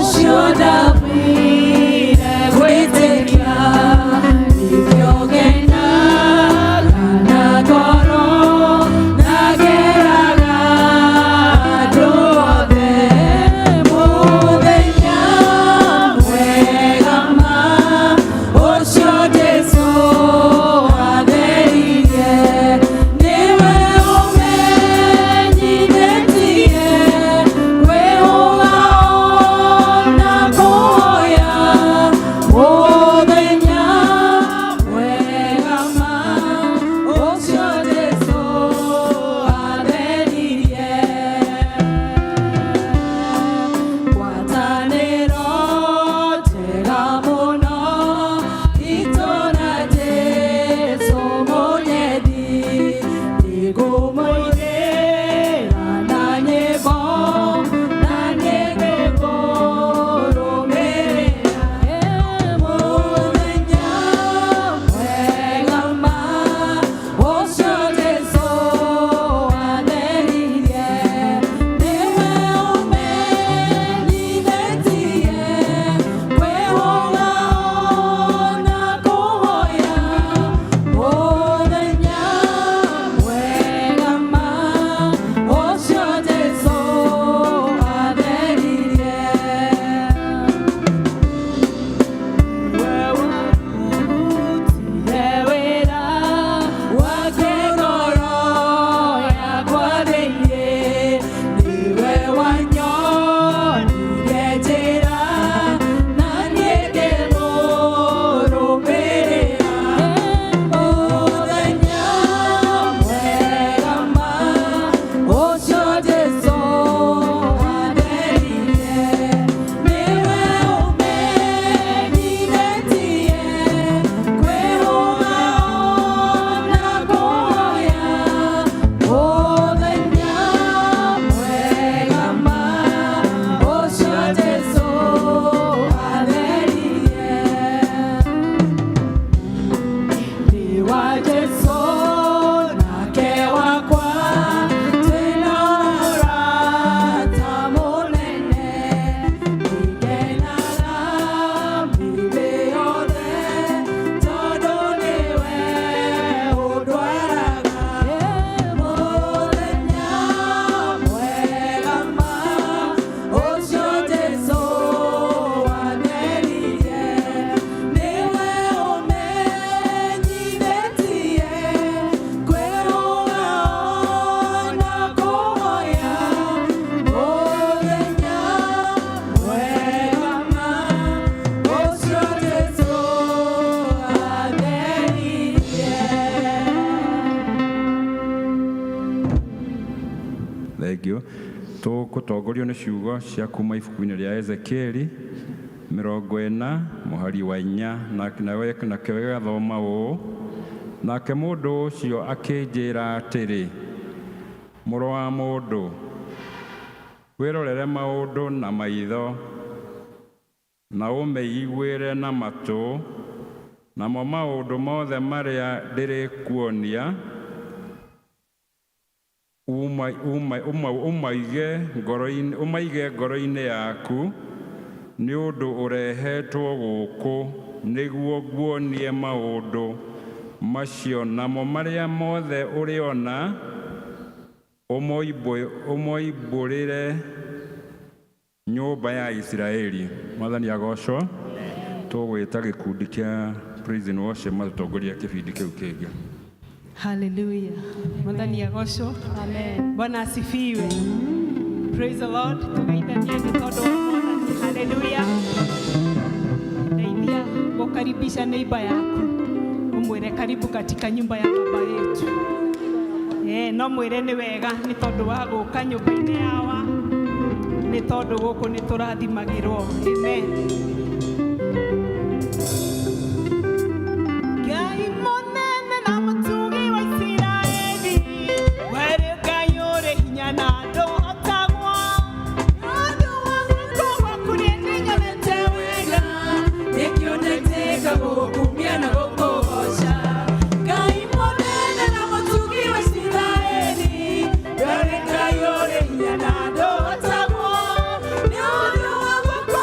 Ũcio ndambire gwĩtĩkia, nĩkĩo ngenaga na ngoro, na ngeraga andũ othe. Mũthenya mwega ma, ũcio Jesũ atheririe, nĩwe ũmenyithĩtie kwĩhũga na kũhoya. Mũthenya mwega ma, ũcio Jesũ atheririe. Ngwatanĩro njega mũno itũ na Jesũ mũnyendi, nĩngũmũinĩra na nyĩmbo na nĩngũkũrũmĩrĩra. Mũthenya mwega ma, ũcio Jesũ atheririe, nĩwe ũmenyithĩtie kwĩhũga na kũhoya. Mũthenya mwega ma, ũcio Jesũ atheririe. Nĩwe warutire wĩra wake ngoro yakwa thĩinĩ, nĩwe wanyonirie njĩra na niĩ ngĩmũrũmĩrĩra. Mũthenya mwega ma, ũcio Jesũ atheririe, nĩwe ũmenyithĩtie kwĩhũga na kũhoya. Mũthenya mwega ma, ũcio Jesũ atheririe. Ndĩ wa Jesũ nake wakwa, twĩna ũrata mũnene, nĩngenaga mĩthĩ yothe tondũ nĩwe ũndwaraga. Mũthenya mwega ma, ũcio Jesũ atheririe, nĩwe ũmenyithĩtie kwĩhũga na kũhoya. Mũthenya mwega ma, ũcio Jesũ atheririe. Thank you. Tũgũtongorio nĩ ciugo cia kuma ibuku-inĩ rĩa Ezekieli 40 mũhari wa 4, nawe nakĩo gĩgathoma ũũ: "Nake mũndũ ũcio akĩnjĩra atĩrĩ, mũrũ wa mũndũ, wĩrorere maũndũ na maitho na ũmeiguĩre na matũ, namo maũndũ mothe marĩa ndĩrĩkuonia ũmaige ngoro-inĩ yaku, nĩ ũndũ ũrehetwo gũkũ nĩguo nguonie maũndũ macio, namo marĩa mothe ũrĩona ũmoimbũrĩre nyũmba ya Isiraeli." Mwathani agocwo. Tũgwĩta gĩkundi kĩa Praise and Worship matũtongoria kĩbindi kĩu kĩngĩ. Hallelujah. Mwathani agocwo. Amen. Bwana asifiwe. Praise the Lord. Tugeithanie nĩ tondũ wa Mwathani. Hallelujah. Ndeithia gũkaribisha neighbor yaku. Umwĩre karibu katika nyumba ya baba yetu. No mwĩre nĩ wega nĩ tondũ wa gũka nyũmba-inĩ yawa, nĩ tondũ gũkũ nĩ tũrathimagĩrwo. Amen. Ngai mũnene na mũtugi wa Isiraeli, wee Ngai ũrĩ hinya na ndũhotagwo. Ũndũ wa guoko gwaku niĩ nĩnyonete wega, nĩkĩo ndetĩka gũgũkumia na gũkũgoca. Ngai mũnene na mũtugi wa Isiraeli, wee Ngai ũrĩ hinya na ndũhotagwo. Nĩ ũndũ wa guoko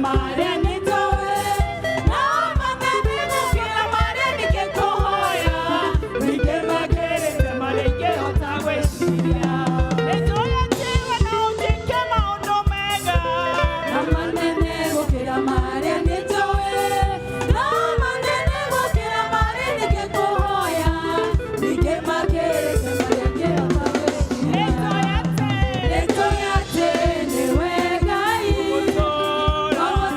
marĩa nĩnjũĩ, na manene gũkĩra marĩa ningĩkũhoya, ningĩ makĩrĩte marĩa ingĩhota gwĩciria. Nĩnjũĩ atĩ we no ũnjĩke maũndũ mega. Na manene gũkĩra marĩa nĩnjũĩ, na manene gũkĩra marĩa ningĩkũhoya, ningĩ makĩrĩte marĩa ingĩhota gwĩciria. Nĩnjũĩ atĩ Nĩnjũĩ atĩ nĩwe Ngai, gũtũũra wa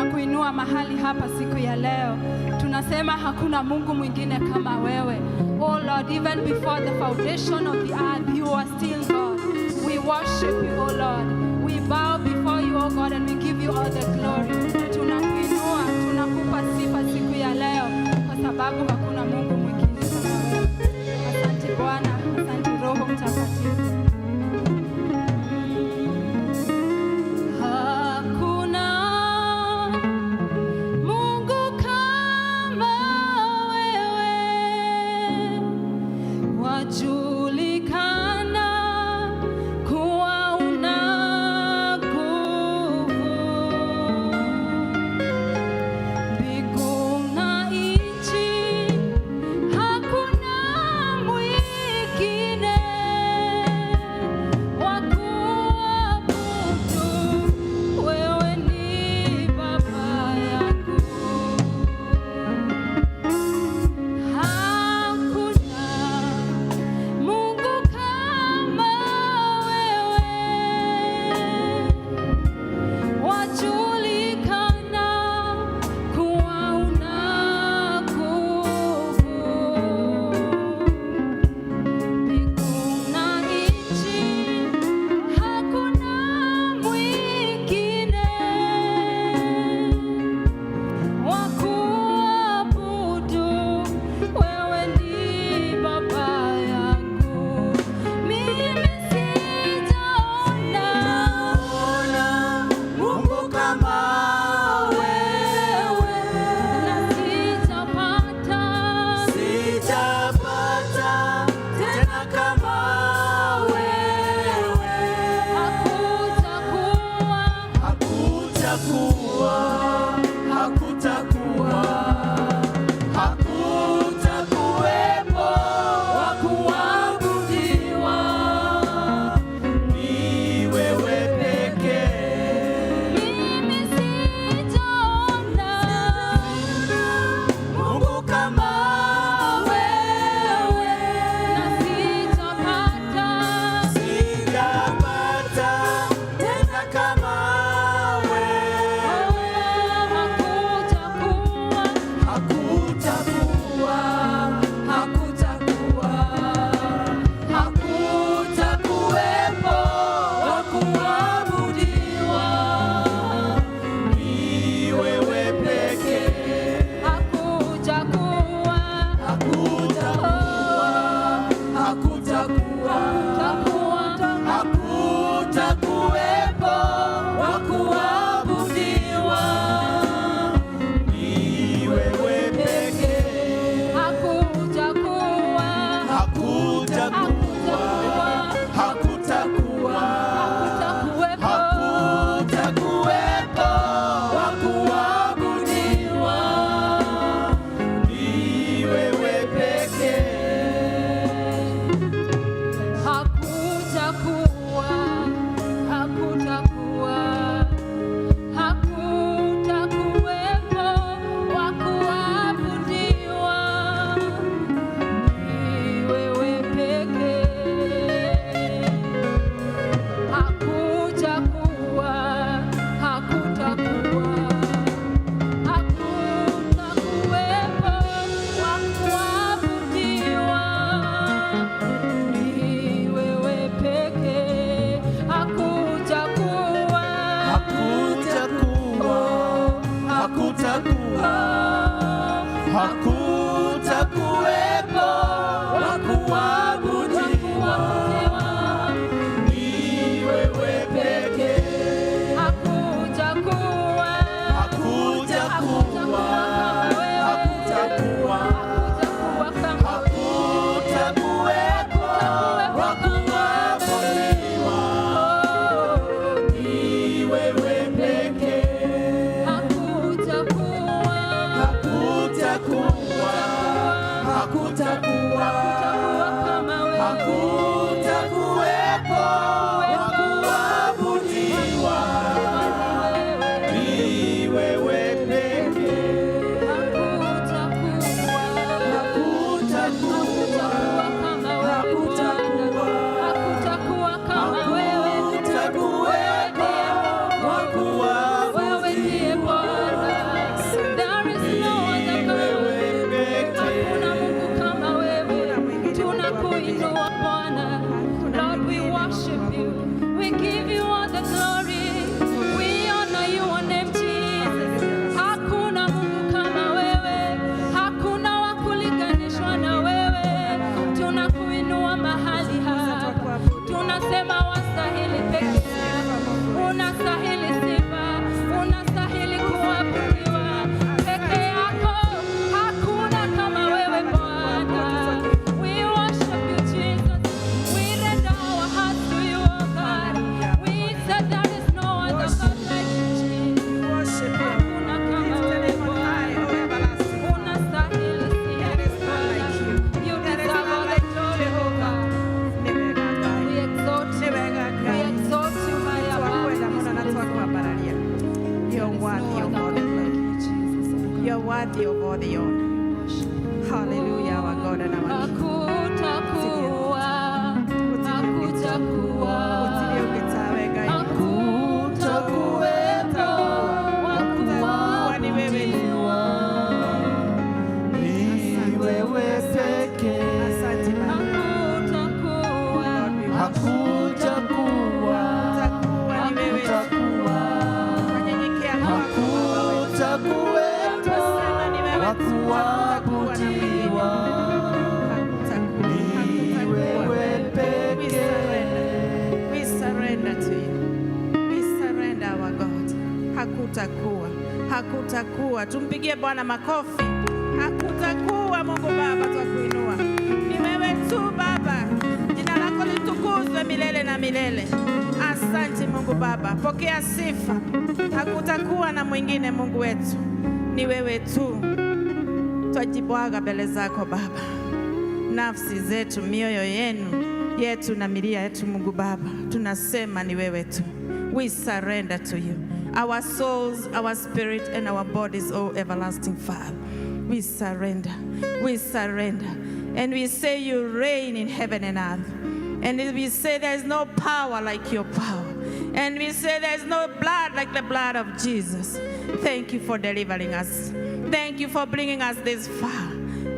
Tunakuinua mahali hapa siku ya leo. Tunasema hakuna Mungu mwingine kama wewe. Oh Lord, even before the foundation of the earth, you are still God. We worship you, oh Lord. We bow before you, oh God, and we give you all the glory. Tunakuinua, tunakupa sifa siku ya leo kwa sababu hakuna Mungu mwingine kama wewe. Asante Bwana, asante Roho Mtakatifu. Hakuna Mungu kama wewe, wajulikana kuwa una nguvu. Mbingu na nchi, hakuna mwingine wa kuabudu. Wewe ni Baba yangu. Hakuna Mungu kama wewe, wajulikana kuwa una nguvu. Mbingu na nchi, hakuna mwingine wa kuabudu. Wewe ni Baba yangu. Mimi sijaona Mungu kama wewe, na sijapata sijapata tena kama wewe. Hakutakuwa, Hakutakuwa, hakutakuwa, hakutakuwepo wa kuabudiwa, ni wewe pekee. Mimi sijaona Mungu kama wewe, na sijapata sijapata tena kama wewe. Hakutakuwa, Hakutakuwa, hakutakuwa, hakutakuwepo wa kuabudiwa, ni wewe pekee. Hakutakuwa, Hakutakuwa, hakutakuwa, takuwa, hakutakuwepo wa kuabudiwa, ni wewe pekee. Hakutakuwa, Hakutakuwa, hakutakuwa, hakutakuwepo, hakutakuwepo wa kuabudiwa, ni wewe pekee. Hakutakuwa, hakutakuwa, hakutakuwepo wa kuabudiwa, ni wewe pekee. Hakutakuwa, hakutakuwa, hakutakuwepo wa kuabudiwa, ni wewe pekee. Hakutakuwa, Hakutakuwa, hakutakuwa, hakutakuwepo wa kuabudiwa, ni wewe pekee. Hakutakuwa, Hakutakuwa, hakutakuwa, hakutakuwa kama hakutakuwepo wa kuabudiwa, ni wewe pekee. Hakutakuwa, Hakutakuwa, Worthy of all the honor. Hallelujah, our God and our King. Hakutakuwa, hakutakuwa, Gũtirĩ ũngĩ tawe Ngai. Hakutakuwepo wa Hakutakuwa, ni wewe tu. kuabudiwa, ni wewe pekee. Asante Baba. Hakutakuwa, Lord, we worship. Hakutakuwa, Hakutakuwa, ni wewe tu. hakutakuwa, Tunanyenyekea kwako Baba wetu. hakutakuwepo Tunasema ni wewe wa tu. Hakutakuwa na mwingine. kuabudiwa, Hakutakuwa, ni hakutakuwa. wewe We pekee. surrender. We surrender to you. We surrender our God. Hakutakuwa, hakutakuwa. Tumpigie Bwana makofi. Hakutakuwa, Mungu Baba, twakuinua. Ni wewe tu Baba, jina lako litukuzwe milele na milele. Asante Mungu Baba, pokea sifa. Hakutakuwa na mwingine Mungu wetu, ni wewe tu. Twajibwaga mbele zako Baba, nafsi zetu, mioyo yenu yetu na miili yetu, Mungu Baba, tunasema ni wewe tu. We surrender to you, our souls, our spirit and our bodies, O everlasting Father. We surrender, we surrender, and we say you reign in heaven and earth. And we say there is no power like your power. And we say there is no blood like the blood of Jesus. Thank you for delivering us. Thank you for bringing us this far.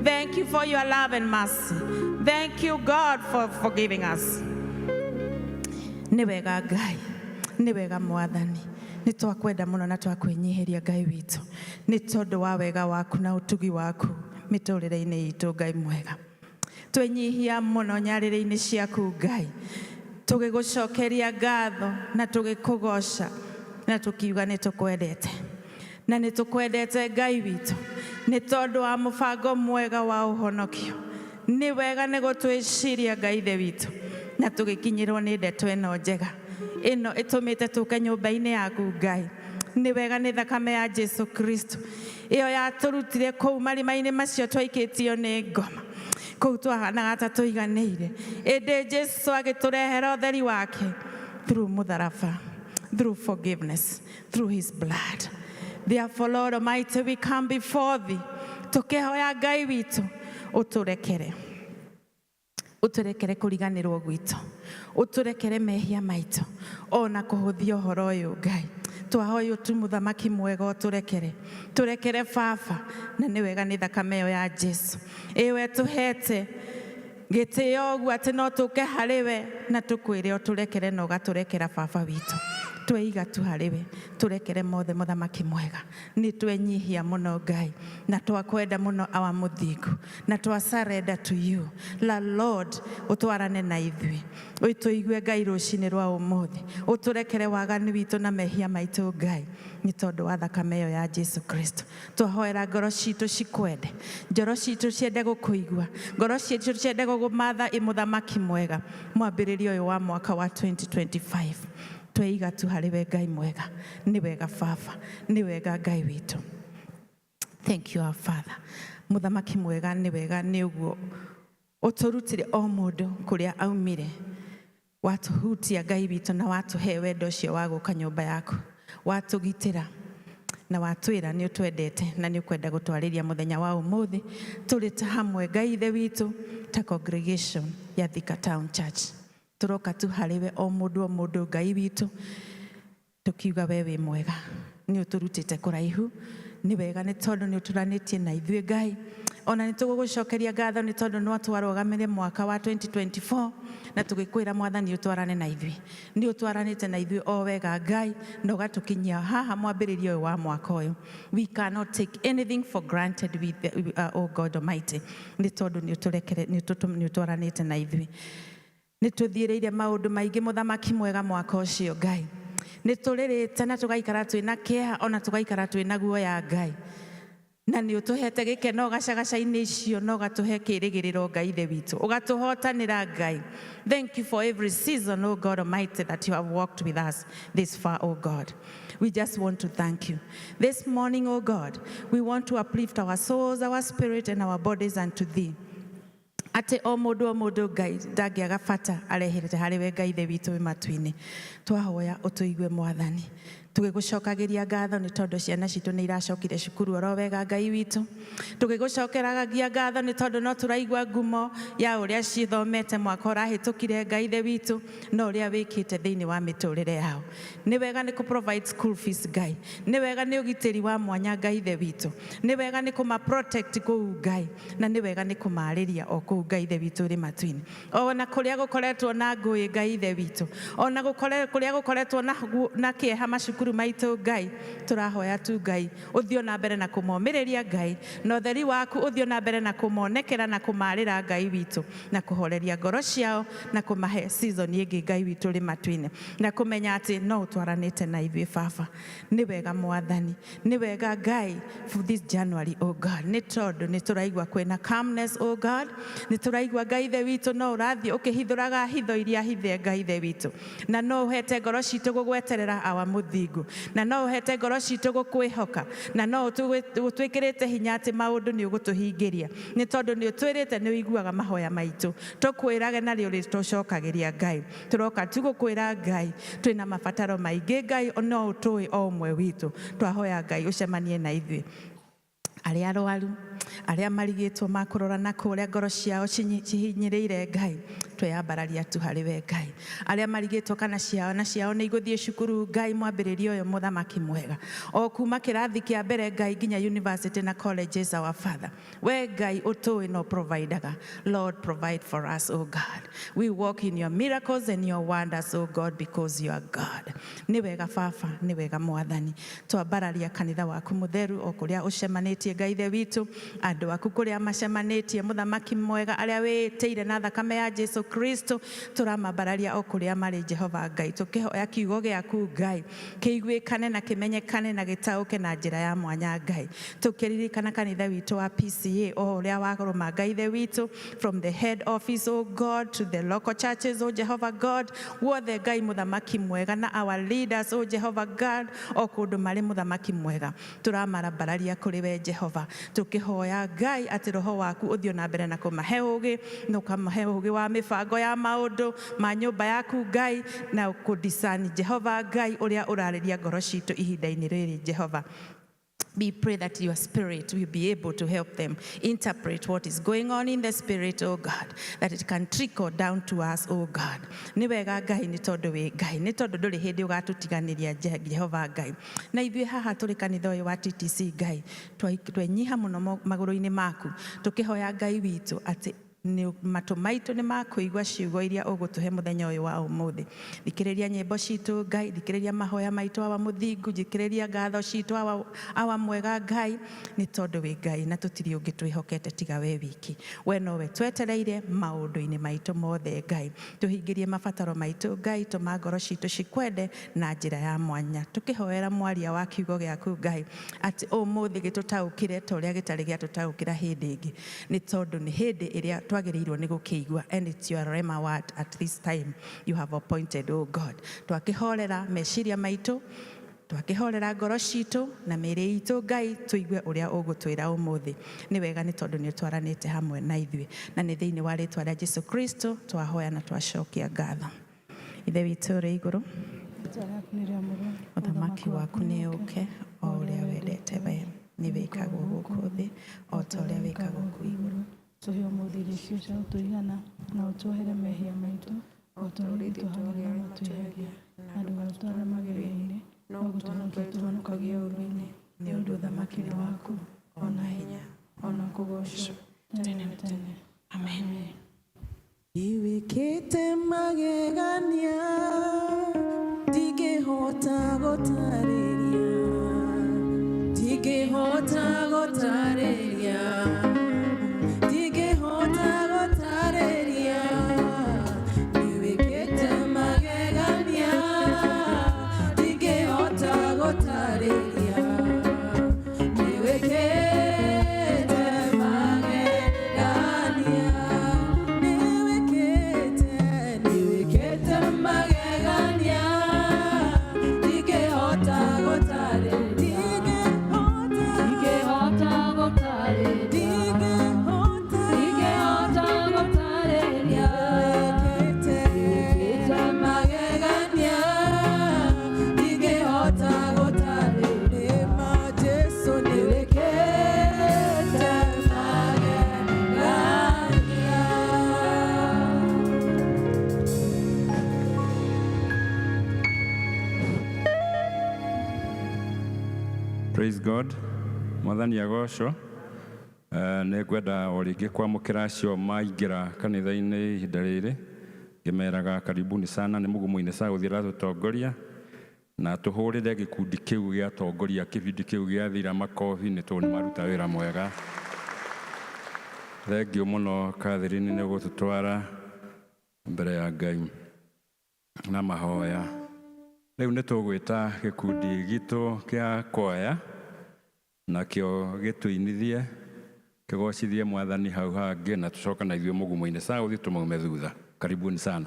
Thank you for your love and mercy. Thank you, God, for forgiving us. Nĩ wega Ngai, nĩ wega Mwathani, nĩ twakwenda mũno na twakwĩnyihĩria Ngai witũ, nĩ tondũ wa wega waku na ũtugi waku mĩtũrĩre-inĩ itũ Ngai mwega. Twenyihia mũno nyarĩrĩ-inĩ ciaku Ngai, tũgĩgũcokeria ngatho na tũgĩkũgoca na tũkiuga nĩ tũkwendete, na nĩ tũkwendete Ngai witũ nĩ tondũ wa mũbango mwega wa ũhonokio. Nĩ wega nĩ gũtwĩciria Ngai ithe witũ, na tũgĩkinyĩrwo nĩ ndeto ĩno njega ĩno ĩtũmĩte tũke nyũmba-inĩ yaku Ngai. Nĩ wega nĩ thakame ya Jesu Kristo ĩyo yatũrutire kũu marima-inĩ macio twaikĩtio nĩ ngoma, kũu twahanaga ta tũiganĩire, ĩndĩ Jesu agĩtũrehera ũtheri wake through mũtharaba, through forgiveness, through his blood. Therefore, Lord Almighty, we come before thee tũkĩhoya Ngai witũ ũtũrekere, ũtũrekere kũriganĩrwo gwitũ, ũtũrekere mehia maitũ ona kũhũthia ũhoro ũyũ. Ngai, twahoya tu mũthamaki mwega ũtũrekere, tũrekere Baba, na nĩ wega nĩ thakame ĩyo ya Jesu ĩwe tũhete gĩtĩo ũguo atĩ no tũke harĩ we na tũkwĩre ũtũrekere na ũgatũrekera. Baba witũ, tweiga tu harĩ we, tũrekere mothe. Mũthamaki mwega, nĩ twenyihia mũno Ngai, na twakwenda mũno awa mũthingu, na twa surrender to you la Lord. Ũtwarane na ithuĩ, ũtũigue Ngai rũcinĩ rwa ũmũthĩ, ũtũrekere waganu witũ na mehia maitũ Ngai, nĩ tondũ wa thakame ĩyo ya Jesu Kristo. Twahoera ngoro citũ cikwende, ngoro citũ ciende gũkũigua, ngoro citũ ciende gũgũmatha. Ĩ mũthamaki mwega, mwambĩrĩrio ũyũ wa mwaka wa 2025 tweiga tu harĩ we Ngai mwega. Nĩ wega Baba, nĩ wega Ngai witũ. Thank you, our Father. Mũthamaki mwega, nĩ wega nĩ ũguo ũtũrutire o mũndũ kũrĩa aumire, watũhutia Ngai witũ, na watũhe wendo ũcio wa gũka nyũmba yaku, watũgitĩra na watwĩra nĩ ũtwendete na nĩ ũkwenda gũtwarĩria mũthenya wa ũmũthĩ tũrĩ ta hamwe. Ngai ithe witũ, ta congregation ya Thika Town Church tũroka tu harĩ we, o mũndũ o mũndũ, Ngai witũ, tukiuga we wĩ mwega, nĩ ũtũrutĩte kũraihu. Nĩ wega nĩ tondũ nĩ ũtũranĩtie na ithuĩ Ngai, ona nĩ tũgũgũcokeria ngatho nĩ tondũ no twarũgamire mwaka wa 2024 na tũgĩkwĩra Mwathani ũtwarane na ithuĩ. Nĩ ũtwaranĩte na ithuĩ o wega Ngai, na ũgatũkinyia haha mwambĩrĩrio ũyũ wa mwaka ũyũ. We cannot take anything for granted with the, oh God Almighty, nĩ tondũ nĩ ũtũrekere, nĩ ũtwaranĩte na ithuĩ. Nĩ tũthiĩrĩire maũndũ maingĩ, mũthamaki mwega, mwaka ũcio Ngai. Nĩ tũrĩrĩte na tũgaikara twĩna kĩeha, ona tũgaikara twĩna guoya Ngai, na nĩ ũtũhete gĩkeno gacagaca-inĩ icio, na ũgatũhe kĩĩrĩgĩrĩro Ngai ithe witũ, ũgatũhotanĩra Ngai. Thank you for every season, oh God Almighty, that you have walked with us this far. Oh God, we just want to thank you this morning. Oh God, we want to uplift our souls, our spirit and our bodies unto thee, atĩ o mũndũ o mũndũ Ngai ndangĩaga bata areherete harĩ we. Ngai ithe witũ wĩ matu-inĩ, twahoya ũtũigue Mwathani. Tũgĩgũcokagĩria ngatho nĩ tondũ ciana citũ nĩ iracokire cukuru oro wega, Ngai witũ. Tũgĩgũcokeragia ngatho nĩ tondũ no tũraigua ngumo ya ũrĩa cithomete mwaka ũrahĩtũkire, Ngai Ithe witũ, na ũrĩa wĩkĩte thĩinĩ wa mĩtũrĩre yao. Nĩ wega nĩ kũ provide school fees, Ngai. Nĩ wega nĩ ũgitĩri wa mwanya, Ngai Ithe witũ. Nĩ wega nĩ kũma protect kũu, Ngai, na nĩ wega nĩ kũmarĩria o kũu, Ngai Ithe witũ ũrĩ matu-inĩ. Ona kũrĩa gũkoretwo na ngũĩ, Ngai Ithe witũ, ona kũrĩa gũkoretwo na kĩeha macukuru maitũ, Ngai, tũrahoya tu, Ngai, ũthiĩ na mbere na kũmomĩrĩria, Ngai, na ũtheri waku ũthiĩ na mbere na kũmonekera na kũmarĩra, Ngai witũ, na kũhoreria ngoro ciao na kũmahe season ĩngĩ, Ngai witũ ũrĩ matu-inĩ, na kũmenya atĩ no ũtwaranĩte na ithuĩ. Baba, nĩ wega. Mwathani, nĩ wega. Ngai, for this January, oh God, nĩ tondũ nĩ tũraigua kwĩna calmness, oh God. Nĩ tũraigua, Ngai Ithe witũ, no ũrathiĩ ũkĩhithũraga hitho iria hithe, Ngai Ithe witũ, na no ũhete ngoro citũ gũgweterera, awa mũthingu, na no ũhete ngoro citũ gũkwĩhoka, na no ũtwĩkĩrĩte hinya atĩ maũndũ nĩ ũgũtũhingĩria, nĩ tondũ nĩ ũtwĩrĩte nĩ ũiguaga mahoya maitũ. Tũkwĩrage na rĩ ũrĩtũcokagĩria. Ngai, tũroka tu gũkwĩra, Ngai, twĩna mabataro maingĩ. Ngai, no ũtũĩ o ũmwe witũ. Twahoya, Ngai, ũcemanie na ithuĩ, arĩa arwaru, arĩa marigĩtwo makũrora na kũrĩa ngoro ciao cihinyĩrĩire. Ngai, tweyambararia tu harĩ we. Ngai, arĩa marigĩtwo kana ciao na ciao nĩ igũthiĩ cukuru, Ngai, mwambĩrĩrio ũyũ, mũthamaki mwega, o kuma kĩrathi kĩa mbere, Ngai, nginya university na colleges, our Father, we Ngai ũtũĩ no providaga. Lord, provide for us, oh God. We walk in your miracles and your wonders, oh God, because you are God. Nĩ wega, Baba, nĩ wega. Mwathani, twambararia kanitha waku mũtheru o kũrĩa ũcemanĩtie. Ngai Ithe witũ, andũ aku kũrĩa macemanĩtie, mũthamaki mwega, arĩa wĩtĩire na thakame ya Jesu Kristo, tũramambararia o kũrĩa marĩ, Jehova Ngai, tũkĩhoya kiugo gĩaku, Ngai, kĩiguĩkane na kĩmenyekane na gĩtaũke na njĩra ya mwanya. Ngai, tũkĩririkana kanitha witũ wa PCA o ũrĩa warũma, Ngai Ithe witũ, from the head office, oh God, to the local churches, oh Jehovah God, guothe, Ngai mũthamaki mwega, na our leaders, oh Jehovah God, o kũndũ marĩ, mũthamaki mwega, tũramarambararia kũrĩ we, Jehova, tũkĩhoya, Ngai, atĩ roho waku ũthiĩ na mbere na kũmahe ũgĩ, na ũkamahe ũgĩ wa mĩbango ya maũndũ ma nyũmba yaku, Ngai, na kũdiscern, Jehova Ngai, ũrĩa ũrarĩria ngoro citũ ihinda-inĩ rĩrĩ. Jehova, we pray that your spirit will be able to help them interpret what is going on in the spirit, oh God, that it can trickle down to us, oh God. Nĩ wega, Ngai, nĩ tondũ wĩ Ngai, nĩ tondũ ndũrĩ hĩndĩ ũgatũtiganĩria, Jehova Ngai. Na ithuĩ haha tũrĩ kanitha ũyũ wa TTC, Ngai, twenyiha mũno magũrũ-inĩ maku, tũkĩhoya, Ngai witũ, atĩ nĩ matũ maitũ nĩ makũigua ciugo iria ũgũtũhe mũthenya ũyũ wa ũmũthĩ. Thikĩrĩria nyĩmbo citũ, Ngai. Thikĩrĩria mahoya maitũ, awa mũthingu. Thikĩrĩria ngatho citũ, awa mwega. Ngai, nĩ tondũ wĩ Ngai na tũtirĩ ũngĩ twĩhokete tiga we wiki. We nowe twetereire maũndũ-inĩ maitũ mothe. Ngai, tũhingĩrie mabataro maitũ. Ngai, tũma ngoro citũ cikwende na njĩra ya mwanya. Tũkĩhoera mwaria wa kiugo gĩaku, Ngai, atĩ ũmũthĩ gĩtũtaũkĩre ta ũrĩa gĩtarĩ gĩatũtaũkĩra hĩndĩ ĩngĩ, nĩ tondũ nĩ hĩndĩ ĩrĩa twagĩrĩirwo nĩ gũkĩigua, and it's your rhema word at this time you have appointed, oh God. Twakĩhorera meciria maitũ, twakĩhorera ngoro citũ na mĩĩrĩ itũ, Ngai, tũigue ũrĩa ũgũtwĩra ũmũthĩ. Nĩ wega, nĩ tondũ nĩ ũtwaranĩte hamwe na ithuĩ, na nĩ thĩinĩ wa rĩtwa rĩa Jesu Kristo twahoya na twacokia ngatho. Ithe witũ ũrĩ igũrũ, ũthamaki waku nĩ ũke, o ũrĩa wendete we nĩ wĩkagwo gũkũ thĩ o ta ũrĩa wĩkagwo kũu igũrũ. Tũhe ũmũthĩ irio icio cia gũtũigana, na ũtuohere mehia maitũ o ta ũrĩa ithuĩ tuohagĩra arĩa matwĩhagia, na ndũgatũtware magerio-inĩ, no gũtũhonokia ũtũhonokagie ũũru-inĩ, nĩ ũndũ ũthamaki nĩ waku, o na hinya, o na kũgoocwo tene na tene. Amen. Nĩwĩkĩte magegania ndingĩhota gũtarĩria, ndingĩhota gũtarĩria, ndingĩhota gũtarĩria. Nĩwĩkĩte magegania ndingĩhota gũtarĩria. Nĩwĩkĩte magegania, nĩwĩkĩte, nĩwĩkĩte magegania ndingĩhota. Praise God. Mwathani agocwo. Nĩ ngwenda o rĩngĩ kwamũkĩra acio maingĩra kanitha-inĩ ihinda rĩrĩ, ngĩmeraga karibuni sana. Nĩ Mugumu-inĩ South ĩratũtongoria, na tũhũrĩre gĩkundi kĩu gĩatongoria kĩbindi kĩu gĩathira makobi, nĩ tondũ nĩ maruta wĩra mwega. Thengiũ mũno Catherine nĩ gũtũtwara mbere ya Ngai na mahoya. Rĩu nĩ tũgwĩta gĩkundi gitũ kĩa kwaya, nakĩo gĩtũinithie, kĩgocithie Mwathani hau hangĩ, na tũcoka na ithuĩ Mugumu-inĩ South tũmaume thutha. Karibuni sana.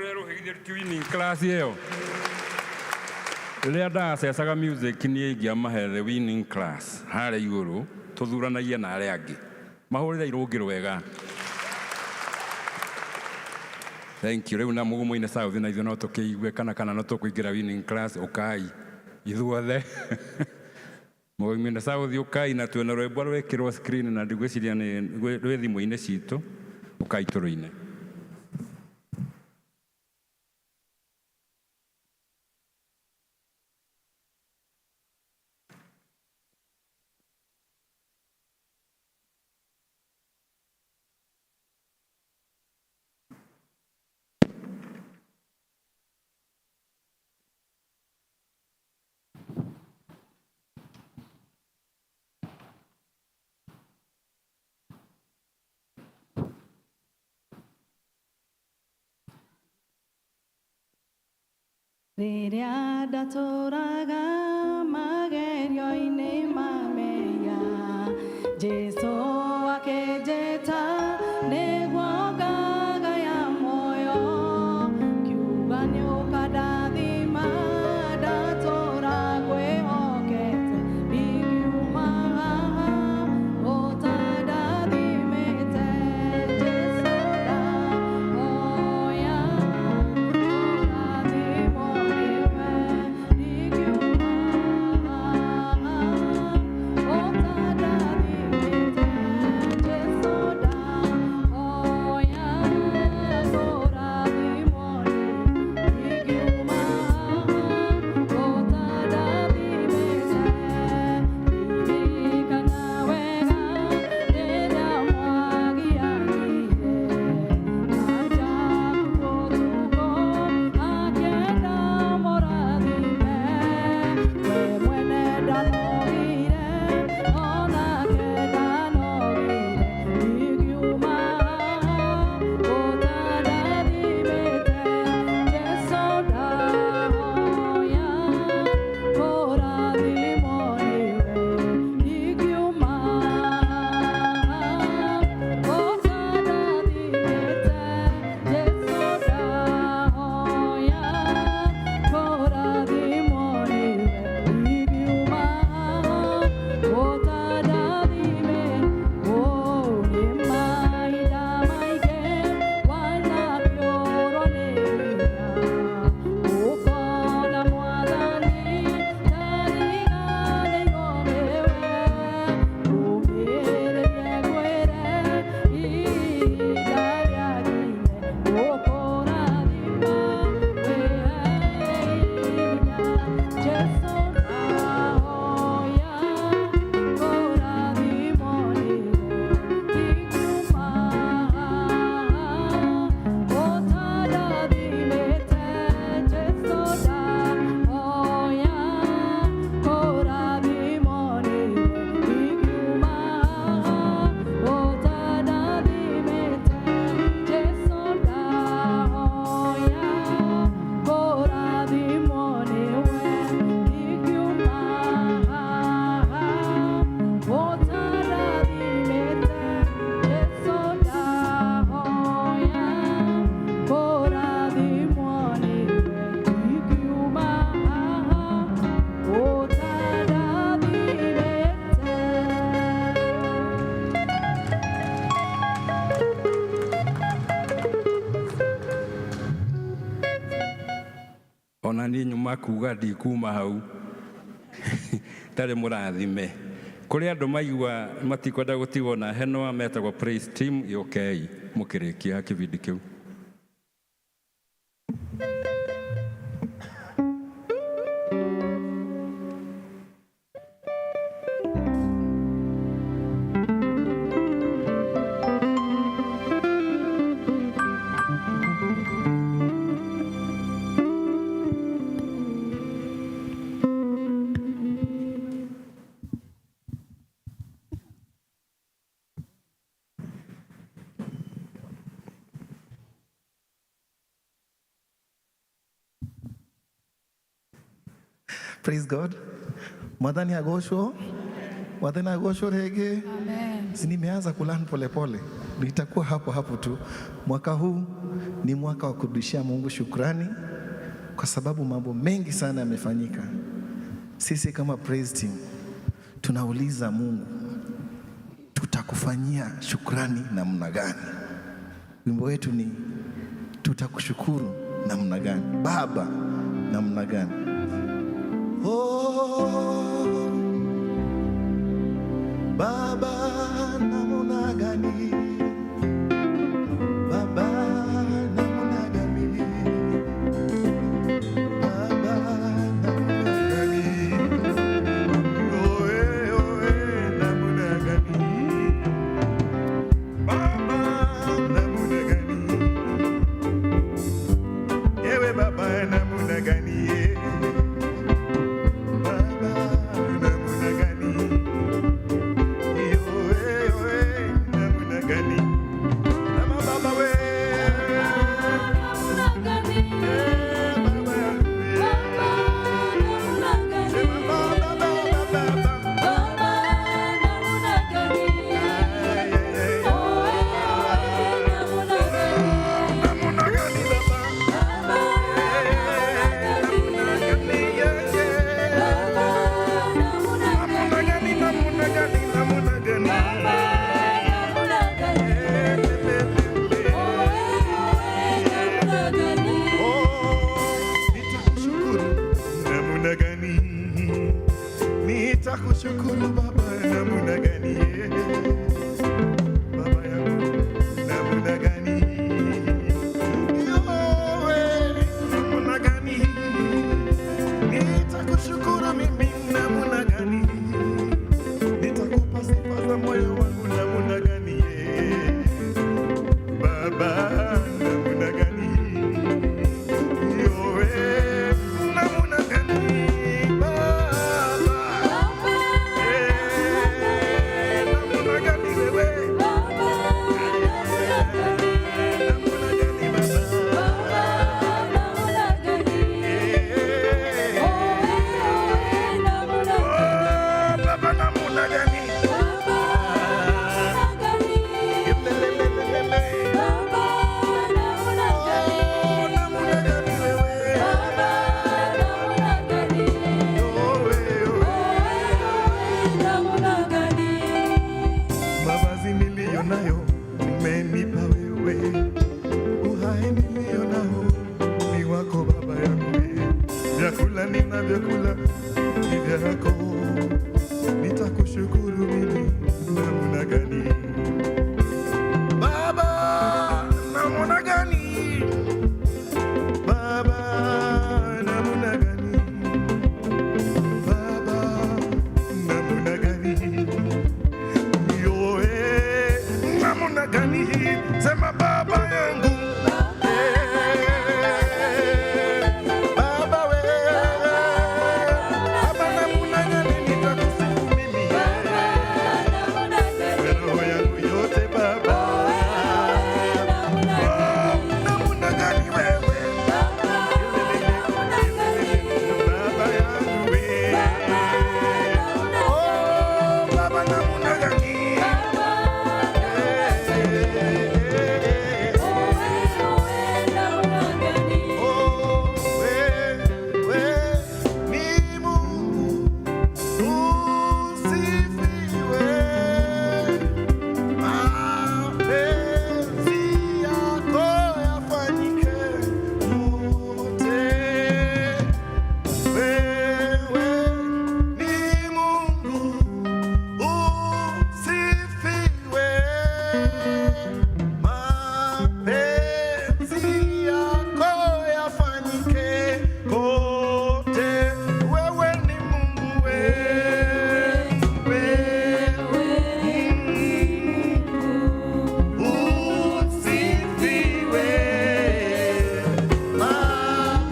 Tũmahũrĩre rũhĩ, githĩ ti winning class ĩyo? Rĩrĩa ndacecaga music, niĩ ingĩamahe the winning class harĩa igũrũ, tũthuranagie na arĩa angĩ. Mahũrĩre irũngĩ rwega. Thank you. Rĩu na Mugumo-inĩ South na ithuĩ no tũkĩigue kana no tũkũingĩra winning class. Ũkai ithuothe Mugumo-inĩ South, ũkai na twĩna rwĩmbo rwĩkĩrwo screen na ndigwĩciria nĩ rwĩ thimũ-inĩ citũ. Ũkai tũrũine. Rĩrĩa ndatũraga magerio-inĩ ma mehia, Jesũ akĩnjĩta nĩguo ngagaya muoyo, kiuga nĩũkandathima ndatũra ngwĩhokete, ndingiuma haha ũtandathimĩte. Jesũ, ndahoya ũrathimwo nĩwe, ndingiuma haha ũtandathimĩte. Jesũ, ndahoya ũrathimwo nĩwe, ndingiuma haha ũtandathimĩte. Ririkana wega rĩrĩa mwagianire na Jakubu ũtukũ akĩenda mũrathime, we mwene ndanogire, onake ndanogire, ndingiuma haha ũtandathimĩte. Jesũ, ndahoya kũrathimwo nĩwe, ndingiuma haha ũtandathimĩte. Jesũ, ndahoya kũrathimwo nĩwe, ndingiuma haha ũtandathimĩte. Oh, nĩ mahinda maingĩ wanakĩũrwo nĩ hinya, ũkona Mwathani ndariganĩirwo nĩwe, ũmĩrĩrie ngwĩre ihinda rĩakinya gũkũrathima wĩhe hinya. Jesũ, ndahoya kũrathimwo nĩwe, ndingiuma haha ũtandathimĩte. Jesũ, ndahoya kũrathimwo nĩwe, ndingiuma haha ũtandathimĩte. Jesũ, ndahoya kũrathimwo nĩwe, ndingiuma haha ũtandathimĩte. Jesũ, ndahoya kũrathimwo nĩwe, ndingiuma haha ũtandathimĩte. Ona niĩ nyuma kuga ndikuma hau tarĩ mũrathime. Kũrĩ andũ maigua matikwenda gũtigwo na henwa, metagwo praise team, yũkei mũkĩrĩkia kĩbindi kĩu. Praise God. Mwathani agocwo. Mwathani agocwo rĩngĩ. Amen. Si nimeanza kulearn polepole. Nitakuwa hapo hapo tu. Mwaka huu ni mwaka wa kurudishia Mungu shukrani kwa sababu mambo mengi sana yamefanyika. Sisi kama praise team tunauliza Mungu, tutakufanyia shukrani namna gani? Wimbo wetu ni tutakushukuru namna gani, Baba namna gani? Oh, Baba namna gani? Baba namna gani? Baba namna gani? Oe, oe, namna gani? Baba namna gani? Ewe baba namna gani? Baba namna gani? Oe, oe, namna gani? Nama baba we. Eh, baba yangu, eh. Sema baba, baba, baba. Ay, ay, ay. Namna gani baba? Namna gani, yeah, yeah. Namna gani, namna gani, namna gani? Eh, le, le, le, le. Oh, nitakushukuru namna gani? Nitakushukuru Baba namna gani? Baba yangu namna gani? Yowe namna gani? Nitakushukuru mimi namna gani? Nitakupa sifa za moyo wangu namna gani? Baba namna gani? Yowe namna gani? Baba eh, namna gani wewe? Namna gani baba? Eh, oh, baba namna gani? Lelelelele. Oh, namna gani wewe? Yowe, yowe. Mavazi niliyo nayo umenipa wewe, uhai niliyo nao ni wako baba yangu, vyakula ninavyokula ni vyako, nitakushukuru mimi namna gani? Baba, namna gani? Baba, namna gani? Baba, namna gani? Yoe, namna gani? Sema baba yangu. Eh, baba we. Baba namna gani nitakusifu mimi? Roho yangu yote baba. Oh, namna gani wewe? Baba yangu we. Oh, baba namna gani? Eh, oh, wewe ni Mungu usifiwe. Mapenzi yako yafanyike kote. Wewe ni Mungu usifiwe. Mapenzi yako yafanyike kote. Wewe ni Mungu wewe usifiwe.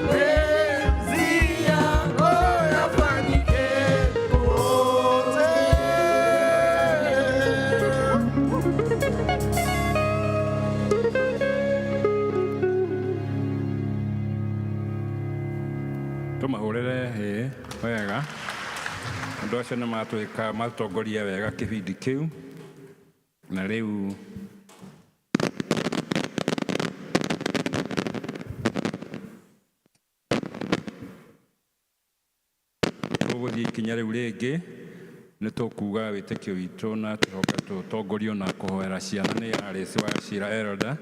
Mapenzi yako yafanyike kote. Tũmahũrĩre hĩ wega. Andũ acio nĩ matwĩka matongoria wega kĩbindi kĩu, na rĩu Tũtanathiĩ ikinya rĩu rĩngĩ, nĩ tũkuga wĩtĩkio witũ na tũcoke tũtongorio na kũhoera ciana nĩ Alice wa Shira Elder,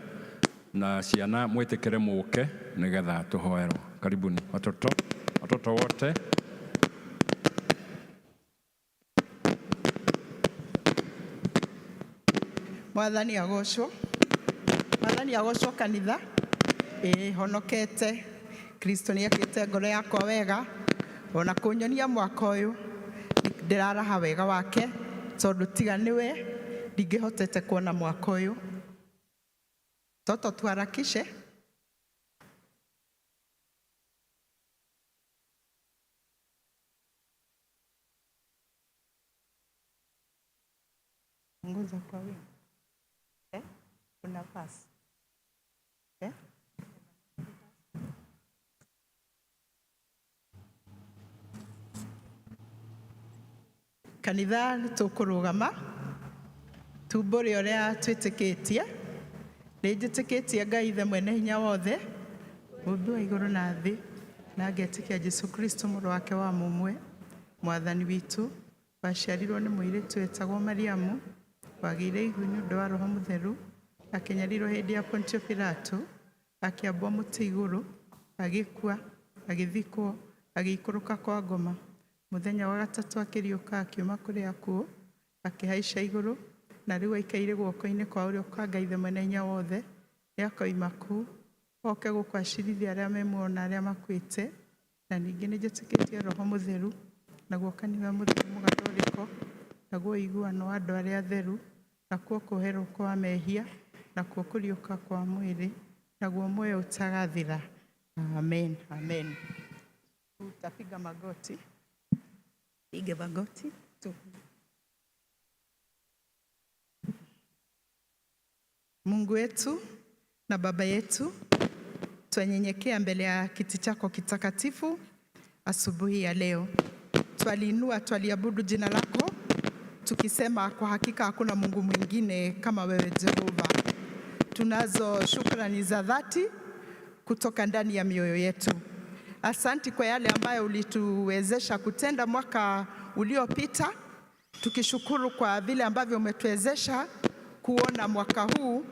na ciana mwĩtĩkĩre mũke nĩgetha tũhoerwo. Karibuni watoto, watoto wote. Mwathani agocwo. Mwathani agocwo kanitha. Ĩĩ honokete. Kristo nĩ ekĩte ngoro yakwa wega ona kũnyonia mwaka ũyũ ndĩraraha wega wake tondũ tiga nĩwe ndingĩhotete kuona mwaka ũyũ. Toto tuharakishe. Ongoza kwa wimbo. Eh? Kuna verse. Eh? Kanitha nĩ tũkũrũgama tumbũre ũrĩa twĩtĩkĩtie. Nĩ njĩtĩkĩtie Ngai Ithe mwene hinya wothe, mũmbi wa igũrũ na thĩ, na ngetĩkia Jesu Kristo mũrũ wake wa mũmwe, mwathani witũ, waciarirwo nĩ mũirĩtu wetagwo Mariamu, wagĩire ihu nĩ ũndũ wa Roho Mũtheru, akĩnyarirwo hĩndĩ ya Pontio Pilato, akĩambwo mũtĩ igũrũ, agĩkua, agĩthikwo, agĩikũrũka kwa ngoma. Mũthenya wa gatatũ akĩriũka akiuma kũrĩ akuũ, akĩhaica igũrũ, na rĩu aikaire guoko-inĩ kwa ũrĩo kwa Ngai Ithe mwene hinya wothe. Nĩ akoima kũu oke gũkũ acirithie arĩa me muoyo na arĩa makuĩte. Na ningĩ nĩ njĩtĩkĩtie Roho Mũtheru, naguo kanitha mũtheru mũgathondekwo, naguo ũiguano wa andũ arĩa atheru, nakuo kuoherwo kwa mehia, nakuo kũriũka kwa mwĩrĩ, naguo muoyo ũtagathira. Amen, amen. Utapiga magoti, piga magoti tu. Mungu wetu na Baba yetu, twanyenyekea mbele ya kiti chako kitakatifu asubuhi ya leo. Twaliinua, twaliabudu jina lako tukisema kwa hakika hakuna Mungu mwingine kama wewe Jehova. Tunazo shukrani za dhati kutoka ndani ya mioyo yetu. Asanti kwa yale ambayo ulituwezesha kutenda mwaka uliopita, tukishukuru kwa vile ambavyo umetuwezesha kuona mwaka huu,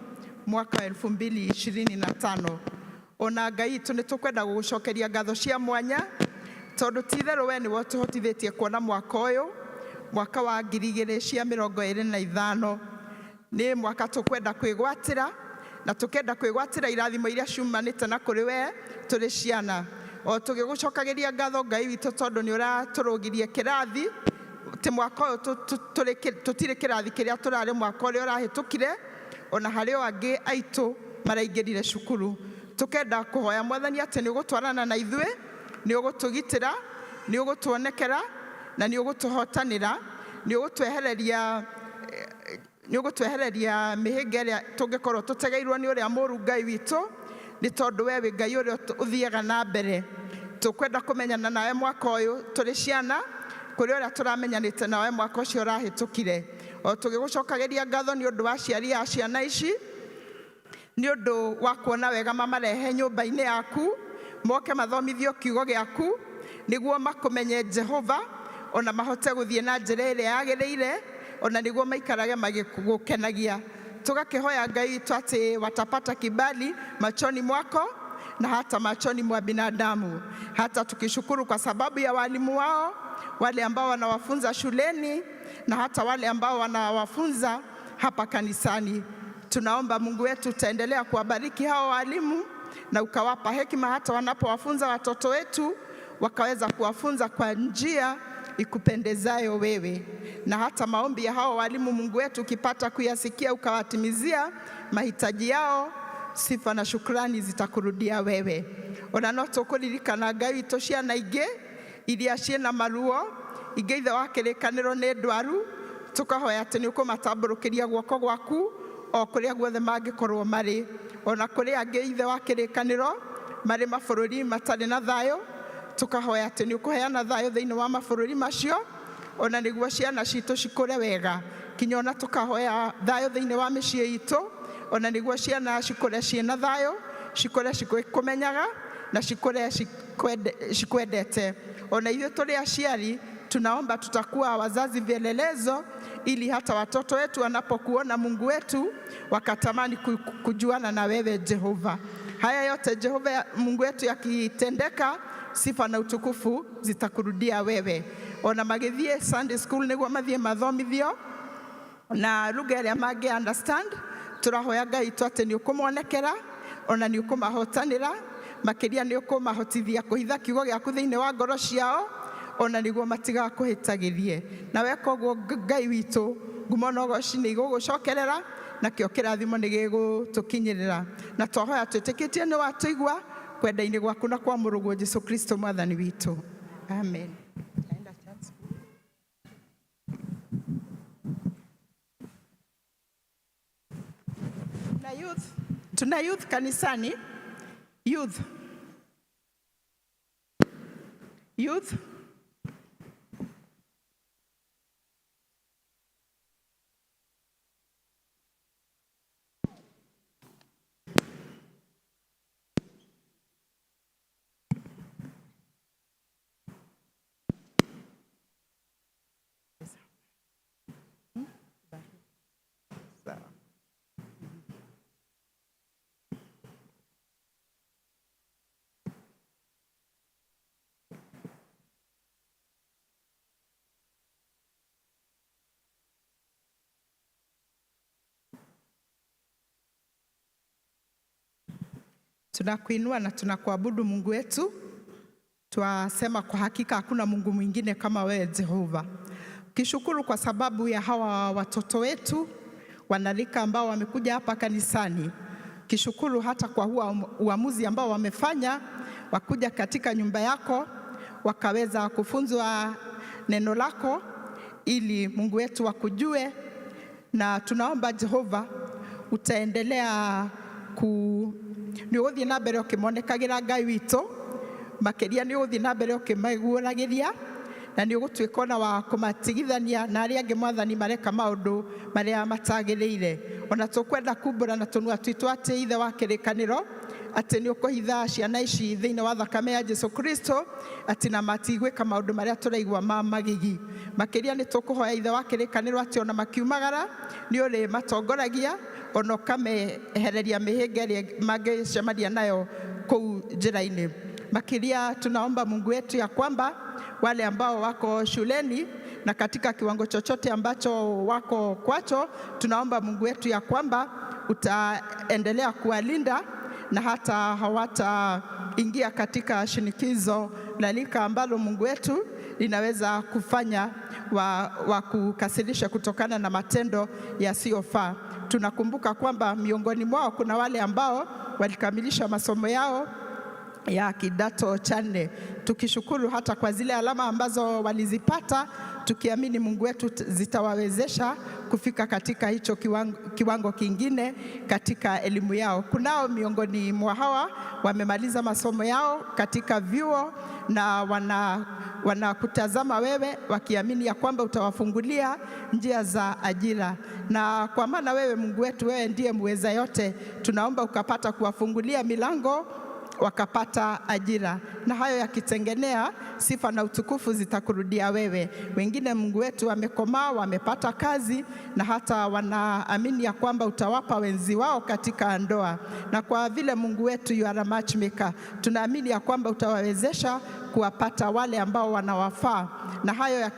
mwaka wa 2025. Ona Ngai itũ nĩ tũkwenda gũgũcokeria ngatho cia mwanya tondũ ti itherũ we nĩwe ũtũhotithĩtie kuona mwaka ũyũ, mwaka wa 2025. Nĩ mwaka tũkwenda kwĩgwatĩra na tũkenda kwĩgwatĩra irathimo iria ciumanĩte na kũrĩ we tũrĩ ciana. O tũgĩgũcokagĩria ngatho Ngai witũ tondũ nĩ ũratũrũgirie kĩrathi ti mwaka ũyũ tũtirĩ kĩrathi kĩrĩa tũrarĩ mwaka ũrĩa ũrahĩtũkire, ona harĩ o angĩ aitũ maraingĩrire cukuru. Tũkenda kũhoya Mwathani atĩ nĩ ũgũtwarana na ithuĩ, nĩ ũgũtũgitĩra, nĩ ũgũtuonekera na nĩ ũgũtũhotanĩra, nĩ ũgũtwehereria nĩ ũgũtwehereria mĩhĩnga ĩrĩa tũngĩkorwo tũtegeirwo nĩ ũrĩa mũũru Ngai witũ, nĩ tondũ we wĩ Ngai ũrĩa ũthiaga na mbere. Tũkwenda kũmenyana nawe mwaka ũyũ tũrĩ ciana kũrĩ ũrĩa tũramenyanĩte nawe mwaka ũcio ũrahĩtũkire. O tũgĩgũcokagĩria ngatho nĩ ũndũ wa aciari a ciana ici, nĩ ũndũ wa kuona wega mamarehe nyũmba-inĩ yaku, moke mathomithio kiugo gĩaku, nĩguo makũmenye Jehova, ona mahote gũthiĩ na njĩra ĩrĩa yagĩrĩire, ona nĩguo maikarage magĩgũkenagia. Tũgakĩhoya Ngai witũ atĩ watapata kibali machoni mwako na hata machoni mwa binadamu. Hata tukishukuru kwa sababu ya walimu wao, wale ambao wanawafunza shuleni na hata wale ambao wanawafunza hapa kanisani. Tunaomba Mungu wetu utaendelea kuwabariki hao walimu na ukawapa hekima hata wanapowafunza watoto wetu, wakaweza kuwafunza kwa njia ikupendezayo wewe. Na hata maombi ya hao walimu, Mungu wetu, ukipata kuyasikia ukawatimizia mahitaji yao, sifa na shukrani zitakurudia wewe. Ona no tũkũririkana Ngai witũ ciana ingĩ iria ciĩna maruo, ingĩ ithe wa kĩrĩkanĩro nĩ ndwaru, tũkahoya atĩ nĩ ũkũmatambũrũkĩria guoko gwaku o kũrĩa guothe mangĩkorwo marĩ. Ona kũrĩ angĩ ithe wa kĩrĩkanĩro marĩ mabũrũri matarĩ na thayũ, tũkahoya atĩ nĩ ũkũheana thayũ thĩinĩ wa mabũrũri macio, ona nĩguo ciana citũ cikũre wega. Kinya ona tũkahoya thayũ thĩinĩ wa mĩciĩ itũ, ona nĩguo ciana cikũre ciĩna thayũ, cikũre cikũmenyaga na cikũre cikwendete. Ona ithuĩ tũrĩ aciari Tunaomba tutakuwa wazazi vielelezo, ili hata watoto wetu wanapokuona Mungu wetu wakatamani kujuana na wewe Jehova. Haya yote Jehova Mungu wetu yakitendeka, sifa na utukufu zitakurudia wewe. Ona magithie Sunday school niguo mathie mathomithio na lugha ĩrĩa mangĩ understand. Tũrahoya Ngai witũ atĩ nĩ ũkũmonekera, ona nĩ ũkũmahotanĩra makĩria, nĩ ũkũmahotithia kũhitha kiugo gĩaku thĩinĩ wa ngoro ciao, ona nĩguo matigakũhĩtagĩrie. Na weka ũguo, Ngai witũ, ngumo na ũgoci nĩ igũgũcokerera, nakĩo kĩrathimo nĩ gĩgũtũkinyĩrĩra. Na twahoya twĩtĩkĩtie nĩ watũigua, kwenda-inĩ gwaku na kwa mũrũguo Jesu Kristo Mwathani witũ, amen. Naenda church. Tuna youth, tuna youth kanisani. Youth, youth. Sawa. Tunakuinua na tunakuabudu Mungu wetu. Twasema kwa hakika hakuna Mungu mwingine kama wewe Jehova. Kishukuru kwa sababu ya hawa watoto wetu wanarika ambao wamekuja hapa kanisani. Kishukuru hata kwa huo uamuzi ambao wamefanya wakuja katika nyumba yako wakaweza kufunzwa neno lako ili Mungu wetu wakujue, na tunaomba Jehova utaendelea ku nĩ ũgũthiĩ na mbere ũkĩmonekagĩra. Ngai witũ, makĩria nĩ ũgũthiĩ na mbere ũkĩmaiguũragĩria, na nĩ ũgũtuĩka ona wa kũmatigithania na arĩa angĩ, Mwathani, mareka maũndũ marĩa matagĩrĩire. Ona tũkwenda kumbũra na tũnua twitũ atĩ Ithe wa kĩrĩkanĩro, atĩ nĩ ũkũhitha ciana ici thĩinĩ wa thakame ya Jesu Kristo, atĩ na matigwĩka maũndũ marĩa tũraigua ma magigi. Makĩria nĩ tũkũhoya Ithe wa kĩrĩkanĩro atĩ ona makiumagara nĩ ũrĩ matongoragia, ona ũkamehereria mĩhĩnga ĩrĩa mangĩcemania nayo kũu njĩra-inĩ. Makĩria tunaomba Mungu wetu ya kwamba wale ambao wako shuleni na katika kiwango chochote ambacho wako kwacho, tunaomba Mungu wetu ya kwamba utaendelea kuwalinda na hata hawataingia katika shinikizo la lika ambalo Mungu wetu linaweza kufanya wa kukasirisha kutokana na matendo yasiyofaa. Tunakumbuka kwamba miongoni mwao kuna wale ambao walikamilisha masomo yao ya kidato cha nne, tukishukuru hata kwa zile alama ambazo walizipata, tukiamini Mungu wetu zitawawezesha kufika katika hicho kiwango kingine katika elimu yao. Kunao miongoni mwa hawa wamemaliza masomo yao katika vyuo na wanakutazama wewe wakiamini ya kwamba utawafungulia njia za ajira, na kwa maana wewe Mungu wetu, wewe ndiye muweza yote, tunaomba ukapata kuwafungulia milango wakapata ajira, na hayo yakitengenea, sifa na utukufu zitakurudia wewe. Wengine Mungu wetu wamekomaa, wamepata kazi na hata wanaamini ya kwamba utawapa wenzi wao katika ndoa, na kwa vile Mungu wetu you are a matchmaker, tunaamini ya kwamba utawawezesha kuwapata wale ambao wanawafaa, na hayo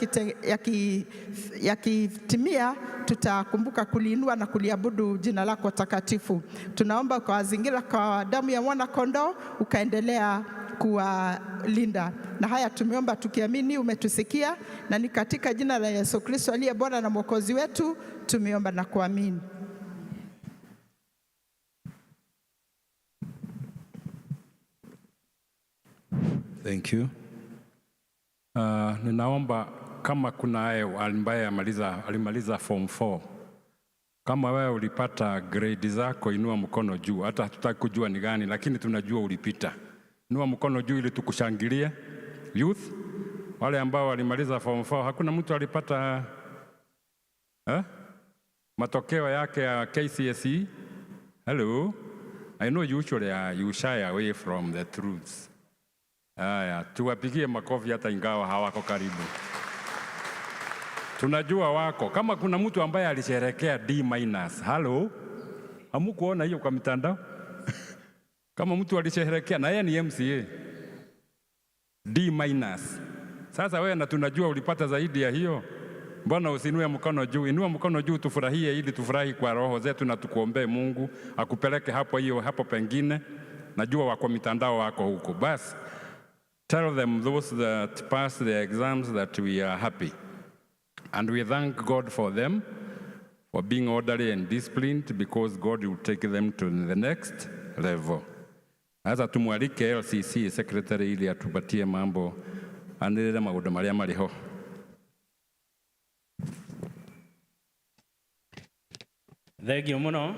yakitimia, tutakumbuka kuliinua na kuliabudu jina lako takatifu. Tunaomba kwa wazingira kwa damu ya mwana kondoo, ukaendelea kuwalinda, na haya tumeomba tukiamini umetusikia, na ni katika jina la Yesu Kristo aliye Bwana na Mwokozi wetu tumeomba na kuamini. Thank you. Ninaomba kama kuna ambaye alimaliza form 4. Kama wewe ulipata grade zako, inua mkono juu. Hata hatutaki kujua ni gani, lakini tunajua ulipita. Inua mkono juu ili tukushangilie. Youth, wale ambao walimaliza form 4, hakuna mtu alipata eh? Matokeo yake ya KCSE? Hello? I know usually you shy away from the truths. Haya, tuwapigie makofi hata ingawa hawako karibu. Tunajua wako. Kama kuna mtu ambaye alisherehekea D minus, halo, hamukuona hiyo kwa mitandao? Kama mtu alisherehekea na yeye ni MCA D minus. Sasa wewe na tunajua ulipata zaidi ya hiyo, mbona usinue mkono juu? Inua mkono juu tufurahie, ili tufurahi kwa roho zetu na tukuombee Mungu akupeleke hapo hiyo hapo pengine. Najua wako mitandao wako huko. Basi tell them those that pass the exams that we are happy and we thank God for them for being orderly and disciplined because God will take them to the next level. Sasa tumwalike LCC secretary ili atupatie mambo anĩrĩre maũndũ marĩa marĩ ho. Thengio mũno.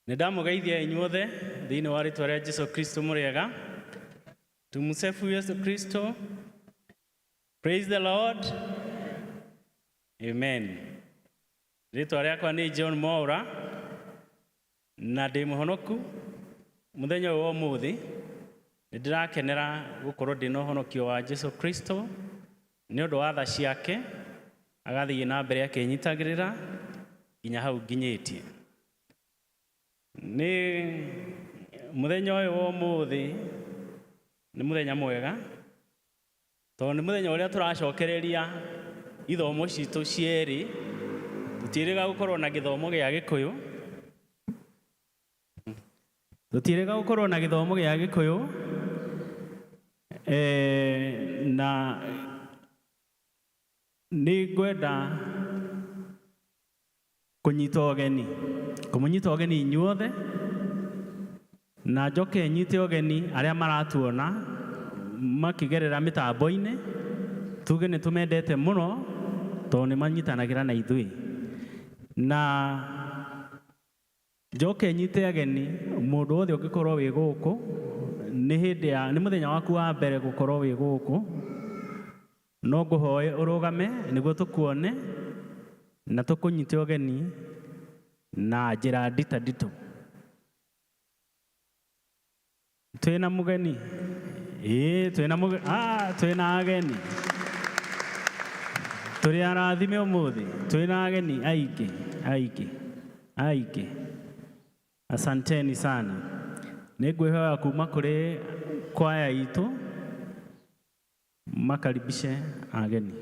Nĩ ndamũgeithia inyuothe thĩinĩ wa rĩtwa rĩa Jesu Kristo mũrĩega. Tumsifu Yesu Kristo. Praise the Lord. Amen. Rĩtwa rĩakwa nĩ John Mwaura na ndĩ mũhonoku mũthenya ũyũ wa ũmũthĩ. Nĩ ndĩrakenera gũkorwo ndĩna ũhonokio wa Jesu Kristo nĩ ũndũ wa tha ciake, agathiĩ na mbere akĩnyitagĩrĩra nginya hau nginyĩtie. Nĩ mũthenya ũyũ wa ũmũthĩ nĩ mũthenya mwega tondũ nĩ mũthenya ũrĩa tũracokereria ithomo citũ cierĩ. Tũtiĩrĩga gũkorwo na gĩthomo gĩa Gĩkũyũ, tũtiĩrĩga gũkorwo na gĩthomo gĩa Gĩkũyũ na nĩ ngwenda kũnyita ũgeni, kũmũnyita ũgeni inyuothe, na njoke nyite ũgeni arĩa maratuona makĩgerera mĩtambo-inĩ, tuge nĩ tũmendete mũno tondũ nĩ manyitanagĩra na ithuĩ. Na njoke nyite ageni mũndũ wothe ũngĩkorwo wĩ gũkũ, nĩ hĩndĩ ya nĩ mũthenya waku wa mbere gũkorwo wĩ gũkũ, no ngũhoe ũrũgame nĩguo tũkuone na tũkũnyite ũgeni na njĩra ndita nditũ. Twĩna mũgeni? Ĩĩ, twĩna mũgeni. Ah, twĩna ageni. Tũrĩ arathime ũmũthĩ. Twĩna ageni aingĩ, aingĩ, aingĩ. Asanteni sana. Nĩ ngwĩhoya kuma kũrĩ kwaya itũ makaribishe ageni.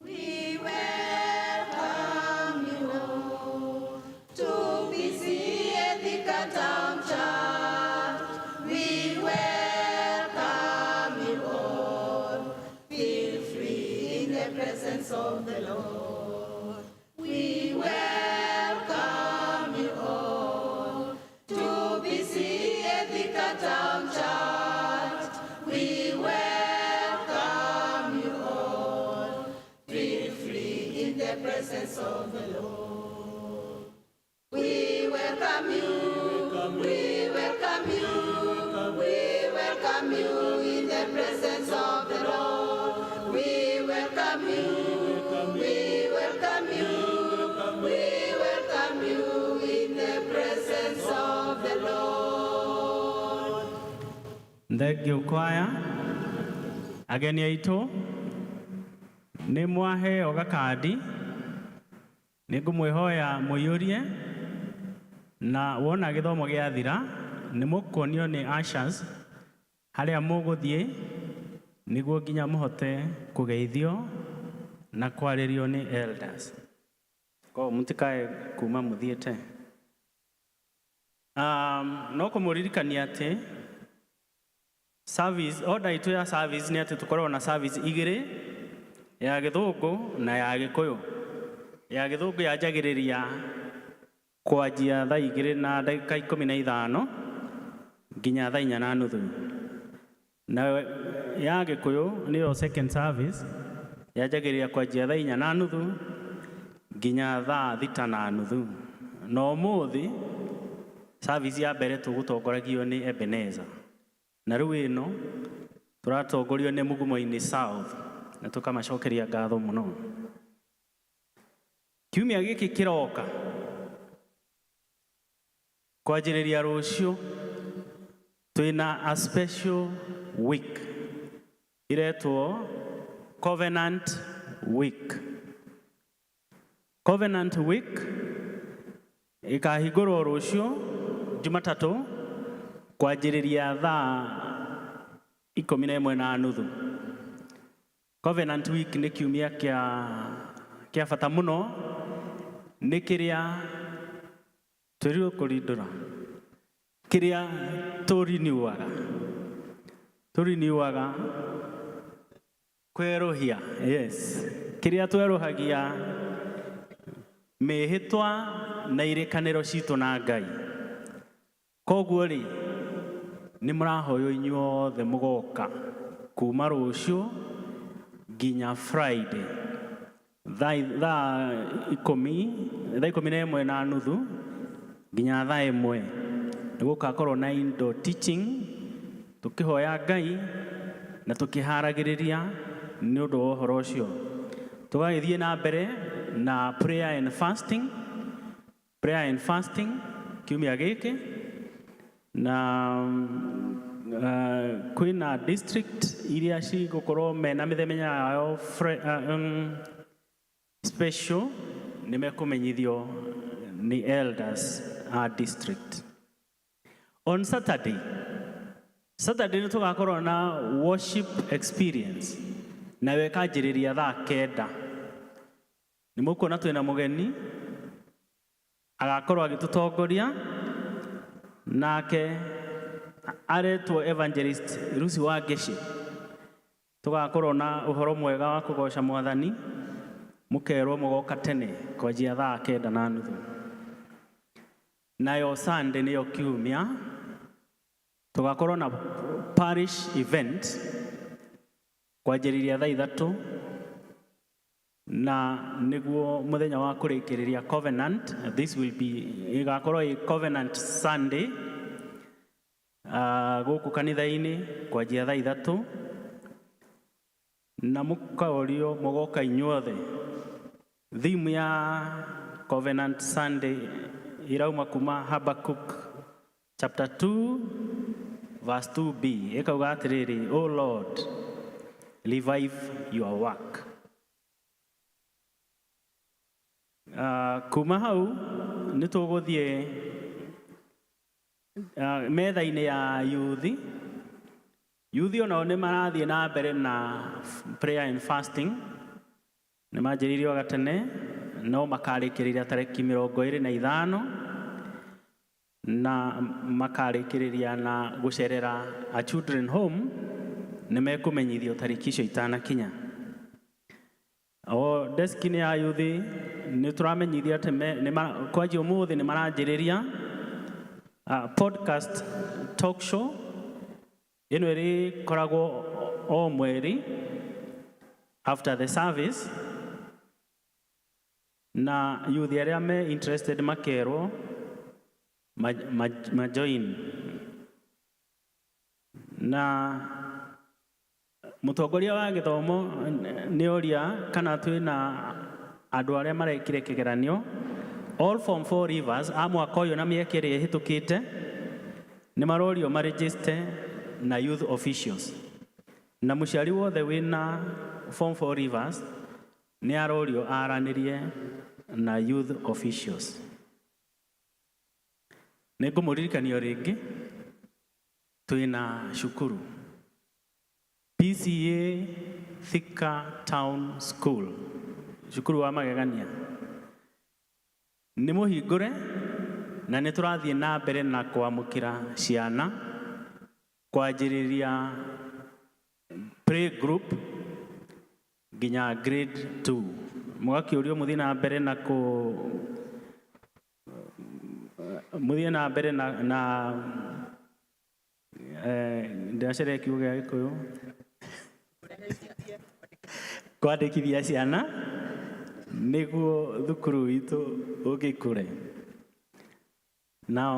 We welcome you all to PCEA Thika Town Church. We welcome you all. Feel free in the presence of the Lord. We welcome you all to PCEA Thika Town Church. We welcome you all. Feel free in the presence of the Lord. We welcome you, we welcome you, we welcome you in the presence of the Lord. We welcome you, we welcome you, we welcome you in the presence of the Lord. Thengio kwaya. Ageni aitũ nĩ mwaheo gakandi, nĩ ngũmwĩhoya mũiyũrie, na wona gĩthomo gĩathira nĩ mũkuonio nĩ ushers harĩa mũgũthiĩ nĩguo nginya mũhote kũgeithio na kwarĩrio nĩ elders. Koguo mũtikae kuma mũthiĩte. No kũmũririkania atĩ service order itũ ya service nĩ atĩ tũkoragwo na service igĩrĩ, ya Gĩthũngũ na ya Gĩkũyũ. Ya Gĩthũngũ yanjagĩrĩria kwanjia thaa 2:15 nginya thaa 4:30. Na ya Gĩkũyũ nĩyo second service yanjagĩrĩria kwanjia thaa 4:30 nginya thaa 6:30. Na ũmũthĩ service ya mbere tũgũtongoragio nĩ Ebenezer. Na rĩu ĩno tũratongorio nĩ Mugumo-inĩ South na tũkamacokeria ngatho mũno. Kiumia gĩkĩ kĩroka Kwanjĩrĩria rũciũ twĩna a special week iretwo Covenant Week. Covenant Week ĩkahingũrwo rũciũ Jumatatũ kwanjĩrĩria thaa 11:30. Covenant Week nĩ kiumia kĩa bata mũno, nĩ kĩrĩa twĩrirwo kũrindũra, kĩrĩa tũriniuaga kwerũhia, yes, kĩrĩa twerũhagia mĩhĩtwa na irĩkanĩro citũ na Ngai. Koguo rĩ, nĩ mũrahoywo inyuothe mũgoka kuma rũciũ nginya Friday thaa 10, 11:30 nginya thaa 1, nĩ gũgakorwo na indo teaching, tũkĩhoya Ngai na tũkĩharagĩrĩria nĩ ũndũ wa ũhoro ũcio. Tũgagĩthiĩ na mbere na prayer and fasting, prayer and fasting kiumia gĩkĩ, na kwĩna district iria cigũkorwo mena mĩthenya yao special, nĩ mekũmenyithio nĩ elders a district. On Saturday, Saturday nĩ tũgakorwo na worship experience, nayo ĩkanjĩrĩria thaa 9. Nĩ mũkuona twĩna mũgeni agakorwo agĩtũtongoria, nake aretwo Evangelist Lucy Wangeci. Tũgakorwo na ũhoro mwega wa kũgoca Mwathani. Mũkerwo mũgoka tene kwanjia 9:30. Nayo Sunday, nĩyo kiumia, tũgakorwo na parish event kwanjĩrĩria thaa 3, na nĩguo mũthenya wa kũrĩkĩrĩria covenant. This will be, ĩgakorwo ĩ Covenant Sunday gũkũ kanitha-inĩ kwanjia thaa 3, na mũkaũrio mũgoka inyuothe. Theme ya Covenant Sunday irauma kuma Habakkuk chapter 2 verse 2b, ĩkauga atĩrĩrĩ, "O Lord, revive your work." Kuma hau nĩ tũgũthiĩ metha-inĩ ya yuthi. Yuthi onao nĩ marathiĩ na mbere na prayer and fasting. Nĩ manjĩrĩirie o gatene, no makarĩkĩrĩria tarĩki 25, na makarĩkĩrĩria na gũcerera a children home. Nĩ mekũmenyithio tarĩki icio itanakinya. O deski-inĩ ya yuthi nĩ tũramenyithia atĩ kwanjia ũmũthĩ nĩ maranjĩrĩria podcast talk show ĩno ĩrĩkoragwo o mweri after the service, na yuthi arĩa me interested makerwo ma join. Na mũtongoria wa gĩthomo nĩ oria kana twĩna andũ arĩa marekire kĩgeranio. All form 4 leavers a mwaka ũyũ na mĩaka ĩrĩa ĩhĩtũkĩte nĩ marorio maregister na youth officials, na mũciari wothe wĩna form 4 leavers nĩ arorio aranĩrie na youth officials. Nĩ ngũmũririkania rĩngĩ twĩna cukuru PCEA Thika Town School, cukuru wa magegania nĩ mũhingũre, na nĩ tũrathiĩ na mbere na kwamũkĩra ciana kwanjĩrĩria play group nginya grade 2. Mũgakĩũrio mũthiĩ na mbere na kũ mũthiĩ na mbere na ndĩracereria kiugo gĩa Gĩkũyũ, kwandĩkithia ciana nĩguo thukuru witũ ũgĩkũre. Now,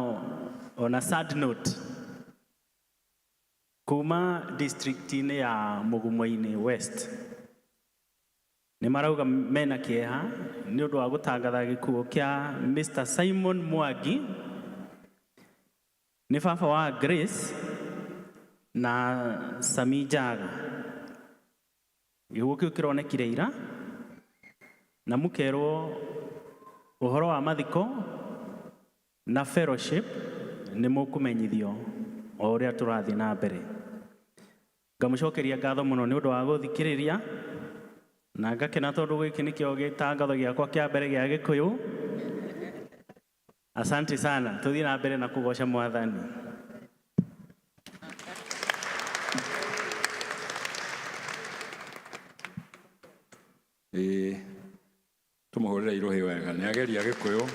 on a sad note, kuma district-inĩ ya Mugumo-inĩ West nĩ marauga mena kĩeha nĩ ũndũ wa gũtangatha gĩkuũ kĩa Mr. Simon Mwangi. Nĩ baba wa Grace na Sami Njaga. Gĩkuũ kĩu kĩronekire ira na mũkerwo ũhoro wa mathiko na fellowship nĩ mũkũmenyithio o ũrĩa tũrathiĩ na mbere. Ngamũcokeria ngatho mũno nĩ ũndũ wa gũthikĩrĩria na ngakena tondũ gĩkĩ nĩkĩo gĩtangatho gĩakwa kĩa mbere gĩa Gĩkũyũ. Asante sana, tũthiĩ na mbere na kũgoca Mwathani. Ĩĩ, tũmũhũrĩre irũhĩ wega, nĩ ageria Gĩkũyũ.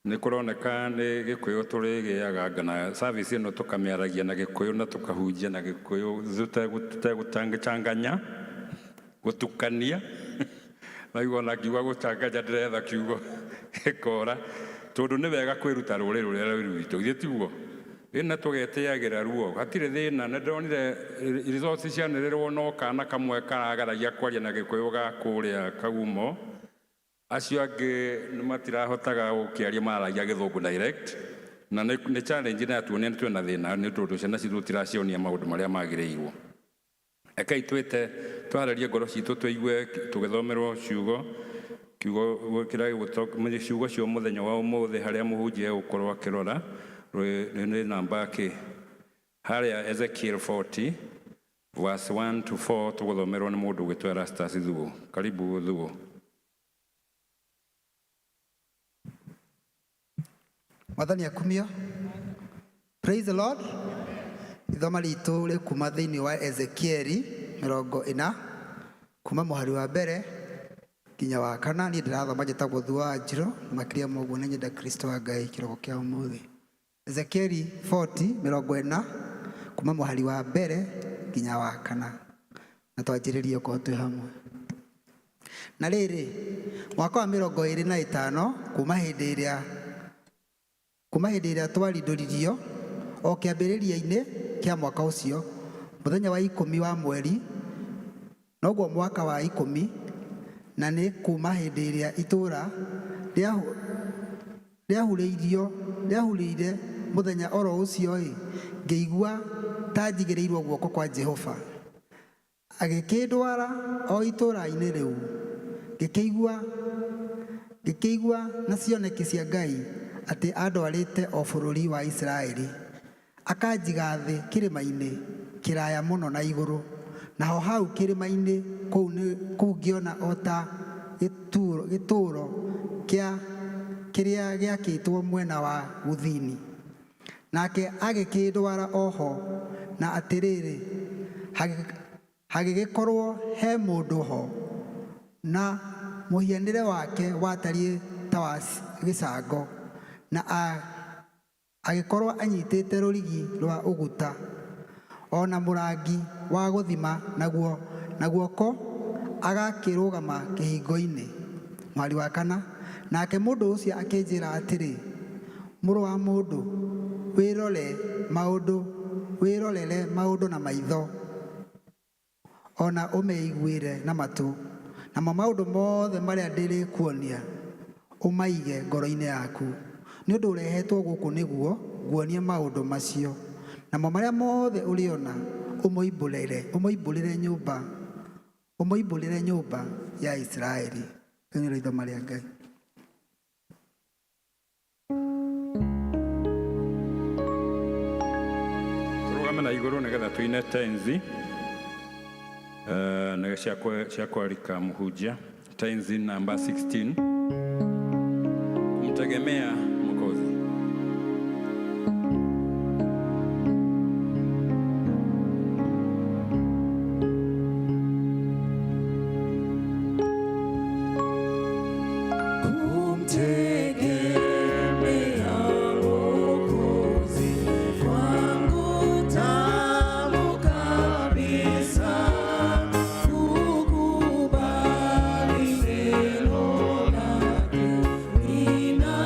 Nĩ kũroneka nĩ Gĩkũyũ tũrĩgĩaga ngana service ĩno tũkamĩaragia na Gĩkũyũ na tũkahunjia na Gĩkũyũ tũtegũchanganya, gũtukania. Naigua ona ngiuga gũchanganya ndĩretha kiugo gĩkora, tondũ nĩ wega kwĩruta rũrĩrĩ rũrĩa rwĩ rwitũ, githĩ tiguo? Ĩna tũgetĩagĩra ruo, hatirĩ thĩna. Nĩ ndonire results cianĩrĩrwo no kana kamwe karageragia kwaria na Gĩkũyũ ga kũrĩa Kagumo, acio angĩ nĩ matirahotaga gũkĩaria, maragia Gĩthũngũ direct, na nĩ challenge na tuonia nĩ twĩna thĩna nĩ tondũ ciana citũ tiracionia maũndũ marĩa magĩrĩirwo. Rekei twĩte twarĩrie ngoro citũ tũigue tũgĩthomerwo ciugo kiugo kĩrĩa gĩgũto ciugo cia mũthenya wa ũmũthĩ harĩa mũhunjia egũkorwo akĩrora nĩ namba kĩ harĩa Ezekiel 40 verse 1 to 4, tũgũthomerwo nĩ mũndũ ũgwĩtwo Erastus Thuo. Karibu Thuo. Mwathani akumio. Praise the Lord. Ithoma ritũ rĩ kuma thĩinĩ wa Ezekieli 40, kuma mũhari wa mbere nginya wa kana. Niĩ ndĩrathoma njĩtagwo Thuo wa Njirũ, makĩria ma ũguo nĩ nyenda Kristo wa Ngai kĩroko kĩa ũmũthĩ. Ezekieli 40, 40, kuma mũhari wa mbere nginya wa kana, na twanjĩrĩrie okorwo twĩ hamwe. Na rĩrĩ, mwaka wa 25 kuma hĩndĩ ĩrĩa twarindũririo, o kĩambĩrĩria-inĩ kĩa mwaka ũcio, mũthenya wa 10 wa mweri, noguo mwaka wa 10, na nĩ kuma hĩndĩ ĩrĩa itũũra rĩahurĩire, mũthenya oro ũcio-ĩ, ngĩigua ta njigĩrĩirwo guoko kwa Jehova, agĩkĩndwara o itũũra-inĩ rĩu. Ngĩkĩigua na cioneki cia Ngai atĩ andwarĩte o bũrũri wa Isiraeli, akanjiga thĩ kĩrĩma-inĩ kĩraya mũno na igũrũ, naho hau kĩrĩma-inĩ kũu ngĩona o ta gĩtũũro kĩa kĩrĩa gĩakĩtwo mwena wa gũthini. Nake agĩkĩndwara o ho, na atĩrĩrĩ, hagĩgĩkorwo he mũndũ ho, na mũhianĩre wake watariĩ ta wa gĩcango, na agĩkorwo anyitĩte rũrigi rwa ũguta o na mũrangi wa gũthima naguo na guoko, agakĩrũgama kĩhingo-inĩ. Mũhari wa kana, nake mũndũ ũcio akĩnjĩra atĩrĩ, "Mũrũ wa mũndũ, wĩrorere maũndũ na maitho, ona ũmeiguĩre na matũ, namo maũndũ mothe marĩa ndĩrĩkuonia ũmaige ngoro-inĩ yaku, nĩ ũndũ ũrehetwo gũkũ nĩguo nguonie maũndũ macio. Namo marĩa mothe ũrĩona ũmoimbũrĩre nyũmba ya Isiraeli." Rĩu nĩrĩo ithoma rĩa Ngai. Tũrũgame na igũrũ nĩgetha tũine tenzi nĩ cia kwarika mũhunjia, tenzi namba 16, kumtegemea Mwokozi. Kumtegemea Mwokozi kwangu tamu kabisa, kukubali neno lake nina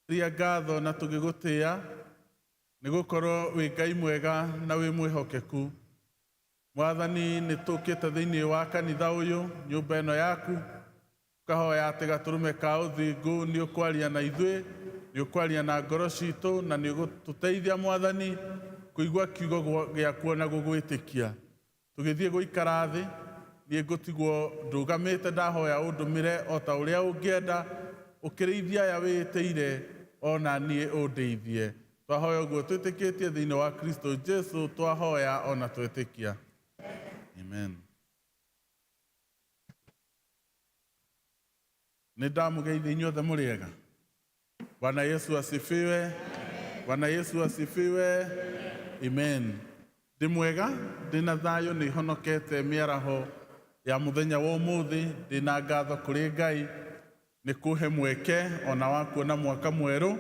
Ria ngatho na tũgĩgũtĩa nĩ gũkorwo wĩ Ngai mwega na wĩ mwĩhokeku. Mwathani, nĩ tũkĩte thĩinĩ wa kanitha ũyũ, nyũmba ĩno yaku, tũkahoya atĩ gatũrũme ka ũthingu nĩ ũkwaria na ithuĩ, nĩ ũkwaria na ngoro citũ, na nĩ ũgũtũteithia Mwathani kũigua kiugo gĩaku ona gũgwĩtĩkia. Tũgĩthiĩ gũikara thĩ, niĩ ngũtigwo ndũgamĩte ndahoya ũndũmĩre o ta ũrĩa ũngĩenda, ũkĩrĩithia aya wĩĩtĩire, o na niĩ ũndĩithie. Twahoya ũguo twĩtĩkĩtie thĩinĩ wa Kristo Jesu, twahoya o na twetĩkia. Amen. Nĩ ndamũgeithia inyuothe mũrĩ ega. Bwana Yesu asifiwe. Bwana Yesu asifiwe. Amen. Ndĩ mwega, ndĩ na thayũ, nĩ honokete mĩaraho ya mũthenya wa ũmũthĩ, ndĩ na ngatho kũrĩ Ngai nĩ kũhe mweke ona wa kuona mwaka mwerũ,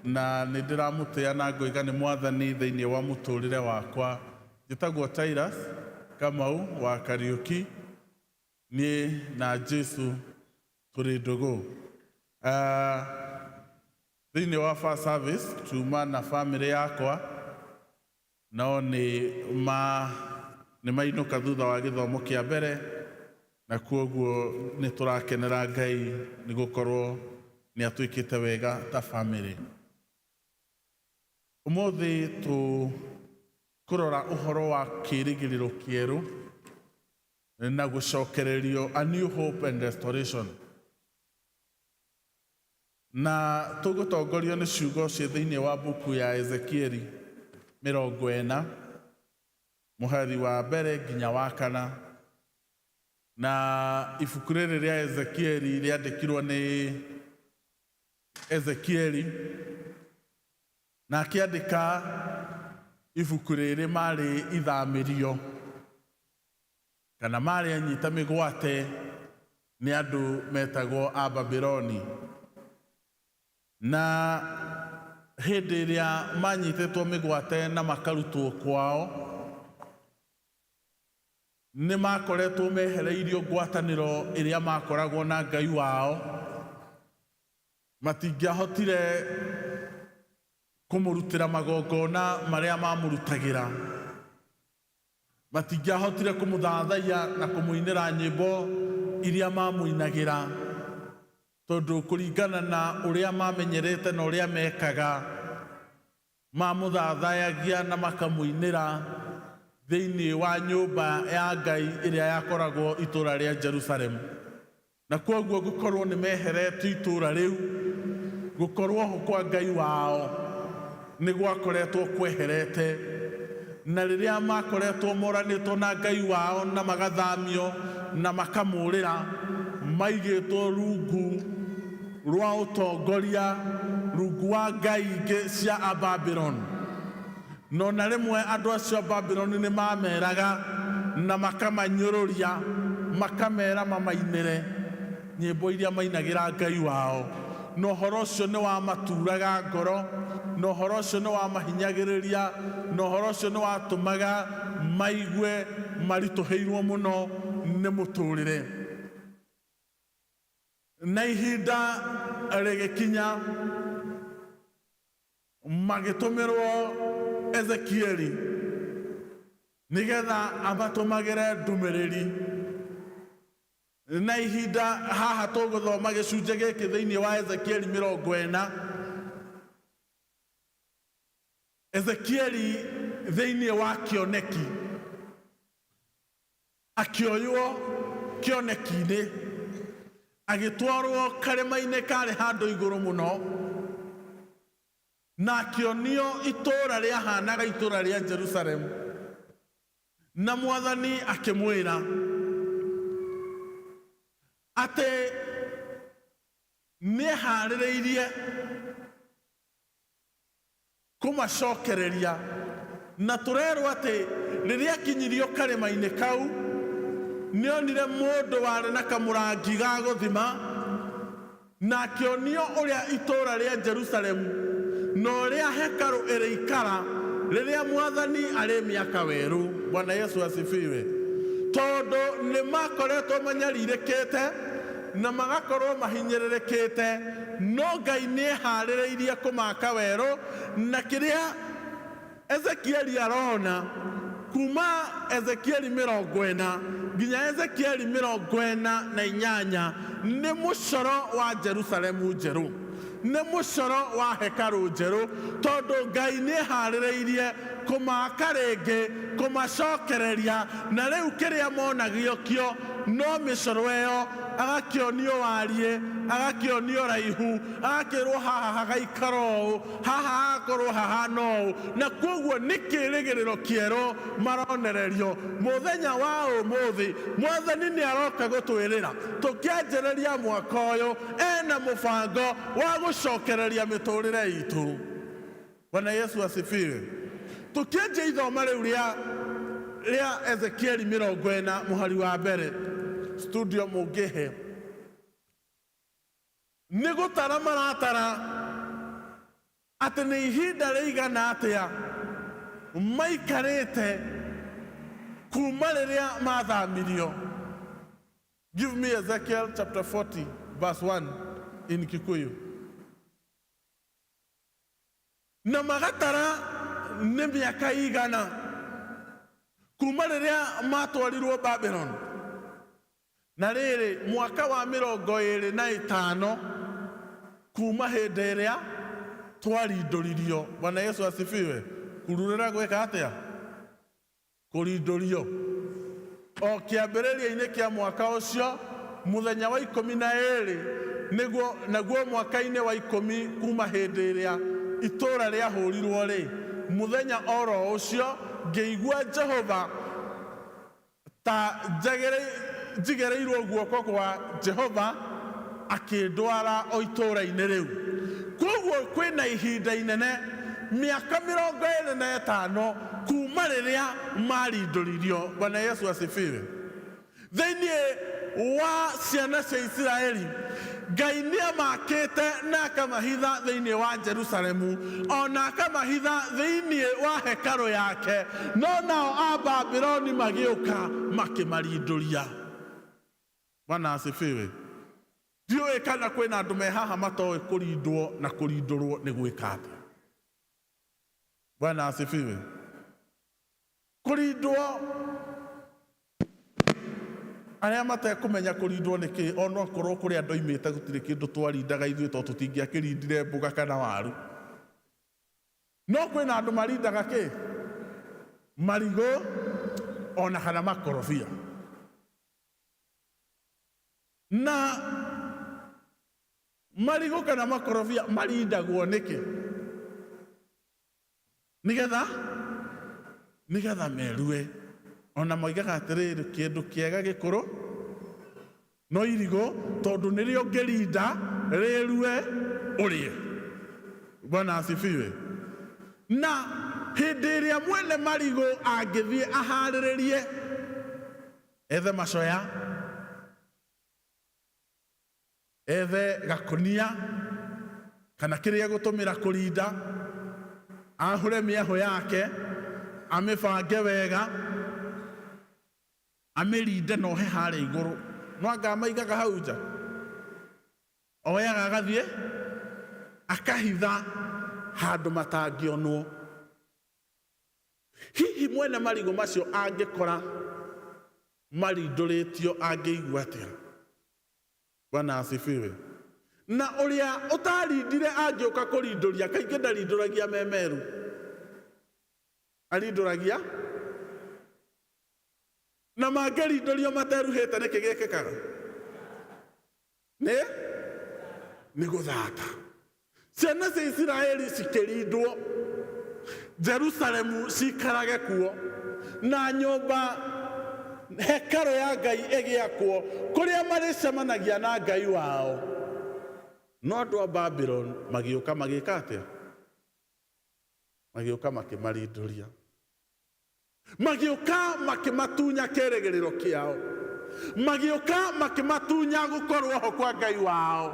na nĩ ndĩramũtĩa na ngoiga nĩ Mwathani thĩinĩ wa mũtũrĩre wakwa. Njĩtagwo Tirus Kamau wa Kariuki, niĩ na Jesu tũrĩ ndũgũ. Thĩinĩ wa first service tuma na famĩlĩ yakwa, no nĩ ma nĩ mainũka thutha wa gĩthomo kĩa mbere, na kwoguo nĩ tũrakenera Ngai nĩ gũkorwo nĩ atwĩkĩte wega ta famĩlĩ. Ũmũthĩ tũkũrora ũhoro wa kĩĩrĩgĩrĩro kĩerũ na gũcokererio, a new hope and restoration. Na tũgũtongorio nĩ ciugo ciĩ thĩinĩ wa mbuku ya Ezekieli 40 mũhari wa mbere nginya wa kana. Na ibuku rĩrĩ rĩa Ezekieli rĩandĩkirwo nĩ Ezekieli, na akĩandĩka ibuku rĩrĩ marĩ ithamĩrio kana marĩ anyita mĩgwate nĩ andũ metagwo a Babuloni. Na hĩndĩ ĩrĩa manyitĩtwo mĩgwate na makarutwo kwao, nĩ makoretwo mehereirio ngwatanĩro ĩrĩa makoragwo na Ngai wao. Matingĩahotire kũmũrutĩra magongona marĩa mamũrutagĩra, matingĩahotire kũmũthathaiya na kũmũinĩra nyĩmbo iria mamũinagĩra, tondũ kũringana na ũrĩa mamenyerete na ũrĩa mekaga, mamũthathayagia na makamũinĩra thĩinĩ wa nyũmba ya Ngai ĩrĩa yakoragwo itũũra rĩa Jerusalemu. Na kwoguo gũkorwo nĩ meheretio itũũra rĩu, gũkorwo ho kwa Ngai wao nĩ gwakoretwo kweherete. Na rĩrĩa makoretwo moranĩtwo na Ngai wao na magathamio na makamũrĩra, maigĩtwo rungu rwa ũtongoria, rungu wa ngai ingĩ cia Ababuloni. No na rĩmwe andũ acio a Babuloni nĩ mameraga na makamanyũrũria, makamera mamainĩre nyĩmbo iria mainagĩra Ngai wao. Na ũhoro ũcio nĩ wamaturaga ngoro, na ũhoro ũcio nĩ wamahinyagĩrĩria, na ũhoro ũcio nĩ watũmaga maigue maritũhĩirwo mũno nĩ mũtũrĩre. Na ihinda rĩgĩkinya magĩtũmĩrwo Ezekieli nĩgetha amatũmagĩre ndũmĩrĩri. Na ihinda haha tũgũthoma gĩcunjĩ gĩkĩ thĩinĩ wa Ezekieli 40. Ezekieli thĩinĩ wa kĩoneki akĩoywo kĩoneki-inĩ agĩtwarwo karĩma-inĩ karĩ handũ igũrũ mũno, na akĩonio itũũra rĩahanaga itũũra rĩa Jerusalemu. Na Mwathani akĩmwĩra atĩ nĩeharĩrĩirie kũmacokereria. Na tũrerwo atĩ rĩrĩa akinyirio karĩma-inĩ kau, nĩonire mũndũ warĩ na kamũrangi ga gũthima, na akĩonio ũrĩa itũũra rĩa Jerusalemu na ũrĩa hekarũ ĩrĩikara rĩrĩa Mwathani arĩmĩaka werũ. Bwana Yesu asifiwe. Tondũ nĩ makoretwo manyarirĩkĩte, Na magakorwo mahinyĩrĩrĩkĩte, no Ngai nĩ eharĩrĩirie kũmaka werũ. Na kĩrĩa Ezekieli arona kuma Ezekieli 40 nginya Ezekieli 48 nĩ mũcoro wa Jerusalemu njerũ, nĩ mũcoro wa hekarũ njerũ, tondũ Ngai nĩ eharĩrĩirie kũmaka rĩngĩ, kũmacokereria. Na rĩu kĩrĩa monagio kĩo no mĩcoro ĩyo, agakĩonio wariĩ, agakĩonio raihu, agakĩrwo haha hagaikara ũũ, haha hagakorwo hahana ũũ. Na kwoguo nĩ kĩrĩgĩrĩro kĩerũ maronererio. Mũthenya wa ũmũthĩ Mwathani nĩ aroka gũtwĩrĩra tũkĩanjĩrĩria mwaka ũyũ ena mũbango wa gũcokereria mĩtũrĩre itũ. Bwana Yesu asifiwe. Tũkĩanjia ithoma rĩu rĩa Ezekieli 40 mũhari wa mbere, studio mũngĩhe, nĩ gũtara maratara atĩ nĩ ihinda rĩigana atĩa maikarĩte kuma rĩrĩa mathamirio. Give me Ezekiel chapter 40 verse 1 in Kikuyu. Na magatara nĩ mĩaka igana kuma rĩrĩa matwarirwo Babylon. Na rĩrĩ, mwaka wa 25 kuma hĩndĩ ĩrĩa twarindũririo. Bwana Yesu asifiwe. Kururĩra gwĩka atĩa? Kũrindũrio. O kĩambĩrĩria-inĩ kĩa mwaka ũcio, mũthenya wa 12, nĩguo, naguo mwaka-inĩ wa 10 kuuma hĩndĩ ĩrĩa itũũra rĩahũrirũo-rĩ, mũthenya o ro ũcio ngĩigua Jehova ta njigĩrĩirũo guoko kwa Jehova akĩndwara o itũũra-inĩ rĩu. Kwoguo kwĩna ihinda inene, mĩaka 25 kuma rĩrĩa marindũririo. Bwana Yesu asifiwe. Thĩinĩ wa ciana cia Isiraeli, Ngai nĩ amakĩte na akamahitha thĩinĩ wa Jerusalemu, o na akamahitha thĩinĩ wa hekarũ yake, no nao a Babuloni magĩũka makĩmarindũria. Bwana asifiwe. Ndiũĩ kana kwĩna andũ me haha matoĩ kũrindwo na kũrindũrwo nĩ gwĩka atĩa. Bwana asifiwe. Kũrindwo, arĩa matekũmenya kũrindwo nĩ kĩĩ, ona okorwo kũrĩa ndoimĩte gũtirĩ kĩndũ twarindaga ithuĩ, tondũ tũtingĩakĩrindire mboga kana waru. No kwĩna andũ marindaga kĩ? Marigũ ona kana makorobia. Na marigũ kana makorobia marindagwo nĩkĩ? Nĩgetha merue. Ona moigaga atĩrĩrĩ, kĩndũ kĩega gĩkũrũ no irigũ, tondũ nĩrĩo ũngĩrinda rĩrue ũrĩe. Bwana asifiwe. Na hĩndĩ ĩrĩa mwene marigũ angĩthiĩ aharĩrĩrie, ethe macoya, ethe gakonia kana kĩrĩa egũtũmĩra kũrinda, ahũre mĩahũ yake, amĩbange wega, amĩrinde na ohe harĩa igũrũ. No anga amaigaga hau nja? Oyaga agathiĩ akahitha handũ matangĩonwo. Hihi mwene marigũ macio angĩkora marindũrĩtio angĩigua atĩa? Bwana asifiwe. Na ũrĩa ũtarindire angĩũka kũrindũria, kaingĩ ndarindũragia me meru, arindũragia na mangĩrindũrio materuhĩte. Nĩkĩ gĩkĩkaga? Nĩ gũthata. Ciana cia Isiraeli cikĩrindwo Jerusalemu cikarage kuo, na nyũmba hekarũ ya Ngai ĩgĩakwo kũrĩa marĩcemanagia na Ngai wao. No andũ a Babylon magĩũka magĩka atĩa? Magĩũka makĩmarindũria, magĩũka makĩmatunya kĩrĩgĩrĩro kĩao, magĩũka makĩmatunya gũkorwo ho kwa Ngai wao,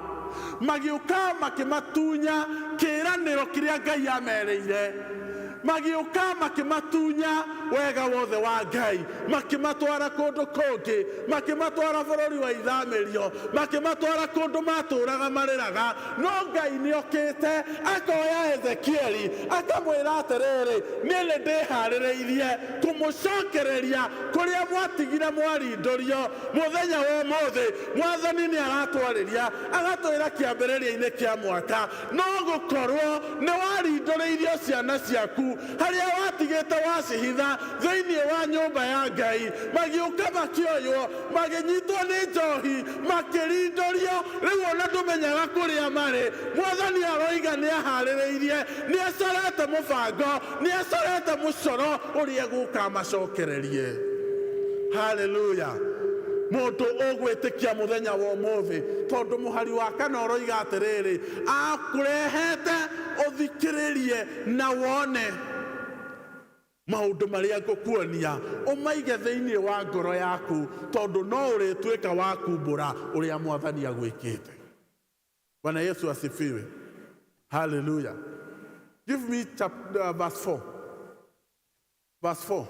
magĩũka makĩmatunya kĩĩranĩro kĩrĩa Ngai amerĩire. Magĩũka makĩmatunya wega wothe wa Ngai, makĩmatwara kũndũ kũngĩ, makĩmatwara bũrũri wa ithamĩrio, makĩmatwara kũndũ matũraga marĩraga. No Ngai nĩokĩte akoya Ezekieli akamwĩra atĩrĩrĩ, niĩ nĩ ndĩharĩrĩirie kũmũcokereria kũrĩa mwatigire mwarindũrio. Mũthenya wa ũmũthĩ Mwathani nĩ aratwarĩria agatwĩra kĩambĩrĩria-inĩ kĩa mwaka, no gũkorwo nĩ warindũrĩirio ciana ciaku harĩa watigĩte wacihitha thĩinĩ wa nyũmba ya Ngai, magĩũka makĩoywo, magĩnyitwo nĩ njohi, makĩrindũrio, rĩu ona ndũmenyaga kũrĩa marĩ. Mwathani aroiga nĩ aharĩrĩirie, nĩ acorete mũbango, nĩ acorete mũcoro ũrĩa egũka amacokererie. Haleluya! Mũndũ ũgwĩtĩkia mũthenya wa ũmũthĩ, tondũ mũhari wa kana ũroiga atĩrĩrĩ, akũrehete ũthikĩrĩrie na wone maũndũ marĩa ngũkuonia, ũmaige thĩinĩ wa ngoro yaku, tondũ no ũrĩtuĩka wa kumbũra ũrĩa Mwathani agwĩkĩte. Bwana Yesu asifiwe. Haleluya. Give me chapter, verse 4. Verse 4.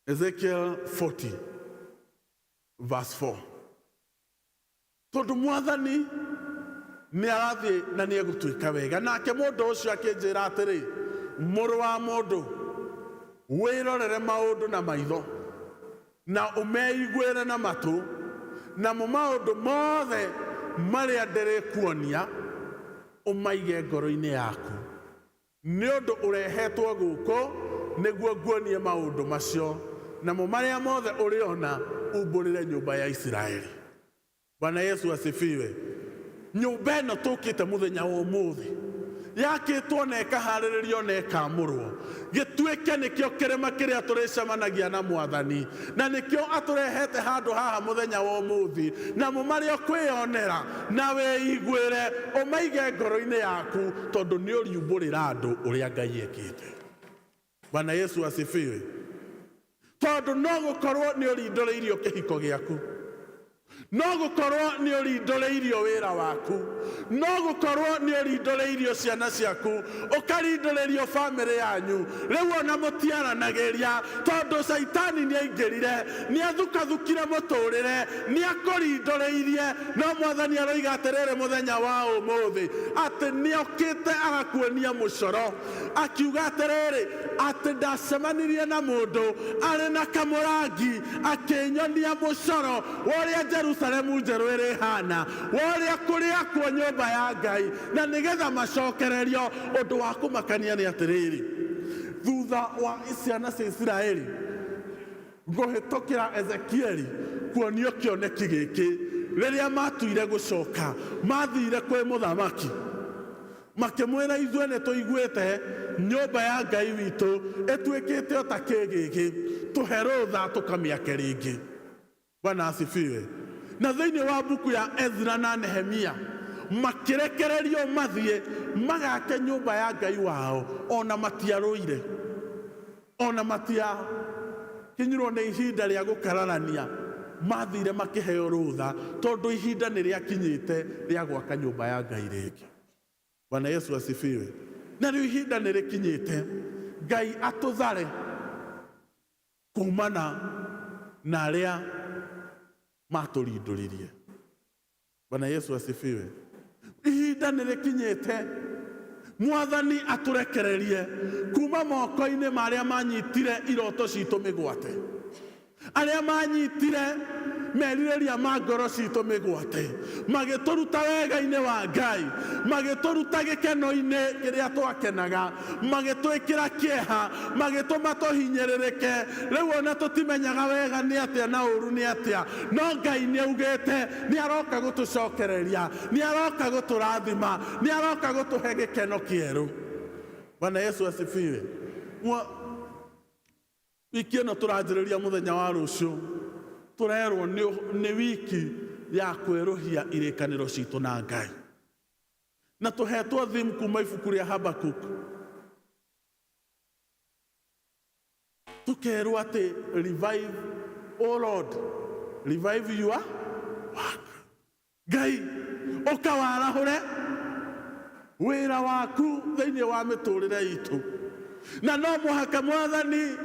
Ezekiel 40 verse 4. Tondũ Mwathani nĩ arathiĩ na nĩ egũtuĩka wega. Nake mũndũ ũcio akĩnjĩra atĩrĩ, mũrũ wa mũndũ, wĩrorere maũndũ na maitho na ũmeiguĩre na matũ, namo maũndũ mothe marĩa ndĩrĩkuonia ũmaige ngoro-inĩ yaku, nĩ ũndũ ũrehetwo gũkũ nĩguo nguonie maũndũ macio, namo marĩa mothe ũrĩona umbũrĩre nyũmba ya Isiraeli. Bwana Yesu asifiwe. Nyũmba ĩno tũkĩte mũthenya wa ũmũthĩ yakĩtwo na ĩkaharĩrĩrio na ĩkamũrwo gĩtuĩke nĩkĩo kĩrĩma kĩrĩa tũrĩcemanagia na Mwathani, na nĩkĩo atũrehete handũ haha mũthenya wa ũmũthĩ, namo marĩa ũkwĩyonera na wĩiguĩre ũmaige ngoro-inĩ yaku, tondũ nĩ ũriumbũrĩra andũ ũrĩa Ngai ekĩte. Bwana Yesu asifiwe. Tondũ no gũkorwo nĩ ũrindũrĩirio kĩhiko gĩaku, no gũkorwo nĩ ũrindũrĩirio wĩra waku, no gũkorwo nĩ ũrindũrĩirio ciana ciaku, ũkarindũrĩrio bamĩrĩ yanyu, rĩu ona mũtiaranagĩria tondũ caitani nĩ aingĩrire, nĩ athukathukire mũtũrĩre, nĩ akũrindũrĩirie. No Mwathani aroiga atĩrĩrĩ mũthenya wa ũmũthĩ atĩ nĩ okĩte agakuonia mũcoro, akiuga atĩrĩrĩ, atĩ ndacemanirie na mũndũ arĩ na kamũrangi akĩnyonia mũcoro wa ũrĩa Jerusalemu njerũ ĩrĩhana, wa ũrĩa kũrĩakwo nyũmba ya Ngai, na nĩgetha macokererio. Ũndũ wa kũmakania nĩ atĩrĩrĩ, thutha wa ciana cia Isiraeli ngũhĩtũkĩra Ezekieli kuonio kĩoneki gĩkĩ, rĩrĩa matuire gũcoka, mathire kwĩ mũthamaki makĩmwĩra, ithuĩ nĩ tũiguĩte nyũmba ya Ngai witũ ĩtuĩkĩte o ta kĩgĩgĩ, tũhe rũtha tũkamĩake rĩngĩ. Bwana asifiwe. Na thĩinĩ wa mbuku ya Ezra na Nehemia makĩrekererio mathiĩ magake nyũmba ya Ngai wao, ona matiarũire, ona matiakinyirwo nĩ ihinda rĩa gũkararania, mathire makĩheo rũtha tondũ ihinda nĩ rĩakinyĩte rĩa gwaka nyũmba ya Ngai rĩngĩ. Bwana Yesu asifiwe. Na rĩu ihinda nĩ rĩkinyĩte Ngai atũthare kumana na arĩa matũrindũririe. Bwana Yesu asifiwe. Ihinda nĩ rĩkinyĩte Mwathani atũrekererie kuma moko-inĩ ma arĩa manyitire iroto citũ mĩgwate, arĩa manyitire merirĩria ma ngoro citũ mĩgwate, magĩtũruta wega-inĩ wa Ngai, magĩtũruta gĩkeno-inĩ kĩrĩa twakenaga, magĩtwĩkĩra kĩeha, magĩtũma tũhinyĩrĩrĩke. Rĩu ona tũtimenyaga wega nĩ atĩa na ũru nĩ atĩa, no Ngai nĩ augĩte nĩ aroka gũtũcokereria, nĩ aroka gũtũrathima, nĩ aroka gũtũhe gĩkeno kĩerũ. Bwana Yesu asifiwe. Wiki ĩno tũranjĩrĩria mũthenya wa rũciũ, tũrerwo nĩ wiki ya kwerũhia irĩkanĩro citũ na Ngai, na tũhetwo theme kuma ibuku rĩa Habakuk, tũkerwo atĩ revive, O Lord, revive your work. Ngai ũkawarahũre. Wĩra waku thĩinĩ wa mĩtũrĩre itũ. Na no mũhaka Mwathani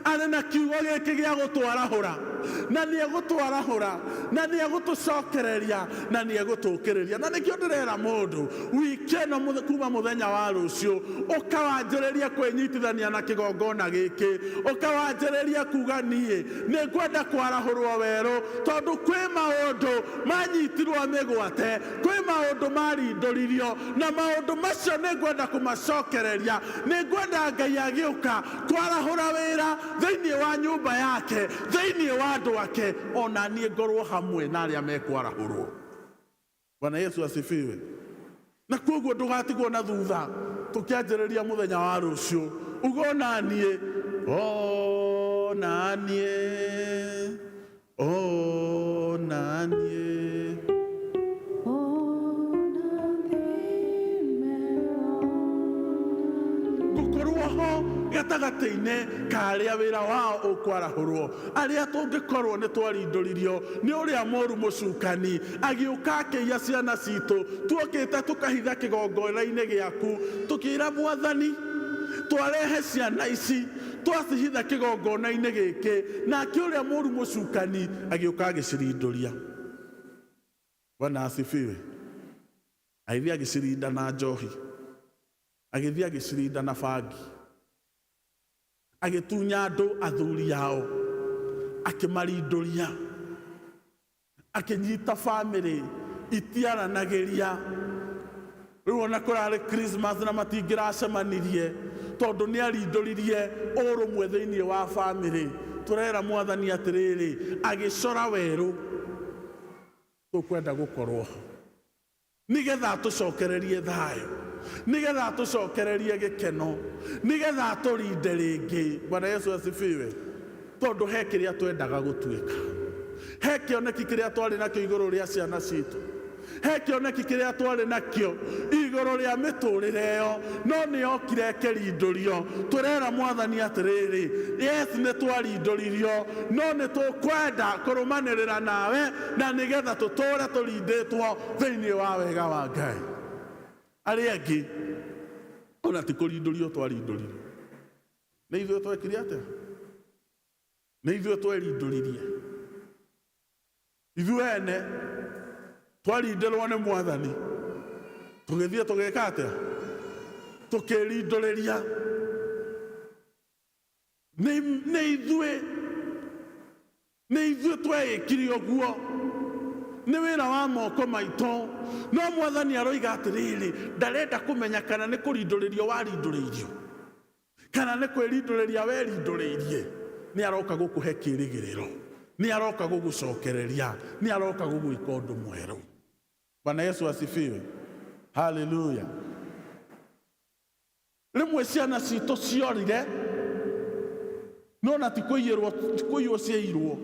arĩ na kiugo gĩkĩ gĩa gũtwarahũra, na nĩ egũtwarahũra, na nĩ egũtũcokereria, na nĩ egũtũkĩrĩria. Na nĩkĩo ndĩrera mũndũ wiki ĩno kuma mũthenya wa rũciũ ũkawanjĩrĩria kwĩnyitithania na kĩgongona gĩkĩ, ũkawanjĩrĩria kuga niĩ nĩ ngwenda kwarahũrwo werũ, tondũ kwĩ maũndũ manyitirwo mĩgwate, kwĩ maũndũ marindũririo, na maũndũ macio nĩ ngwenda kũmacokereria. Nĩ ngwenda Ngai agĩũka kwarahũra wĩra thĩinĩ wa nyũmba yake, thĩinĩ wa andũ ake, ona niĩ ngorwo hamwe na arĩa mekwarahũrwo. Bwana Yesu asifiwe. Na koguo ndũgatigwo na thutha tũkĩanjĩrĩria mũthenya wa rũciũ, uga onaniĩ, onaniĩ, onaniĩ. Ngũkorwo ho gatagatĩ-inĩ ka arĩa wĩra wao ũkwarahũrwo, arĩa tũngĩkorwo nĩ twarindũririo nĩ ũrĩa mũru mũcukani agĩũka akĩiya ciana citũ, tuokĩte tũkahitha kĩgongona-inĩ gĩaku, tũkĩra Mwathani twarehe ciana ici twacihitha kĩgongona-inĩ gĩkĩ, nake ũrĩa mũru mũcukani agĩũka agĩcirindũria. Bwana asifiwe. Agĩthiĩ agĩcirinda na njohi, agĩthiĩ agĩcirinda na bangi, agĩtunya andũ athuri ao, akĩmarindũria, akĩnyita bamĩrĩ itiaranagĩria. Rĩu ona kũrarĩ Christmas na matingĩracemanirie tondũ nĩ arindũririe ũrũmwe thĩinĩ wa bamĩrĩ. Tũrera Mwathani atĩrĩrĩ, agĩcora werũ tũkwenda gũkorwo ho, nĩgetha atũcokererie thayũ, nĩgetha atũcokererie gĩkeno, nĩgetha atũrinde rĩngĩ. Bwana Yesu asifiwe. Tondũ he kĩrĩa twendaga gũtuĩka, he kĩoneki kĩrĩa twarĩ nakĩo igũrũ rĩa ciana citũ, he kĩoneki kĩrĩa twarĩ nakĩo igũrũ rĩa mĩtũrĩre ĩyo, no nĩ yokire ĩkĩrindũrio. Tũrera Mwathani atĩrĩrĩ, yes, nĩ twarindũririo, no nĩ tũkwenda kũrũmanĩrĩra nawe, na nĩgetha tũtũre tũrindĩtwo thĩinĩ wa wega wa Ngai. Arĩa angĩ ona ti kũrindũrio twarindũririo, nĩ ithuĩ twekire atĩa? Nĩ ithuĩ twerindũririe, ithuĩ ene twarindĩrwo nĩ Mwathani, tũgĩthiĩ tũgĩka atĩa? Tũkĩrindũrĩria. Nĩ ithuĩ, nĩ ithuĩ tweĩkire ũguo, nĩ wĩra wa moko maitũ. No Mwathani aroiga atĩrĩrĩ, ndarenda kũmenya kana nĩ kũrindũrĩrio warindũrĩirio, kana nĩ kwĩrindũrĩria werindũrĩirie. Nĩ aroka gũkũhe kĩrĩgĩrĩro, nĩ aroka gũgũcokereria, nĩ aroka gũgwĩka ũndũ mwerũ. Bwana Yesu asifiwe. Haleluya. Rĩmwe ciana citũ ciorire, no na ti kũiyĩrwo, ti kũiywo ciairwo,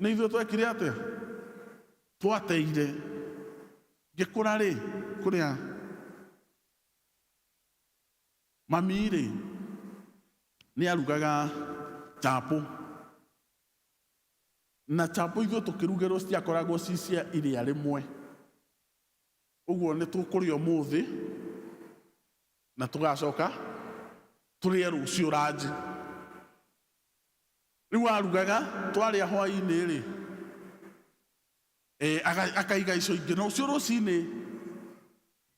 nĩ ithuĩ twekire atĩa? Twateire. Ngĩkũra rĩ, kũrĩa mami rĩ nĩ arugaga chapo, na chapo ithuĩ tũkĩrugĩrwo citiakoragwo ci cia iria rĩmwe. Ũguo nĩ tũkũrĩa ũmũthĩ na tũgacoka tũrĩe rũciũ ranji. Rĩu arugaga twarĩa hwaĩ-inĩ rĩ, akaiga icio ingĩ, na ũcio rũcinĩ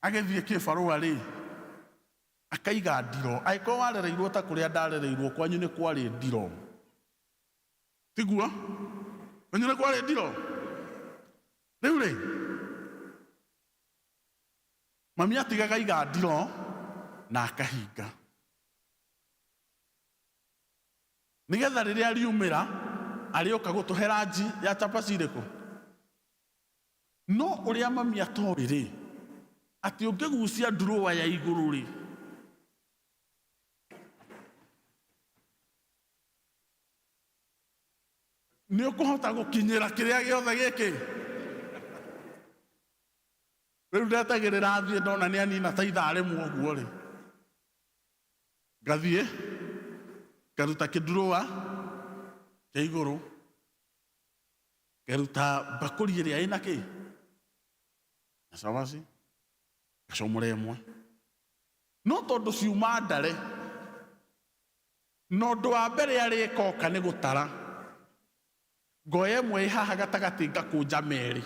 agĩthiĩ kĩbarũa rĩ, akaiga ndiro. Angĩkorwo warereirwo ta kũrĩa ndarereirwo, kwanyu nĩ kwarĩ ndiro, tiguo? Kwanyu nĩ kwarĩ ndiro. Rĩu rĩ, mami atigaga iga ndiro na akahinga, nĩgetha rĩrĩa riumĩra arĩũka gũtũhe ranji ya cabaci irĩkũ. No ũrĩa mami atoĩ rĩ, atĩ ũngĩgucia ndurũa ya igũrũ rĩ, nĩ ũkũhota gũkinyĩra kĩrĩa gĩothe gĩkĩ. Rĩu ndetagĩrĩra thiĩ, ndona nĩ anina ta ithaa rĩmwe ũguo rĩ, ngathiĩ ngaruta kĩndurũa kĩa igũrũ, ngaruta mbakũri ĩrĩa ĩna kĩ na cabaci, ngacomora ĩmwe. No tondũ ciuma ndare, na ũndũ wa mbere arĩka oka nĩ gũtara. Ngoya ĩmwe ĩ haha gatagatĩ ngakũnja merĩ.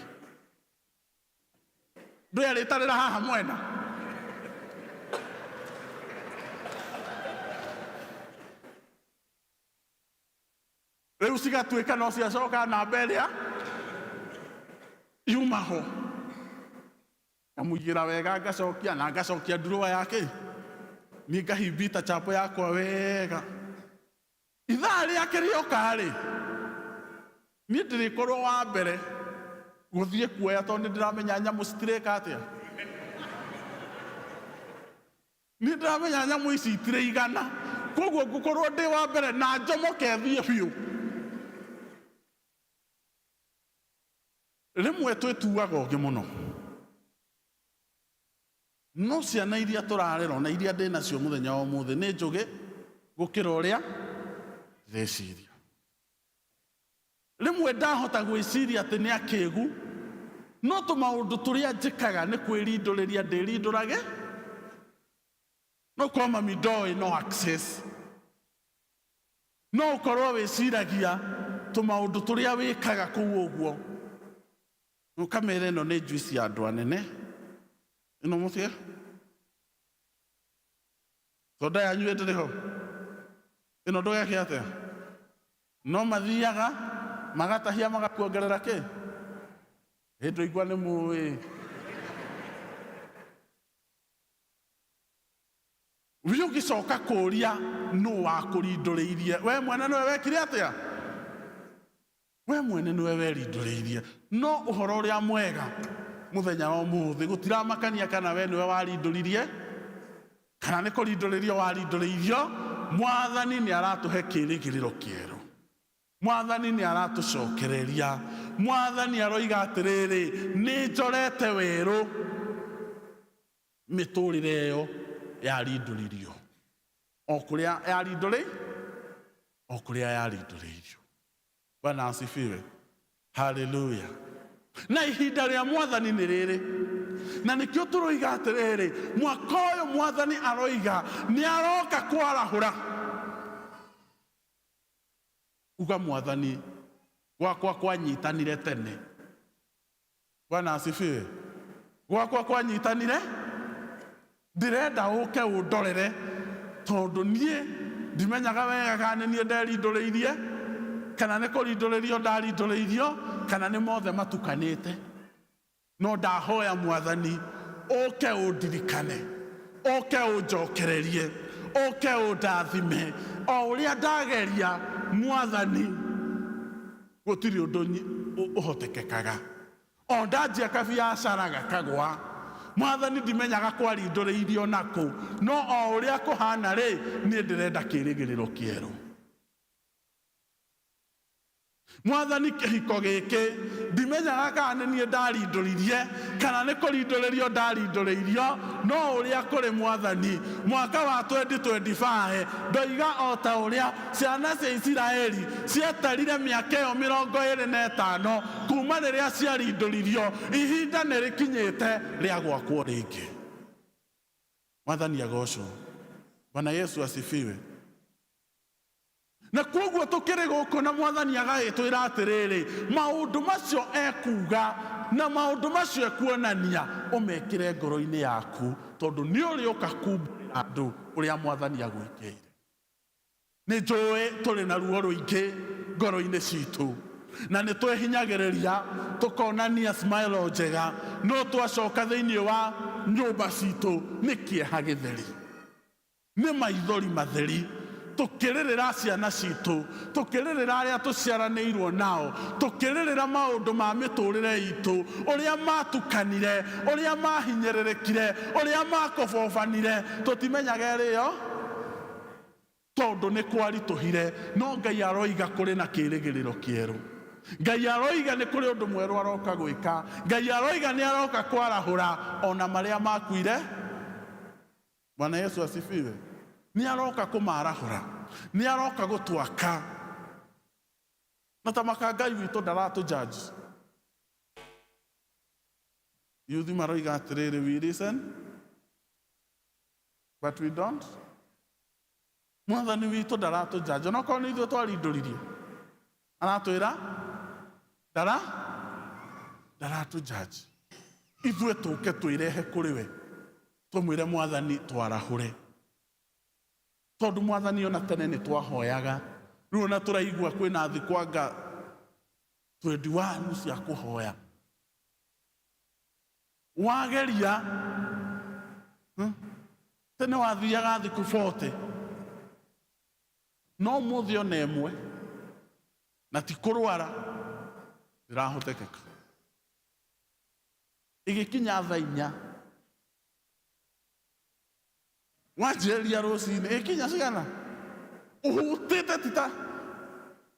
Ndũĩ arĩtarĩra haha mwena. Rĩu cigatuĩka no ciacoka namba ĩrĩa yuma ho. Ngamũigĩra wega ngacokia na ngacokia drawer yake. Niĩ ngahimbita chapo yakwa wega. Ithaa rĩake rĩoka rĩ, niĩ ndĩrĩkorwo wa mbere gũthiĩ kuoya tondũ nĩ ndĩramenya nyamũ citirĩka atĩa. Niĩ ndĩramenya nyamũ ici itirĩigana, koguo ngũkorwo ndĩ wa mbere na njomoke thiĩ biũ. Rĩmwe twĩtuaga ũgĩ mũno, no ciana iria tũrarera ona iria ndĩ nacio mũthenya wa ũmũthĩ nĩ njũgĩ gũkĩra ũrĩa ndĩreciria. Rĩmwe ndahota gwĩciria atĩ nĩ akĩgu, no tũmaũndũ tũrĩa njĩkaga nĩ kwĩrindũrĩria ndĩrindũrage. No korwo mami ndoĩ no access. No ũkorwo wĩciragia tũmaũndũ tũrĩa wĩkaga kũu ũguo, ũkamera ĩno nĩ juice ya andũ anene, ĩno mũtige soda yanyu ĩndĩrĩ ho, ĩno ndũgeke atĩa. No mathiaga magatahia magakuongerera kĩ? Ĩ ndũigua nĩ mũĩ. We ũgĩcoka kũria nũ wakũrindũrĩirie, we mwene nĩwe wekire atĩa? We mwene nĩwe werindũrĩirie. No ũhoro ũrĩa mwega mũthenya wa ũmũthĩ gũtiramakania kana we nĩwe warindũririe kana nĩ kũrindũrĩrio warindũrĩirio, Mwathani nĩ aratũhe kĩrĩgĩrĩro kĩerũ. Mwathani nĩ aratũcokereria. Mwathani aroiga atĩrĩrĩ, nĩ njorete werũ mĩtũrĩre ĩyo yarindũririo o kũrĩa yarindũrĩ o kũrĩa yarindũrĩirio. Bwana asifiwe. Haleluya. Na ihinda rĩa Mwathani nĩ rĩrĩ, na nĩkĩo tũroiga atĩrĩrĩ, mwaka ũyũ Mwathani aroiga nĩ aroka kwarahũra. Uga Mwathani, gwakwa kwanyitanire tene. Bwana asifiwe. Gwakwa kwanyitanire, ndĩrenda ũke ũndorere tondũ niĩ ndimenyaga wega kana nĩ niĩ nderindũrĩirie kana nĩ kũrindũrĩrio ndarindũrĩirio kana nĩ mothe matukanĩte. No ndahoya Mwathani ũke ũndirikane, ũke ũnjokererie, ũke ũndathime o ũrĩa ndageria Mwathani, gũtirĩ ũndũ ũhotekekaga. O ndanjia kabiacara gakagwa. Mwathani ndimenyaga kwarindũrĩirio nakũ, no o ũrĩa kũhana rĩ, niĩ ndĩrenda kĩrĩgĩrĩro kĩerũ. Mwathani kĩhiko gĩkĩ ndimenyaga kana nĩ niĩ ndarindũririe kana nĩ kũrindũrĩrio ndarindũrĩirio, no ũrĩa kũrĩ Mwathani, mwaka wa 2025 ndoiga o ta ũrĩa ciana cia Isiraeli cieterire mĩaka ĩyo 25 kuma rĩrĩa ciarindũririo, ihinda nĩ rĩkinyĩte rĩa gwakwo rĩngĩ. Mwathani agocwo. Bwana Yesu asifiwe. Na kwoguo tũkĩrĩ gũkũ na Mwathani agagĩtwĩra atĩrĩrĩ, maũndũ macio ekuuga na maũndũ macio ekuonania ũmekĩre ngoro-inĩ yaku, tondũ nĩ ũrĩũka kumbũrĩra andũ ũrĩa Mwathani agwĩkĩire. Nĩ njũĩ tũrĩ na ruo rũingĩ ngoro-inĩ citũ, na nĩ twĩhinyagĩrĩria tũkonania smile o njega, no twacoka thĩinĩ wa nyũmba citũ nĩ kĩeha gĩtheri. Nĩ maithori matheri tũkĩrĩrĩra ciana citũ, tũkĩrĩrĩra arĩa tũciaranĩirwo nao, tũkĩrĩrĩra maũndũ ma mĩtũrĩre itũ, ũrĩa matukanire, ũrĩa mahinyĩrĩrĩkire, ũrĩa makobobanire, tũtimenyaga ĩrĩo tondũ nĩ kwaritũhire, no Ngai aroiga kũrĩ na kĩrĩgĩrĩro kĩerũ. Ngai aroiga nĩ kũrĩ ũndũ mwerũ aroka gwĩka. Ngai aroiga nĩ aroka kwarahũra ona marĩa makuire. Bwana Yesu asifiwe. Nĩ aroka kũmarahũra, nĩ aroka gũtwaka. Na ta maka Ngai witũ ndaratũ judge. Yuthi maroiga atĩrĩrĩ, we listen But we don't. Mwathani witũ ndaratũjanja, onokorwo nĩ ithuĩ twarindũririe, aratwĩra ndara ndaratũjanji. Ithuĩ tũke twĩrehe kũrĩ we, tũmwĩre Mwathani twarahũre, tondũ Mwathani ona tene nĩ twahoyaga, rĩu ona tũraigua kwĩna thikũ anga 21 cia kũhoya. Wageria tene wathiaga thikũ 40, no ũmũthĩ ona ĩmwe na ti kũrwara ndĩrahotekeka. Ĩgĩkinya thaa inya wanjĩrĩria rũcinĩ, ĩkinya cigana ũhutĩte tita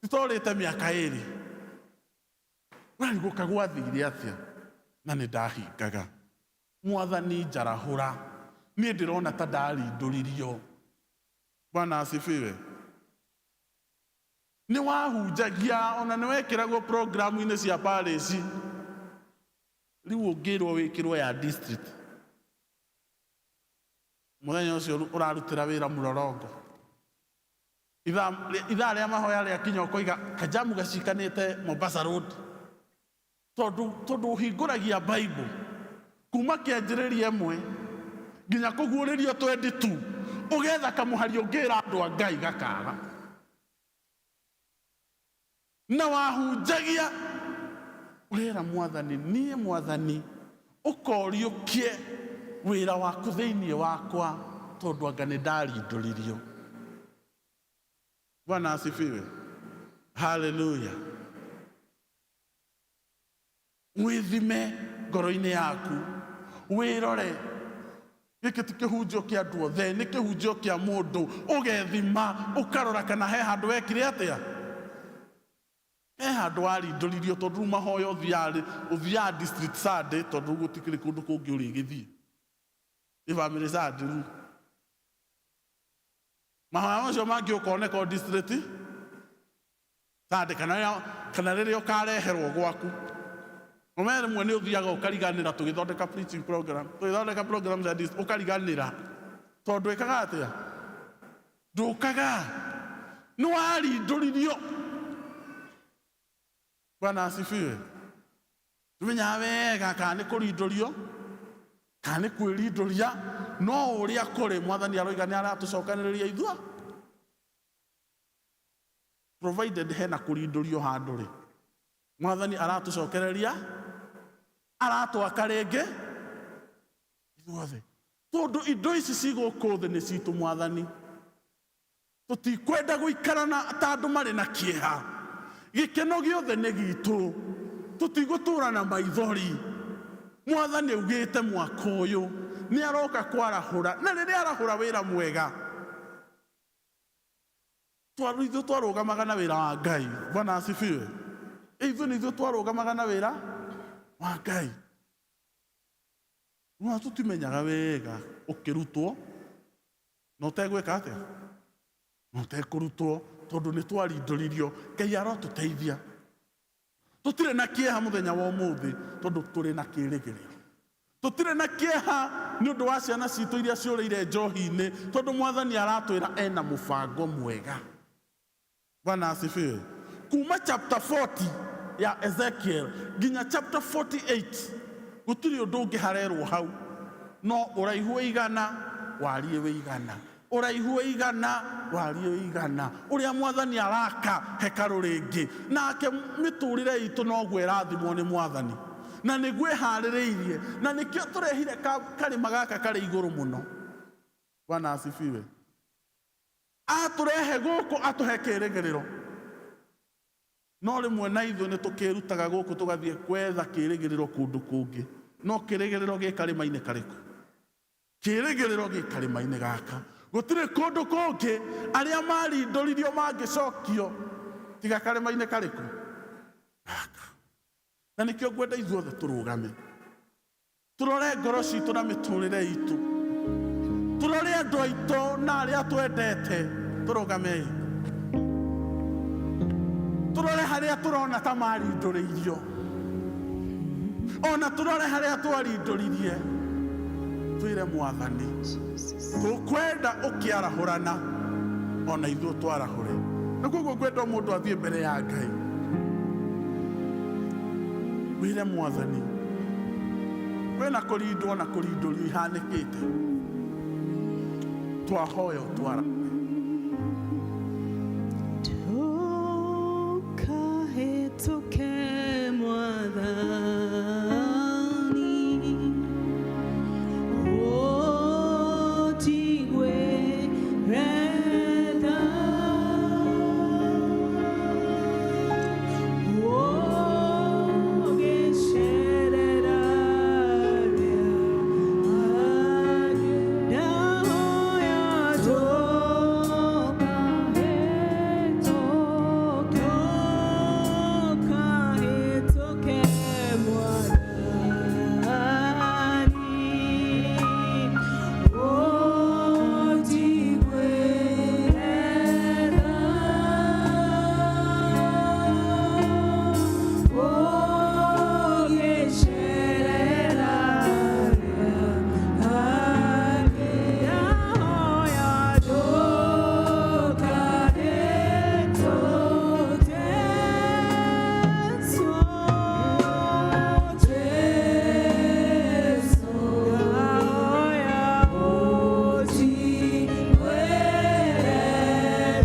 titorĩte mĩaka ĩrĩ, ũrarigũka gwathire atĩa? Na nĩ ndahingaga. Mwathani njarahũra, niĩ ndĩrona ta ndarindũririo. Bwana asifiwe. Nĩ wahunjagia ona nĩ wekĩragwo programu-inĩ cia parish, rĩu ũngĩrwo wĩkĩrwo ya district, mũthenya ũcio ũrarutĩra wĩra mũrorongo, ithaa rĩa mahoya rĩakinya ũkoiga kajamu gacikanĩte Mombasa Road, tondũ ũhingũragia Bible kuma kĩanjĩrĩria ĩmwe nginya kũguũrĩrio 22, ũgetha kamũhari ũngĩra andũ a Ngai gakaga. Na wahunjagia ũrera Mwathani, niĩ Mwathani ũkoriũkie wĩra waku thĩinĩ wakwa, tondũ anga nĩ ndarindũririo. Bwana asifiwe. Haleluya. Wĩthime ngoro-inĩ yaku, wĩrore. Gĩkĩ ti kĩhunjio kĩa andũ othe, nĩ kĩhunjio kĩa mũndũ. Ũgethima ũkarora kana he handũ wekire atĩa, he handũ warindũririo, tondũ rĩu mahoya ũthiaga district Sunday, tondũ rĩu gũtikĩrĩ kũndũ kũngĩ ũrĩgĩthiĩ, nĩ family Sunday. Rĩu mahoya macio mangĩ ũkoneka o district Sunday, kana rĩrĩa ũkareherwo gwaku. Ũmenye rĩmwe nĩ ũthiaga ũkariganĩra, tũgĩthondeka preaching program, tũgĩthondeka program cia district, ũkariganĩra tondũ ĩkaga atĩa, ndũkaga nĩ warindũririo. Bwana asifiwe. Tumenyaga wega kana nĩ kũrindũrio kana nĩ kwĩrindũria, no ũrĩa kũrĩ Mwathani aroiga nĩ aratũcokanĩrĩria ithuĩ, provided hena kũrindũrio handũ rĩ, Mwathani aratũcokereria, aratwaka rĩngĩ ithuothe, tondũ indo ici ci gũkũ thĩ nĩ citũ. Mwathani, tũtikwenda gũikara na ta andũ marĩ na kĩeha, gĩkeno gĩothe nĩ gitũ, tũtigũtũra na maithori. Mwathani augĩte mwaka ũyũ nĩ aroka kwarahũra, na rĩrĩa arahũra wĩra mwega, ithuĩ twarũgamaga na wĩra wa Ngai. Bwana asifiwe. Ithuĩ nĩ ithuĩ twarũgamaga na wĩra wa Ngai, no tũtimenyaga wega ũkĩrutwo na ũtegwĩka atĩa na ũtekũrutwo, tondũ nĩ twarindũririo. Ngai arotũteithia. Tũtirĩ na kĩeha mũthenya wa ũmũthĩ, tondũ tũrĩ na kĩrĩgĩrĩro. Tũtirĩ na kĩeha nĩ ũndũ wa ciana citũ iria ciũrĩire njohi-inĩ, tondũ Mwathani aratwĩra ena mũbango mwega. Bwana asifiwe. Kuma chapter 40 ya Ezekiel nginya chapter 48 gũtirĩ ũndũ ũngĩ harerwo hau, no ũraihu wĩ igana, wariĩ wĩ igana, ũraihu wĩ igana, wariĩ wĩ igana, ũrĩa Mwathani araka hekarũ rĩngĩ. Nake mĩtũrĩre itũ noguo ĩrathimwo nĩ Mwathani, na nĩguo ĩharĩrĩirie, na nĩkĩo tũrehire karĩma gaka karĩ igũrũ mũno. Bwana asifiwe. Atũrehe gũkũ atũhe kĩrĩgĩrĩro, no rĩmwe na ithuĩ nĩ tũkĩrutaga gũkũ tũgathiĩ gwetha kĩrĩgĩrĩro kũndũ kũngĩ. No kĩrĩgĩrĩro gĩ karĩma-inĩ karĩkũ? Kĩrĩgĩrĩro gĩ karĩma-inĩ gaka, gũtirĩ kũndũ kũngĩ arĩa marindũririo mangĩcokio tiga karĩma-inĩ karĩkũ? Gaka. Na nĩkĩo ngwenda ithuothe tũrũgame, tũrore ngoro citũ na mĩtũrĩre itũ, tũrore andũ aitũ na arĩa twendete. Tũrũgamei, tũrore harĩa tũrona ta marindũrĩirio, ona tũrore harĩa twarindũririe. Twĩre Mwathani, tũkwenda ũkĩarahũrana ona ithuĩ twarahũre. Na koguo ngwenda o mũndũ athiĩ mbere ya Ngai, wĩre Mwathani kwĩna kũrindwo na kũrindũrio ihanĩkĩte, twahoya ũtwarahũre. Ndũkahĩtũke Mwathani, ũnjiguĩre tha. Ũgĩcerera arĩa angĩ. Ndahoya ndũkahĩtũke Mwathani, ũnjiguĩre tha. Ũgĩcerera arĩa angĩ. Ndahoya ndũkahĩtũke Jesu, ndahoya ũnjiguĩre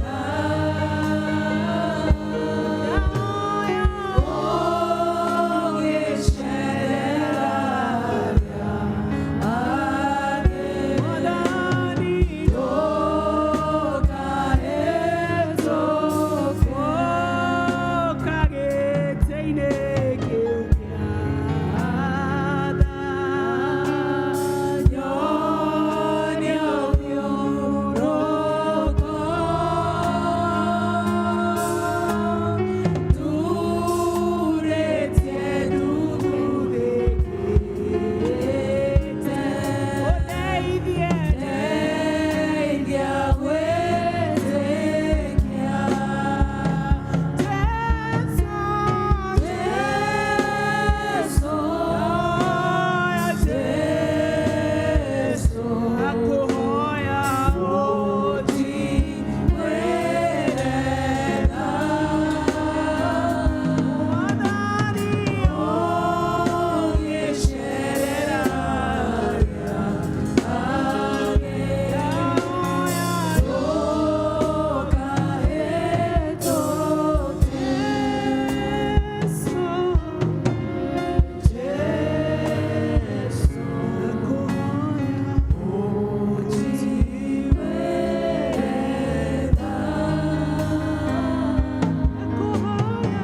tha. Ndahoya ũgĩcerera arĩa angĩ. Mwathani, ndũkahĩtũke gĩtĩ-inĩ kĩu kĩa tha. Nyonia ũthiũ Ndurĩtie nduthũkĩte. Ũndeithie, ndeithia gwĩtĩkia. Jesu, Jesu, Jesu, nakuhoya ũnjiguĩre tha. Mwathani, ũgĩcerera arĩa angĩ. Ndahoya ndũkahĩtũke. Jesu, Jesu, nakuhoya ũnjiguĩre tha. Nakuhoya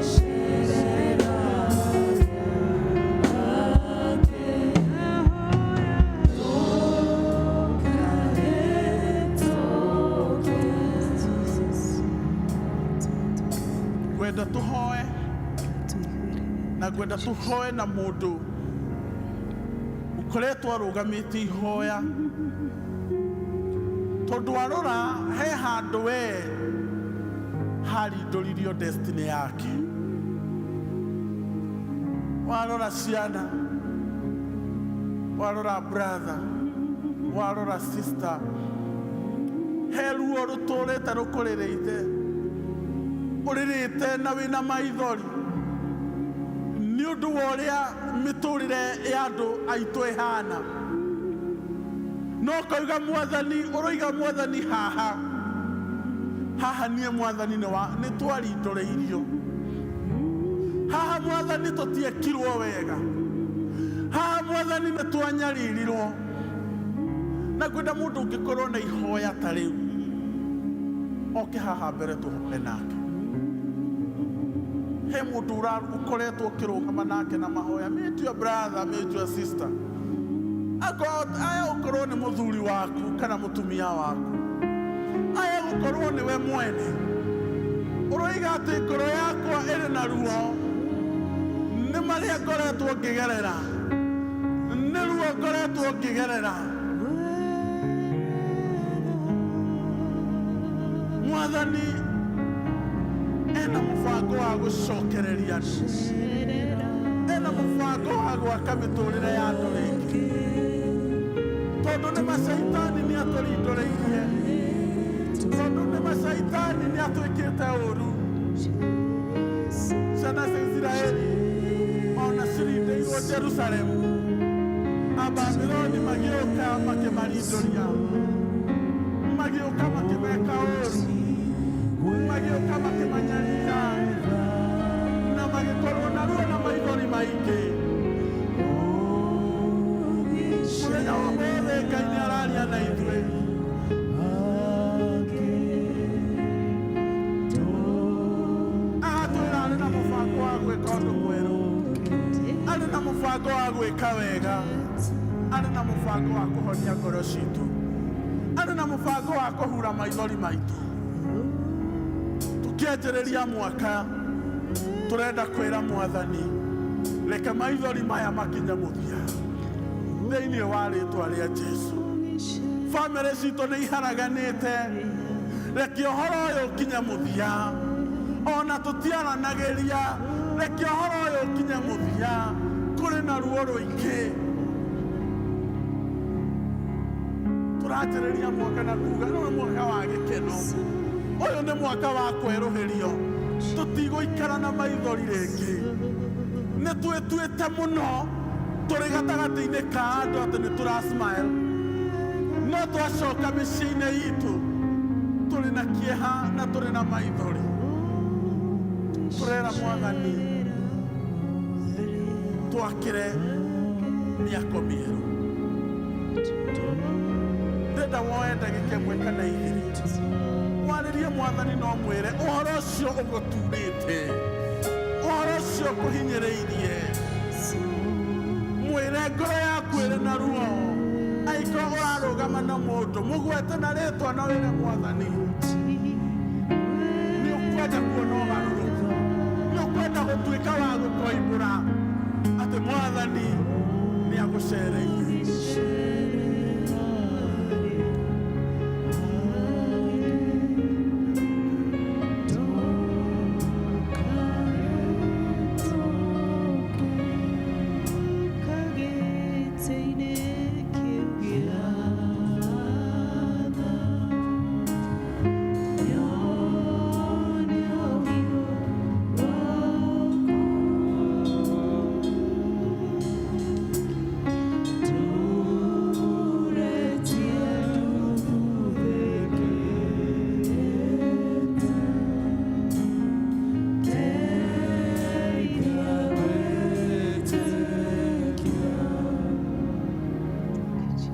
ũgĩcerera arĩa angĩ. Ndahoya ndũkahĩtũke. Ngwenda tũhoe, na ngwenda tũhoe na mũndũ ũkoretwo arũgamĩte ihoya, tondũ warora he handũ we harindũririo destiny yake. Warora ciana, warora brother, warora sister, he ruo rũtũrĩte rũkũrĩrĩte, ũrĩrĩte na wĩna maithori nĩ ũndũ wa ũrĩa mĩtũrĩre ya andũ aitũ ĩhana, no ũkauga Mwathani, ũroiga Mwathani, haha haha niĩ Mwathani nĩ twarindũrĩirio haha, Mwathani tũtiekirwo wega haha, Mwathani nĩ twanyaririrwo. Na ngwenda mũndũ ũngĩkorwo na ihoya ta rĩu oke haha mbere tũhoe nake. He mũndũ ũkoretwo ũkĩrũgama nake na mahoya, meet your brother, meet your sister. Akorwo aya gũkorwo nĩ mũthuri waku kana mũtumia waku, aya gũkorwo nĩwe mwene ũroiga atĩ ngoro yakwa ĩrĩ na ruo nĩ marĩa ngoretwo ngĩgerera, nĩ ruo ngoretwo ngĩgerera. Mwathani ena mũbango wa gũcokereria andũ, ena Na mũbango wa gwaka mĩtũrĩre ya andũ rĩngĩ, tondũ nĩ macaitani nĩ atũrindũrĩirie, tondũ nĩ macaitani nĩ atwĩkĩte ũru. Ciana cia Isiraeli ona cirindĩirwo Jerusalemu, Ababiloni magĩũka makĩmarindũria, magĩũka makĩmeka ũru, magĩũka makĩmanyarira, na magĩkorwo na ruo na maithori maingĩ. Mũthenya wa ũmũthĩ Ngai nĩ araria na ithuĩ. Agatwĩra arĩ na mũbango wa gwĩka ũndũ mwerũ, arĩ na mũbango wa gwĩka wega, arĩ na mũbango wa kũhonia ngoro citũ, arĩ na mũbango wa kũhura maithori maitũ. Tũkĩanjĩrĩria mwaka tũrenda kwĩra Mwathani, reke maithori maya makinye mũthia thĩinĩ wa rĩtwa rĩa Jesu. Bamĩrĩ citũ nĩ iharaganĩte, reke ũhoro ũyũ ũkinye mũthia. Ona tũtiaranagĩria, reke ũhoro ũyũ ũkinye mũthia. Kũrĩ na ruo rũingĩ. Tũranjĩrĩria mwaka na kuga ũyũ nĩ mwaka wa gĩkeno, ũyũ nĩ mwaka wa kwerũhĩrio. Tũtigũikara na maithori rĩngĩ. Nĩ twĩtuĩte mũno tũrĩ gatagatĩ-inĩ ka andũ atĩ nĩ tũra smile, no twacoka mĩciĩ-inĩ itũ tũrĩ na kĩeha na tũrĩ na maithori. Tũrera Mwathani twakĩre mĩako mĩerũ. Ndĩrenda woe ndagĩka ĩmwe kana igĩrĩ warĩrie Mwathani na ũmwĩre ũhoro ũcio ũgũturĩte, ũhoro ũcio ũkũhinyĩrĩirie. Mwĩre ngoro yaku ĩrĩ na ruo. Angĩkorwo ũrarũgama na mũndũ, mũgwete na rĩtwa na wĩre Mwathani nĩ ũkwenda kuona ũgarũrũku, nĩ ũkwenda gũtuĩka wa gũkoimbũra atĩ Mwathani nĩ agũcereire.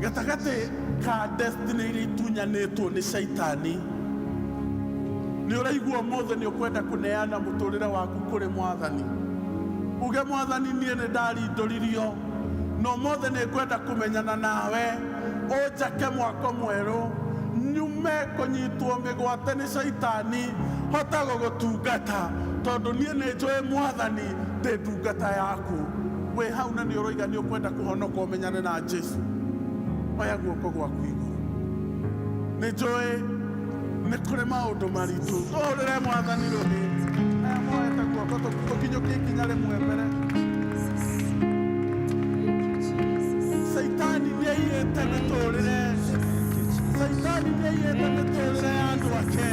Gatagatĩ ka destiny iria itunyanĩtwo nĩ caitani, nĩ ũraigua ũmũthĩ nĩ ũkwenda kũneana mũtũrĩre waku kũrĩ Mwathani. Uge Mwathani, niĩ nĩ ndarindũririo na ũmũthĩ nĩ ngwenda kũmenyana nawe, ũnjake mwako mwerũ, nyume kũnyitwo mĩgwate nĩ caitani, hote gũgũtungata, tondũ niĩ nĩ njũĩ Mwathani ndĩ ndungata yaku. Wĩ hau na nĩ ũroiga nĩ ũkwenda kũhonoka ũmenyane na Jesu, oya guoko gwaku igũrũ. Nĩ njũĩ nĩ kũrĩ maũndũ maritũ, tũhũrĩre Mwathani rũhĩ. Aya moete guoko tũkinyũkie ikinya rĩmwe mbere. Caitani nĩ aiyĩte mĩtũrĩre, caitani nĩ aiyĩte mĩtũrĩre ya andũ ake,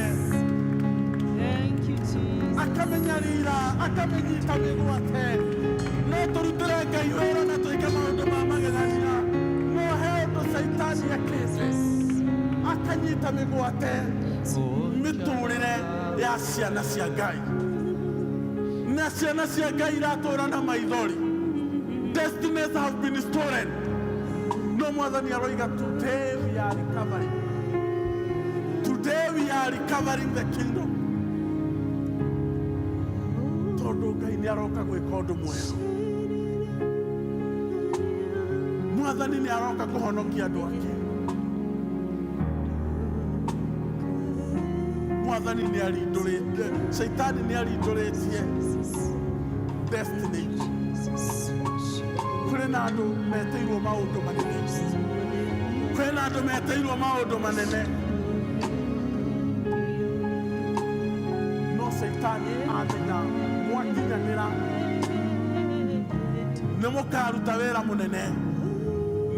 akamĩnyarira, akamĩnyita mĩgwate. No tũrutĩre Ngai wĩra na twĩke maũndũ ma magegania, no he ũndũ caitani ekĩte, akanyita mĩgwate mĩtũrĩre ya ciana cia Ngai, na ciana cia Ngai iratũra na maithori. Destinies have been stolen. No Mwathani aroiga, today we are recovering. Today we are recovering the kingdom. Tondũ Ngai nĩ aroka gwĩka ũndũ mwerũ. Mwathani nĩ aroka kũhonokia andũ ake. Mwathani nĩ arindũrĩte, Shaitani nĩ arindũrĩtie destiny. Kũrĩ na andũ metĩirwo maũndũ manene, kwĩna andũ metĩirwo maũndũ manene, no Shaitani amenya mwakinyanĩra Nĩ mũkaruta wĩra mũnene,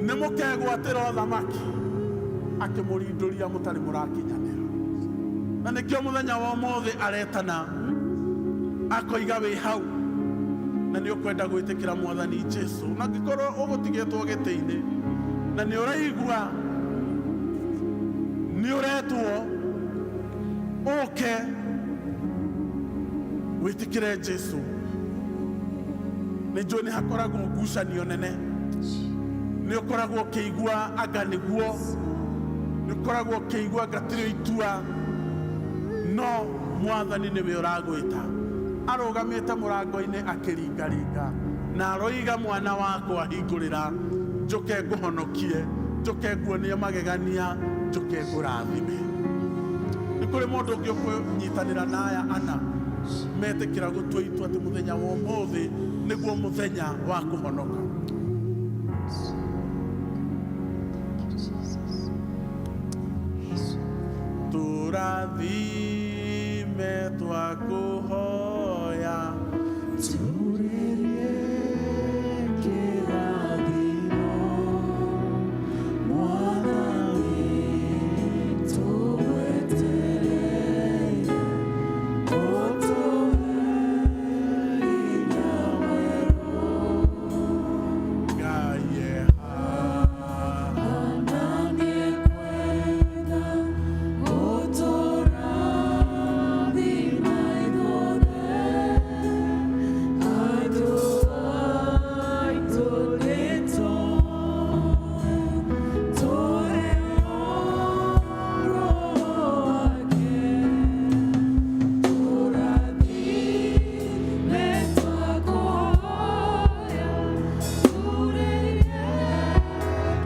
nĩ mũkegwatĩra ũthamaki. Akĩmũrindũria mũtarĩ mũrakinyanĩra. Na nĩkĩo mũthenya wa ũmũthĩ aretana akoiga wĩ hau na nĩ ũkwenda gwĩtĩkĩra Mwathani Jesu, na angĩkorwo ũgũtigĩtwo gĩtĩ-inĩ na nĩ ũraigua nĩ ũretwo ũke wĩtĩkĩre Jesu. Nĩ njũĩ nĩ hakoragwo ngucanio nene, nĩ ũkoragwo ũkĩigua anga nĩguo, nĩ ũkoragwo ũkĩigua anga tirĩ itua, no Mwathani nĩwe ũragwĩta. Arũgamĩte mũrango-inĩ akĩringaringa na aroiga, mwana wakwa hingũrĩra, njũke ngũhonokie, njũke nguonie magegania, njũke ngũrathime. Nĩ kũrĩ mũndũ ũngĩ ũkũnyitanĩra na aya ana metĩkĩra gũtua itua atĩ mũthenya wa ũmũthĩ nĩguo mũthenya wa kũhonoka? Tũrathime twakũhoya, Turĩrie kĩrathimo, Mwathani, tũgwetereire, ũtũhe hinya mwerũ. Ngai Hana nĩkwenda gũtũrathima ithuothe, andũ aitũ nĩtũĩ, tũheo Roho wake. Tũrathime twakũhoya, turĩrie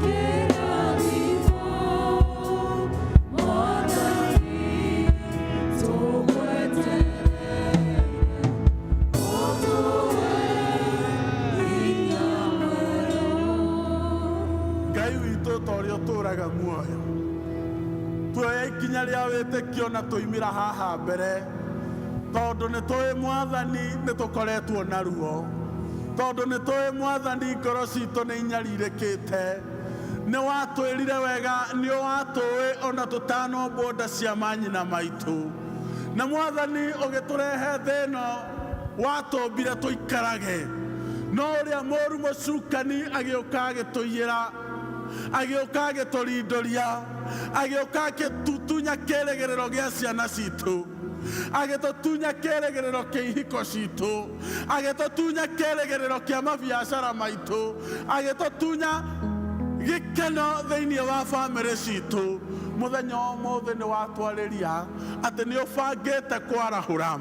kĩrathimo, Mwathani, tũgwetereire, ũtũhe hinya mwerũ. Ngai witũ, ta ũrĩa ũtũũraga muoyo, tuoya ikinya rĩa wĩtĩkio na tũimĩra haha mbere, tondũ nĩ tũĩ Mwathani nĩ tũkoretwo na ruo, tondũ nĩ tũĩ Mwathani ngoro citũ nĩ inyarirĩkĩte. Nĩ watwĩrire wega nĩ watũĩ ona tũtanombwo nda cia manyina maitũ, na Mwathani ũgĩtũrehe thĩ ĩno watũmbire tũikarage, no ũrĩa mũru mũcukani agĩũka agĩtũiyĩra, agĩũka agĩtũrindũria, agĩũka agĩtutunya kĩrĩgĩrĩro gĩa ciana citũ, agĩtũtunya kĩrĩgĩrĩro kĩa ihiko citũ, agĩtũtunya kĩrĩgĩrĩro kĩa mabiacara maitũ, agĩtũtunya gĩkeno thĩinĩ wa bamĩrĩ citũ. Mũthenya wa ũmũthĩ nĩ watwarĩria atĩ nĩ ũbangĩte kwarahũra,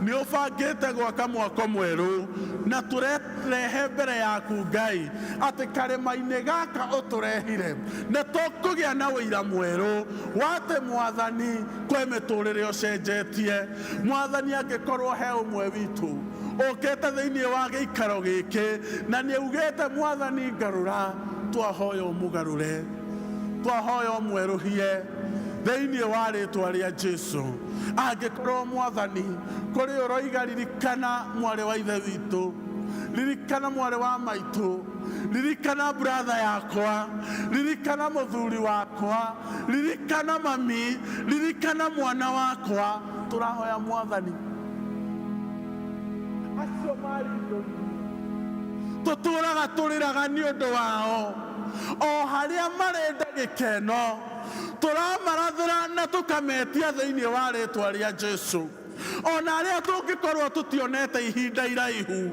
nĩ ũbangĩte gwaka mwako mwerũ, na tũrehe mbere yaku Ngai atĩ karĩma-inĩ gaka ũtũrehire nĩ tũkũgĩa na ũira mwerũ wa atĩ Mwathani kwĩ mĩtũrĩre ũcenjetie. Mwathani, angĩkorwo he ũmwe witũ ũkĩte thĩinĩ wa gĩikaro gĩkĩ na nĩ augĩte, Mwathani ngarũra, twahoya ũmũgarũre, twahoya ũmwerũhie thĩinĩ wa rĩtwa rĩa Jesu. Angĩkorwo Mwathani kũrĩ ũroiga, ririkana mwarĩ wa ithe witũ, ririkana mwarĩ wa maitũ, ririkana brother yakwa, ririkana mũthuri wakwa, ririkana mami, ririkana mwana wakwa, tũrahoya Mwathani acio marindũri tũtũraga tũrĩraga nĩ ũndũ wao o harĩa marĩ ndagĩka ĩno, tũramarathĩra na tũkametia thĩinĩ wa rĩtwa rĩa Jesu. Ona arĩa tũngĩkorwo tũtionete ihinda iraihu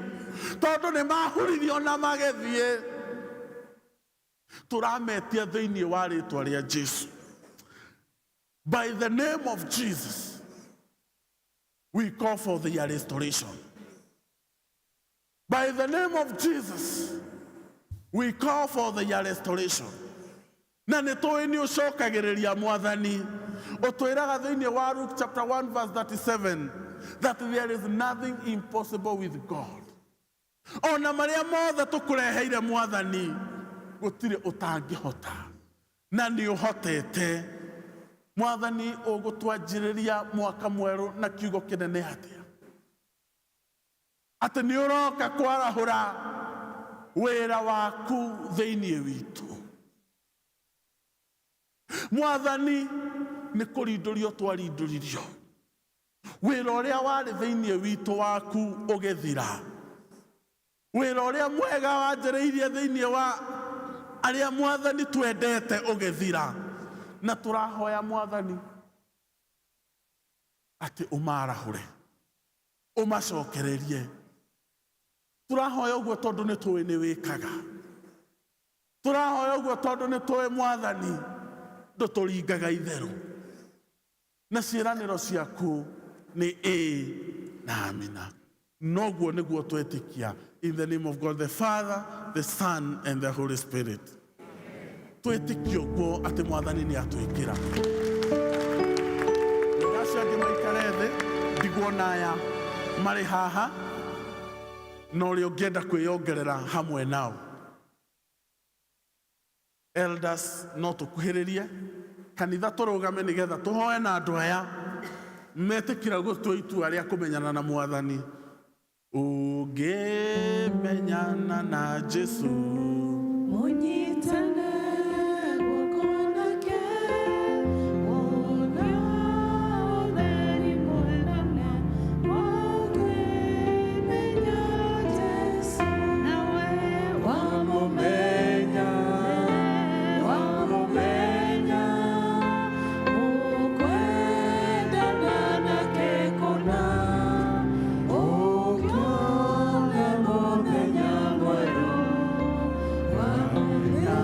tondũ nĩ mahuririo na magĩthiĩ, tũrametia thĩinĩ wa rĩtwa rĩa Jesu. By the name of Jesus we call for their restoration. By the name of Jesus we call for their restoration. Na nĩ tũĩ nĩ ũcokagĩrĩria. Mwathani, ũtwĩraga thĩinĩ wa Luke chapter 1 verse 37 that there is nothing impossible with God. Ona marĩa mothe tũkũreheire Mwathani, gũtirĩ ũtangĩhota na nĩ ũhotete. Mwathani, ũgũtwanjĩrĩria mwaka mwerũ na kiugo kĩnene atĩa, atĩ nĩ ũroka kwarahũra. Wĩra waku thĩinĩ witũ, Mwathani, nĩ kũrindũrio twarindũririo. Wĩra ũrĩa warĩ thĩinĩ witũ waku ũgĩthira. Wĩra ũrĩa mwega wanjĩrĩirie thĩinĩ wa arĩa, Mwathani, twendete ũgĩthira. Na tũrahoya, Mwathani, atĩ ũmarahũre, ũmacokererie. Tũrahoya ũguo tondũ nĩ tũĩ nĩ wĩkaga. Tũrahoya ũguo tondũ nĩ tũĩ, Mwathani, ndũtũringaga itherũ, na ciĩranĩro ciaku nĩ ĩĩ na amina. Noguo nĩguo twetĩkia. In the name of God the Father, the Son and the Holy Spirit, twĩtĩkie ũguo atĩ Mwathani nĩ atwĩkĩra wega. Acio angĩ maikare thĩ, ndigwo na aya marĩ haha na ũrĩa ũngĩenda kwĩyongerera hamwe nao. Elders, no tũkuhĩrĩrie kanitha, tũrũgame nĩgetha tũhoe na andũ aya metĩkĩra gũtua itua rĩa kũmenyana na Mwathani. Ũngĩmenyana na Jesu, Mũnyitane guoko nake, wona ũtheri mũnene. Ũngĩmenya Jesu, nawe wamũmenya, wamũmenya, ũkwendana nake kũna, ũkĩone mũthenya mwerũ. Wamũmenya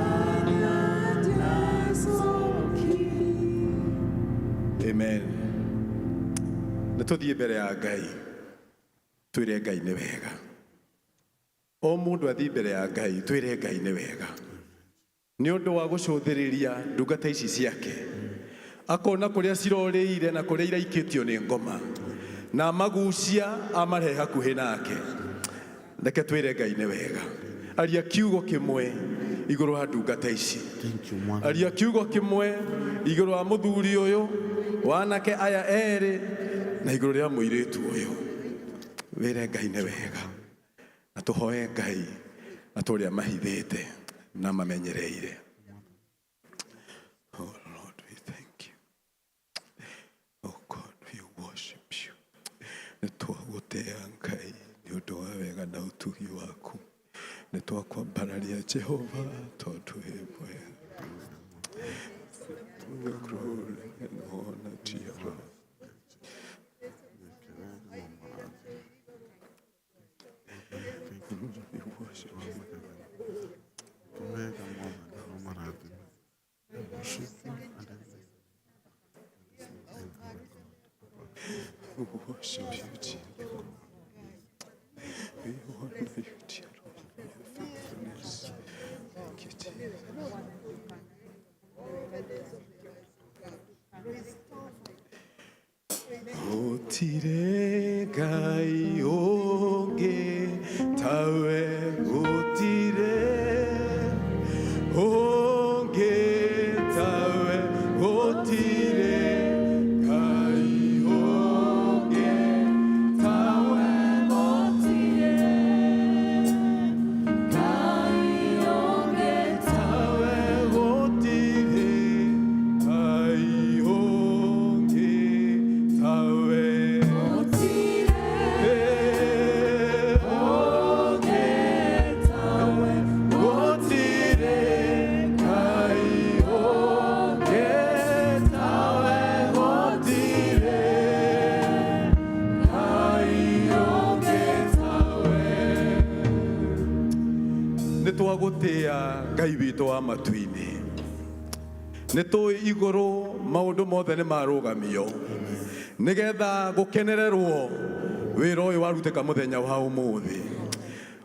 Jesu ki. Amen. Nĩ tũthiĩ mbere ya Ngai, twĩre Ngai nĩ wega. O mũndũ athiĩ mbere ya Ngai, twĩre Ngai nĩ wega nĩ ũndũ wa gũcũthĩrĩria ndungata ici ciake, akona kũrĩa cirorĩire na kũrĩa iraikĩtio nĩ ngoma, na amagucia amarehe hakuhĩ nake. Reke twĩre Ngai nĩ wega. Aria kiugo kĩmwe igũrũ wa ndungata ici. Aria kiugo kĩmwe igũrũ wa mũthuri ũyũ, wanake aya erĩ, na igũrũ rĩa mũirĩtu ũyũ. Wĩre Ngai nĩ wega, na tũhoe Ngai na tũrĩa mahithĩte na mamenyereire. Oh Lord, we thank you. Oh God, we worship you. Nĩ twagũtĩa, Ngai, nĩ ũndũ wa wega na ũtugi waku. Nĩ twakwambararia, Jehova, tondũ wĩ mwega. Glory and honor to you, Lord. We worship you. Wega, Mwathani, ũmarathime. Worship you and We worship you, dear Lord. We honor you, dear Lord, for your faithfulness. Thank you, Jesus. Gũtirĩ Ngai ũngĩ tawe, gũtirĩ ũngĩ tawe, gũtirĩ Ngai ũngĩ tawe, Gũtirĩ Ngai ũngĩ tawe, gũtirĩ Ngai ũngĩ tawe. Gũtirĩ ũngĩ tawe. Gũtirĩ Ngai ũngĩ tawe, gũtirĩ Ngai ũngĩ tawe. Nĩ twagũtĩa, Ngai witũ wa matu-inĩ. Nĩ tũĩ igũrũ maũndũ mothe nĩ marũgamio nĩgetha gũkenererwo wĩra ũyũ warutĩka mũthenya wa ũmũthĩ.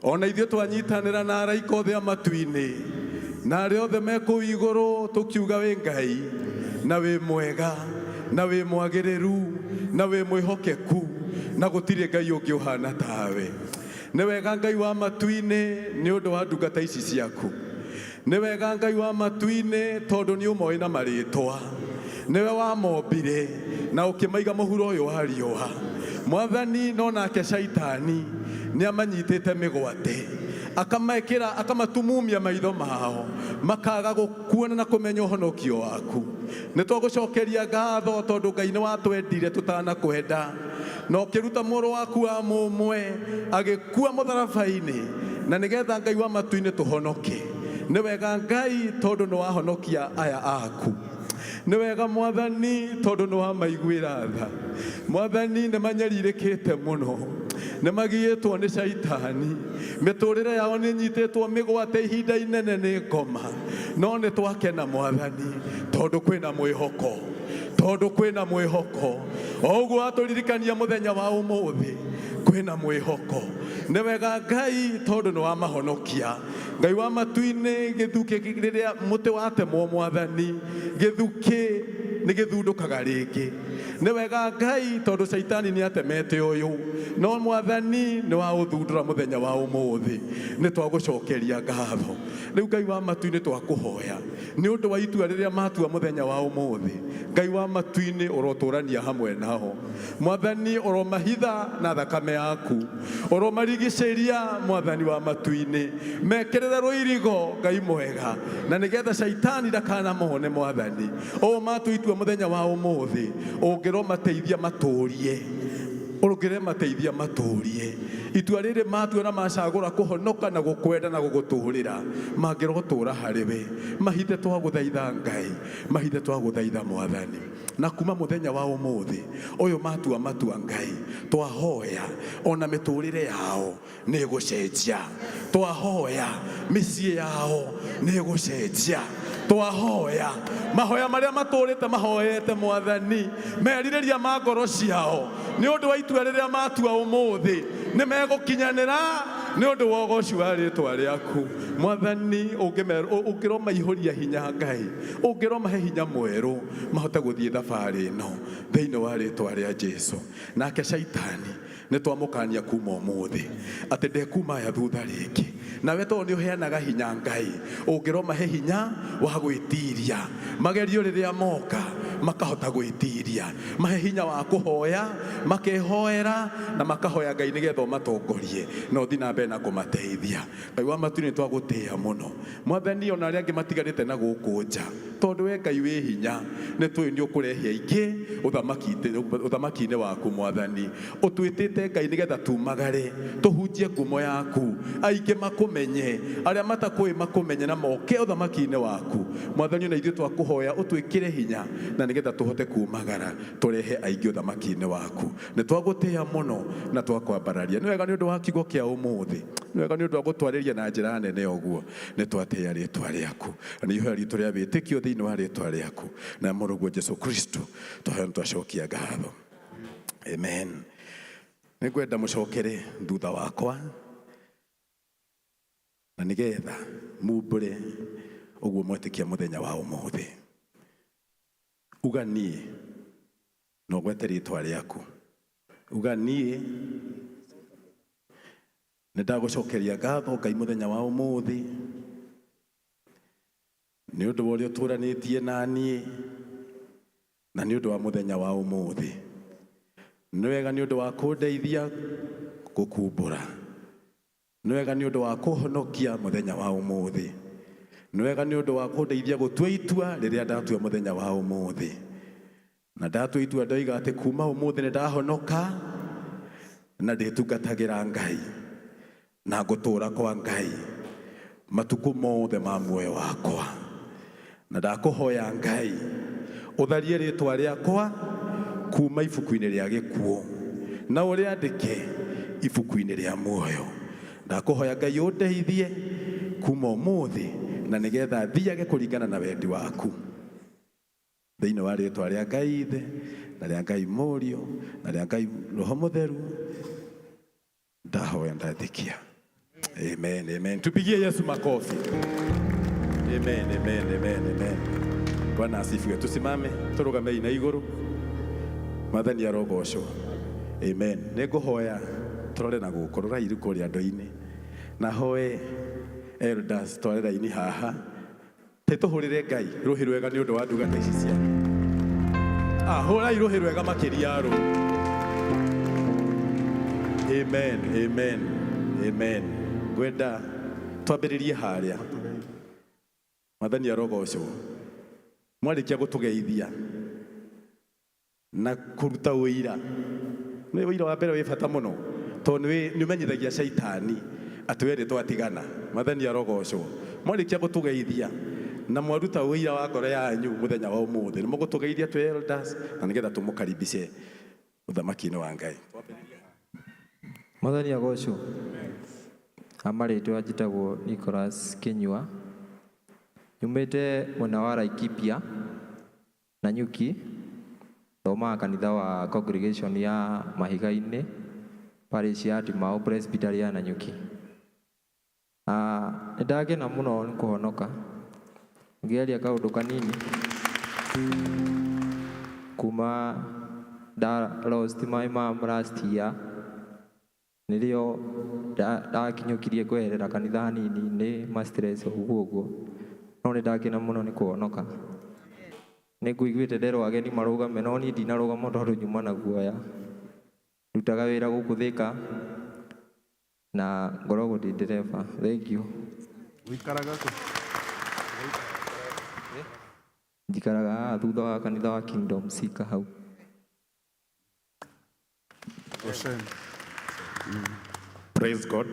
Ona ithuĩ twanyitanĩra na araika othe a matu-inĩ na arĩa othe me kũu igũrũ, tũkiuga wĩ Ngai na wĩ mwega na wĩ mwagĩrĩru na wĩ mwĩhokeku, na gũtirĩ Ngai ũngĩ ũhana tawe. Nĩ wega, Ngai wa matu-inĩ, nĩ ũndũ wa ndungata ici ciaku. Nĩ wega, Ngai wa matu-inĩ, tondũ nĩ ũmoĩ na marĩtwa. Nĩwe wamombire na ũkĩmaiga mũhuro ũyũ wa riũa, Mwathani. No nake Caitani nĩ amanyitĩte mĩgwate. Akamekĩra akamatumumia maitho mao makaga gũkuona na kũmenya ũhonokio waku. Nĩ twagũcokeria ngatho tondũ Ngai nĩ watwendire tũtanakwenda na ũkĩruta mũrũ waku wa mũmwe agĩkua mũtharaba-inĩ na nĩgetha Ngai wa matu-inĩ tũhonoke. Nĩ wega Ngai tondũ nĩ wahonokia aya aku. Nĩ wega Mwathani tondũ nĩ wamaiguĩra tha. Mwathani nĩ manyarirĩkĩte mũno, nĩ magiĩtwo nĩ caitani, mĩtũrĩre yao nĩ nyitĩtwo mĩgwate ihinda inene nĩ ngoma, no nĩ twakena Mwathani tondũ kwĩna mwĩhoko, tondũ kwĩna mwĩhoko. O ũguo watũririkania mũthenya wa ũmũthĩ kwĩna mwĩhoko. Nĩ wega Ngai tondũ nĩ wamahonokia. Ngai wa matu-inĩ gĩthukĩ rĩrĩa mũtĩ watemwo Mwathani, gĩthukĩ nĩ gĩthundũkaga rĩngĩ. Nĩ wega Ngai tondũ caitani nĩ atemete ũyũ, no Mwathani nĩ waũthundũra mũthenya wa ũmũthĩ. Nĩ twagũcokeria ngatho. Rĩu Ngai wa matu-inĩ twakũhoya nĩ ũndũ wa itua rĩrĩa matua mũthenya wa ũmũthĩ. Ngai wa matu-inĩ ũrotũrania hamwe nao. Mwathani ũromahitha na thakame yaku, ũromarigicĩria Mwathani wa matu-inĩ, mekĩrĩre rũirigo Ngai mwega, na nĩgetha caitani ndakanamone Mwathani. Ũũ matua itua mũthenya wa ũmũthĩ, ũngĩromateithia matũrie, ũngĩremateithia matũrie itua rĩrĩ matua na macagũra kũhonoka na gũkwenda na gũgũtũrĩra, mangĩrotũra harĩ we. Mahithe twagũthaitha Ngai, mahithe twagũthaitha Mwathani. Na kuma mũthenya wa ũmũthĩ ũyũ matua matua Ngai, twahoya ona mĩtũrĩre yao nĩ ĩgũcenjia, twahoya mĩciĩ yao nĩ ĩgũcenjia, twahoya mahoya marĩa matũrĩte mahoete Mwathani, merirĩria ma ngoro ciao nĩ ũndũ wa itua rĩrĩa matua ũmũthĩ nĩ megũkinyanĩra nĩ ũndũ wa ũgoci wa rĩtwa rĩaku Mwathani. Ũngĩromaihũria hinya Ngai, ũngĩromahe hinya mwerũ mahote gũthiĩ thabarĩ ĩno thĩinĩ wa rĩtwa rĩa Jesu. Nake caitani nĩ twamũkania kuma ũmũthĩ atĩ ndekuma aya thutha rĩngĩ. Nawe tondũ nĩ ũheanaga hinya Ngai, ũngĩromahe hinya wa gwĩtiria magerio rĩrĩa moka makahota gwĩtiria, mahe hinya wa kũhoya, makehoera na makahoya Ngai nĩgetha ũmatongorie na ũthiĩ na mbere na kũmateithia. Ngai wa matu-inĩ twagũtĩĩa mũno Mwathani, ona arĩa angĩ matigarĩte na gũkũ nja, tondũ we Ngai wĩ hinya, nĩ tũĩ nĩ ũkũrehe aingĩ ũthamaki-inĩ waku Mwathani. Ũtwĩtĩte Ngai nĩgetha tumagare tũhunjie ngumo yaku, aingĩ makũmenye, arĩa matakũĩ makũmenye na moke ũthamaki-inĩ waku Mwathani. Ona ithuĩ twakũhoya ũtwĩkĩre hinya na nĩgetha tũhote kumagara tũrehe aingĩ ũthamaki-inĩ waku. Nĩ twagũtĩĩa mũno na twakwambararia. Nĩ wega nĩ ũndũ wa kiugo kĩa ũmũthĩ, nĩ wega nĩ ũndũ wa gũtwarĩria na njĩra nene ũguo. Nĩ twatĩĩa rĩtwa rĩaku na ihoya ritũ rĩa wĩtĩkio thĩinĩ wa rĩtwa rĩaku na mũrũguo Jesu Kristo, twahoya nĩ twacokia ngatho. Amen. Nĩ ngwenda mũcokere thutha wakwa na nĩgetha mumbũre ũguo mwetĩkia mũthenya wa ũmũthĩ. Uga niĩ na ũgwete rĩtwa rĩaku. Uga niĩ nĩ ndagũcokeria ngatho Ngai mũthenya wa ũmũthĩ nĩ ũndũ wa ũrĩa ũtũranĩtie na niĩ na nĩ ũndũ wa mũthenya wa ũmũthĩ. Nĩ wega nĩ ũndũ wa kũndeithia gũkumbũra, nĩ wega nĩ ũndũ wa kũhonokia mũthenya wa ũmũthĩ, nĩ wega nĩ ũndũ wa kũndeithia gũtua itua rĩrĩa ndatua mũthenya wa ũmũthĩ. Na ndatua itua ndoiga atĩ kuma ũmũthĩ nĩ ndahonoka na ndĩtungatagĩra Ngai na ngũtũra kwa Ngai matukũ mothe ma muoyo wakwa. Na ndakũhoya Ngai ũtharie rĩtwa rĩakwa kuma ibuku-inĩ rĩa gĩkuũ na ũrĩandĩke ibuku-inĩ rĩa muoyo. Ndakũhoya Ngai ũndeithie kuma ũmũthĩ na nĩgetha thiage kũringana na wendi waku. Thĩinĩ wa rĩtwa rĩa Ngai Ithe na rĩa Ngai Mũriũ na rĩa Ngai Roho Mũtheru ndahoya ndetĩkia. Amen, amen. Tupigie Yesu makofi. Amen, amen, amen, amen. Bwana asifiwe. Tusimame turugamei na igũrũ. Mwathani arogocwo. Amen. Nĩ ngũhoya tũrore na gũkũ, rorai rĩu kũrĩa andũ-inĩ. Na hoe elders tware raini haha. Tũhũrĩre Ngai rũhĩ rwega nĩ ũndũ wa ndungata ici ciake. Hũrai rũhĩ rwega makĩria rũ. Amen, amen, amen. Ngwenda Twambĩrĩrie harĩa. Mwathani arogocwo. Mwarĩkia gũtũgeithia na kũruta ũira, nĩ ũira wa mbere wĩ bata mũno tondũ nĩ ũmenyithagia caitani atĩ we nĩ twatigana. Mwathani arogocwo. Mwarĩkia gũtũgeithia na mwaruta ũira wa ngoro yanyu mũthenya wa ũmũthĩ, nĩ mũgũtũgeithia twĩ elders na nĩgetha tũmũkaribice ũthamaki-inĩ wa Ngai. Mwathani agocwo. Marĩtwa njĩtagwo Nicholas Kinyua, nyumĩte mwena wa Laikipia na Nyuki, thomaga kanitha wa congregation ya Mahiga-inĩ, parish ya Timau, Presbytery ya Nanyuki. Nĩ ndakena mũno nĩ kũhonoka. Ngĩaria kaũndũ kanini kuma nda lost my mom last year, nĩrĩo ndakinyũkirie kweherera kanitha hanini nĩ ma stress ũguo ũguo, no nĩ ndakena mũno nĩ kũhonoka. Nĩ ngũiguĩte nderwo ageni marũgame, no niĩ ndinarũgama tondũ nyuma na guoya. Ndutaga wĩra gũkũ Thika na ngoragwo ndĩ ndereba. Thank you. Ũikaraga kũ? Njikaraga haha thutha wa kanitha wa Kingdom Seeker hau. Goshen. Praise God.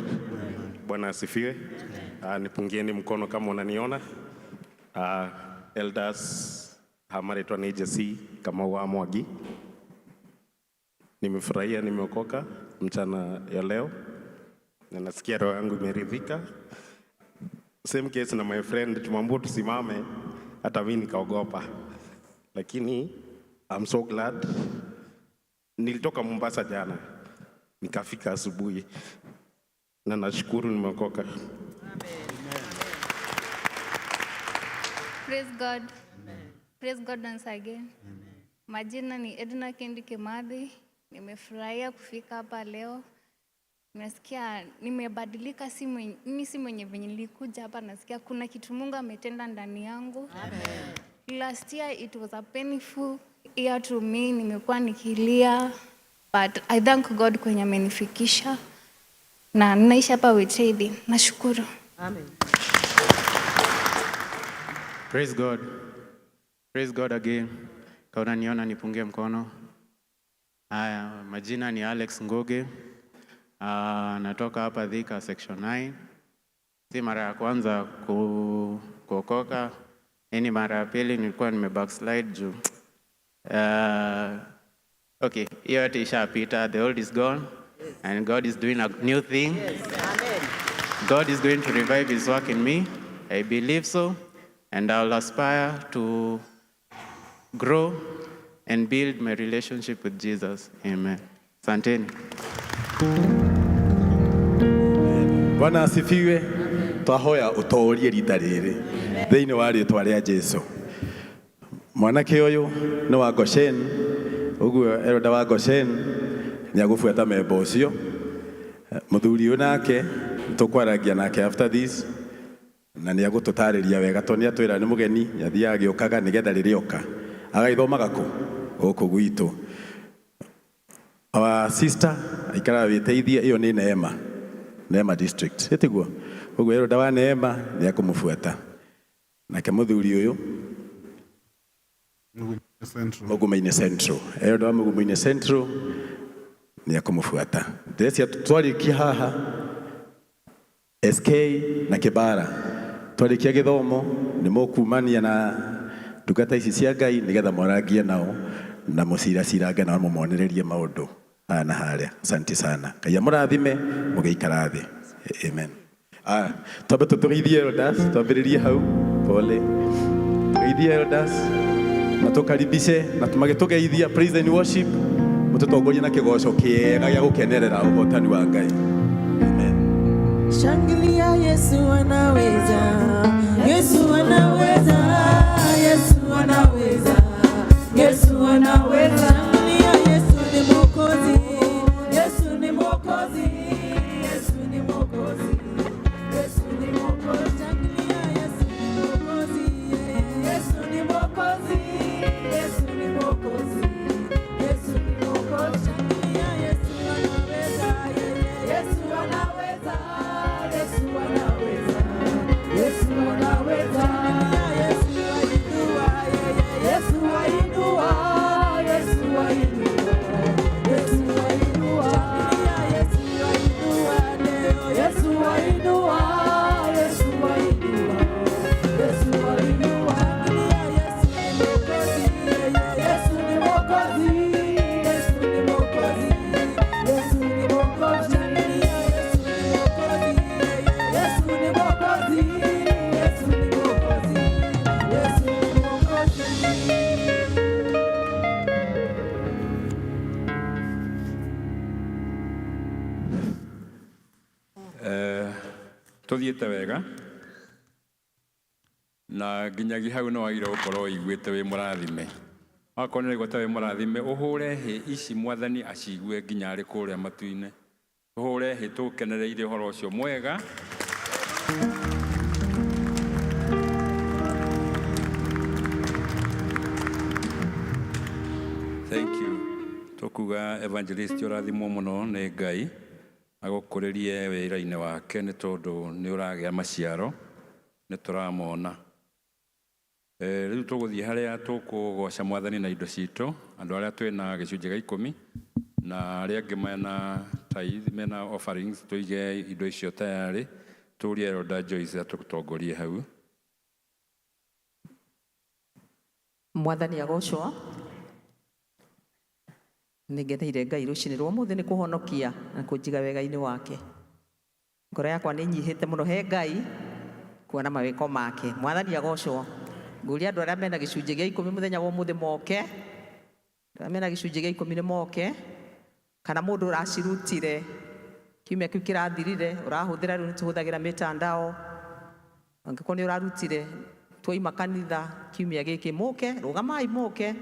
Bwana asifiwe. Nipungieni mkono kama unaniona. Elders hamaretwa ni Jesse kama wa Mwagi. Nimefurahia nimeokoka mchana ya leo. Na nasikia roho yangu imeridhika. Same case na my friend, tumwambie tusimame, hata mimi nikaogopa. Lakini I'm so glad. Nilitoka Mombasa jana, nikafika asubuhi na nashukuru nimeokoka. Praise God. Praise God once again. Majina ni Edna Kendi Kimathi. Nimefurahia kufika hapa leo. Nasikia nimebadilika, si mwenye, mimi si mwenye venye nilikuja hapa, nasikia kuna kitu Mungu ametenda ndani yangu. Last year it was a painful year to me, nimekuwa nikilia, but I thank God kwenye amenifikisha na ninaishi hapa Witeithie. Nashukuru. Amen. Praise God. Praise God again. Kama unaniona nipungie mkono. Haya, majina ni Alex Ngugi. Natoka hapa Thika section 9. Si mara ya kwanza kuokoka. Hii ni mara ya pili nilikuwa nime backslide juu. Okay, hiyo yote ishapita. The old is gone and God is doing a new thing. Yes. Amen. God is going to revive his work in me. I believe so. And I'll aspire to grow and build my relationship with Jesus. Amen. Asanteni. Bwana asifiwe. Twahoya utorie rita rĩrĩ thĩinĩ wa rĩtwa rĩa Jesu. Mwanake ũyũ nĩ wa Goshen, ũguo elder wa Goshen nĩ agũbuata memba ũcio. Mũthuri ũyũ nake tũkwaragia nake after this na nĩ agũtũtarĩria wega tondũ nĩ atwĩra nĩ mũgeni, nĩ athiaga agĩũkaga nĩgetha rĩrĩa oka agagĩthomaga kũ gũkũ gwitũ. Our sister aikaraga wĩteithie, ĩyo nĩ Neema, Neema district, ĩtiguo? Ũguo elder wa Neema nĩ akũmũbuata. Nake mũthuri ũyũ Central. Mugumo-inĩ Central, elder wa Mugumo-inĩ Central nĩ akũmũbuata. Ndĩrecia twarĩkia haha SK na Kibara, twarĩkia gĩthomo nĩ mũkumania na ndungata ici cia Ngai nĩgetha mwarangie nao na mũciracirange nao mũmonererie maũndũ haha na harĩa. Asante sana. Ngai amũrathime mũgĩikara thĩ. Amen. Twambe tũtũgeithie elders, twambĩrĩrie hau. Pole. Tũgeithie elders na tũkaribice na magĩtũgeithia praise and worship, mũtũtongorie na kĩgoco kĩega gĩa gũkenerera ũhotani wa Ngai. Shangilia, Yesu anaweza. Yesu anaweza. Yesu anaweza. Yesu anaweza. Shangilia, Yesu ni Mwokozi. Yesu ni Mwokozi. Yesu ni Mwokozi. Yesu ni Mwokozi. Shangilia, Yesu ni Mwokozi. Yesu ni Mwokozi. Yesu ni Mwokozi. Yesu ni Mwokozi. Shangilia, Yesu anaweza. Yesu anaweza. Yesu anaweza. Tũthiĩte wega na nginyagia hau nĩ wagĩrĩirwo gũkorwo ũiguĩte wĩ mũrathime. Wakorwo nĩ ũraigua ta wĩ mũrathime, ũhũre hĩ ici Mwathani aciigue nginya arĩ kũrĩa matu-inĩ. Tũhũre hĩ tũkenereire ũhoro ũcio mwega. Thank you. Tũkuga evangelist ũrathimwo mũno nĩ Ngai agũkũrĩrie wĩra-inĩ wake nĩ tondũ nĩ ũragĩa maciaro nĩ tũramona. Rĩu tũgũthiĩ harĩa tũkũgoca Mwathani na indo citũ, andũ arĩa twĩna gĩcunjĩ gĩa ikũmi na arĩa angĩ mena tithe, mena offerings, tũige indo icio tayarĩ, tũrie Elder Joyce atũtongorie hau. Mwathani agocwo. Nĩ ngeneire Ngai rũcinĩ rwa ũmũthĩ nĩ kũhonokia na kũnjiga wega-inĩ wake. Ngoro yakwa nĩ nyihĩte mũno he Ngai kuona mawĩko make. Mwathani agocwo. Ngũria andũ arĩa mena gĩcunjĩ gĩa ikũmi mũthenya wa ũmũthĩ moke. Andũ arĩa mena gĩcunjĩ gĩa ikũmi nĩ moke. Kana mũndũ ũracirutire kiumia kĩu kĩrathirire ũrahũthĩra rĩu nĩ tũhũthagĩra mĩtandao. Angĩkorwo nĩ ũrarutire twaima kanitha kiumia gĩkĩ mũke, rũgamai mũke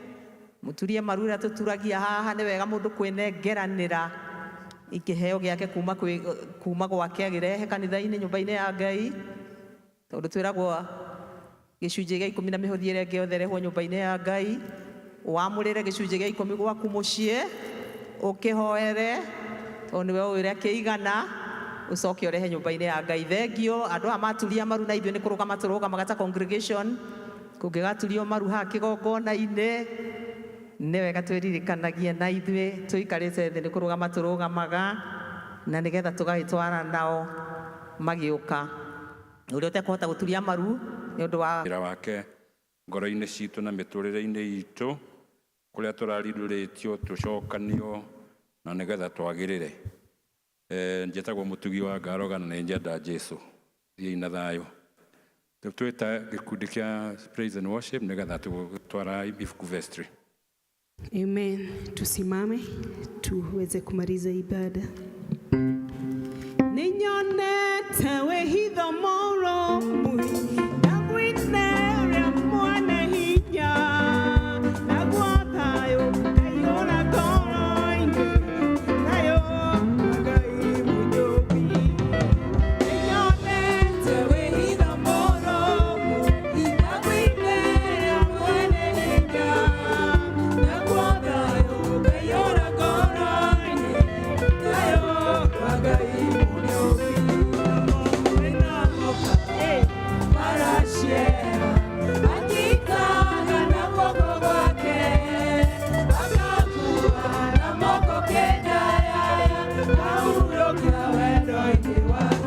mũturie maru ũrĩa tũturagia haha. Nĩ wega mũndũ kwĩnengeranĩra ikĩheo gĩake kuma kuma gwake agĩrehe kanitha-inĩ nyũmba-inĩ ya Ngai, tondũ twĩragwo gĩcunjĩ gĩa ikũmi na mĩhothi ĩrĩa ĩngĩ yothe ĩrehwo nyũmba-inĩ ya Ngai. Wamũrĩre gĩcunjĩ gĩa ikũmi gwaku mũciĩ, ũkĩhoere tondũ nĩwe ũĩ ũrĩa kĩigana, ũcoke ũrehe nyũmba-inĩ ya Ngai. Thengio andũ aya maturia maru na ithuĩ nĩ kũrũgama tũrũgamaga ta congregation. Kũngĩgaturio maru haha kĩgongona-inĩ, nĩ wega twĩririkanagie na ithuĩ tũikarĩte thĩ nĩ kũrũgama tũrũgamaga, na nĩgetha tũgagĩtwara nao magĩũka. Ũrĩa ũtekũhota gũturia maru nĩ ũndũ wa wĩra wake ngoro-inĩ citũ na mĩtũrĩre-inĩ itũ, kũrĩa tũrarindũrĩtio tũcokanio na nĩgetha twagĩrĩre. Njĩtagwo Mũtugi wa Ngaroga na nĩ njenda Jesu. Thiĩi na thayũ. Rĩu twĩta gĩkundi kĩa praise and worship nĩgetha tũgũtwara ibuku vestry. Amen. Tusimame tuweze kumaliza ibada. Ninyonete wĩhitho mũrũmu na gwĩtheria mwana hinya, naguo thayũ kaiyũra ngoro-inĩ, thayũ wa Ngai mũnyũmbi. Ninyonete wĩhitho mũrũmu na gwĩtheria mwene hinya, naguo thayũ kaiyũra ngoro-inĩ, thayũ wa Ngai mũnyũmbi. Akitaga na guoko gwake, akakuwa na moko kenda yaya, kahurũkia wendo-inĩ wake.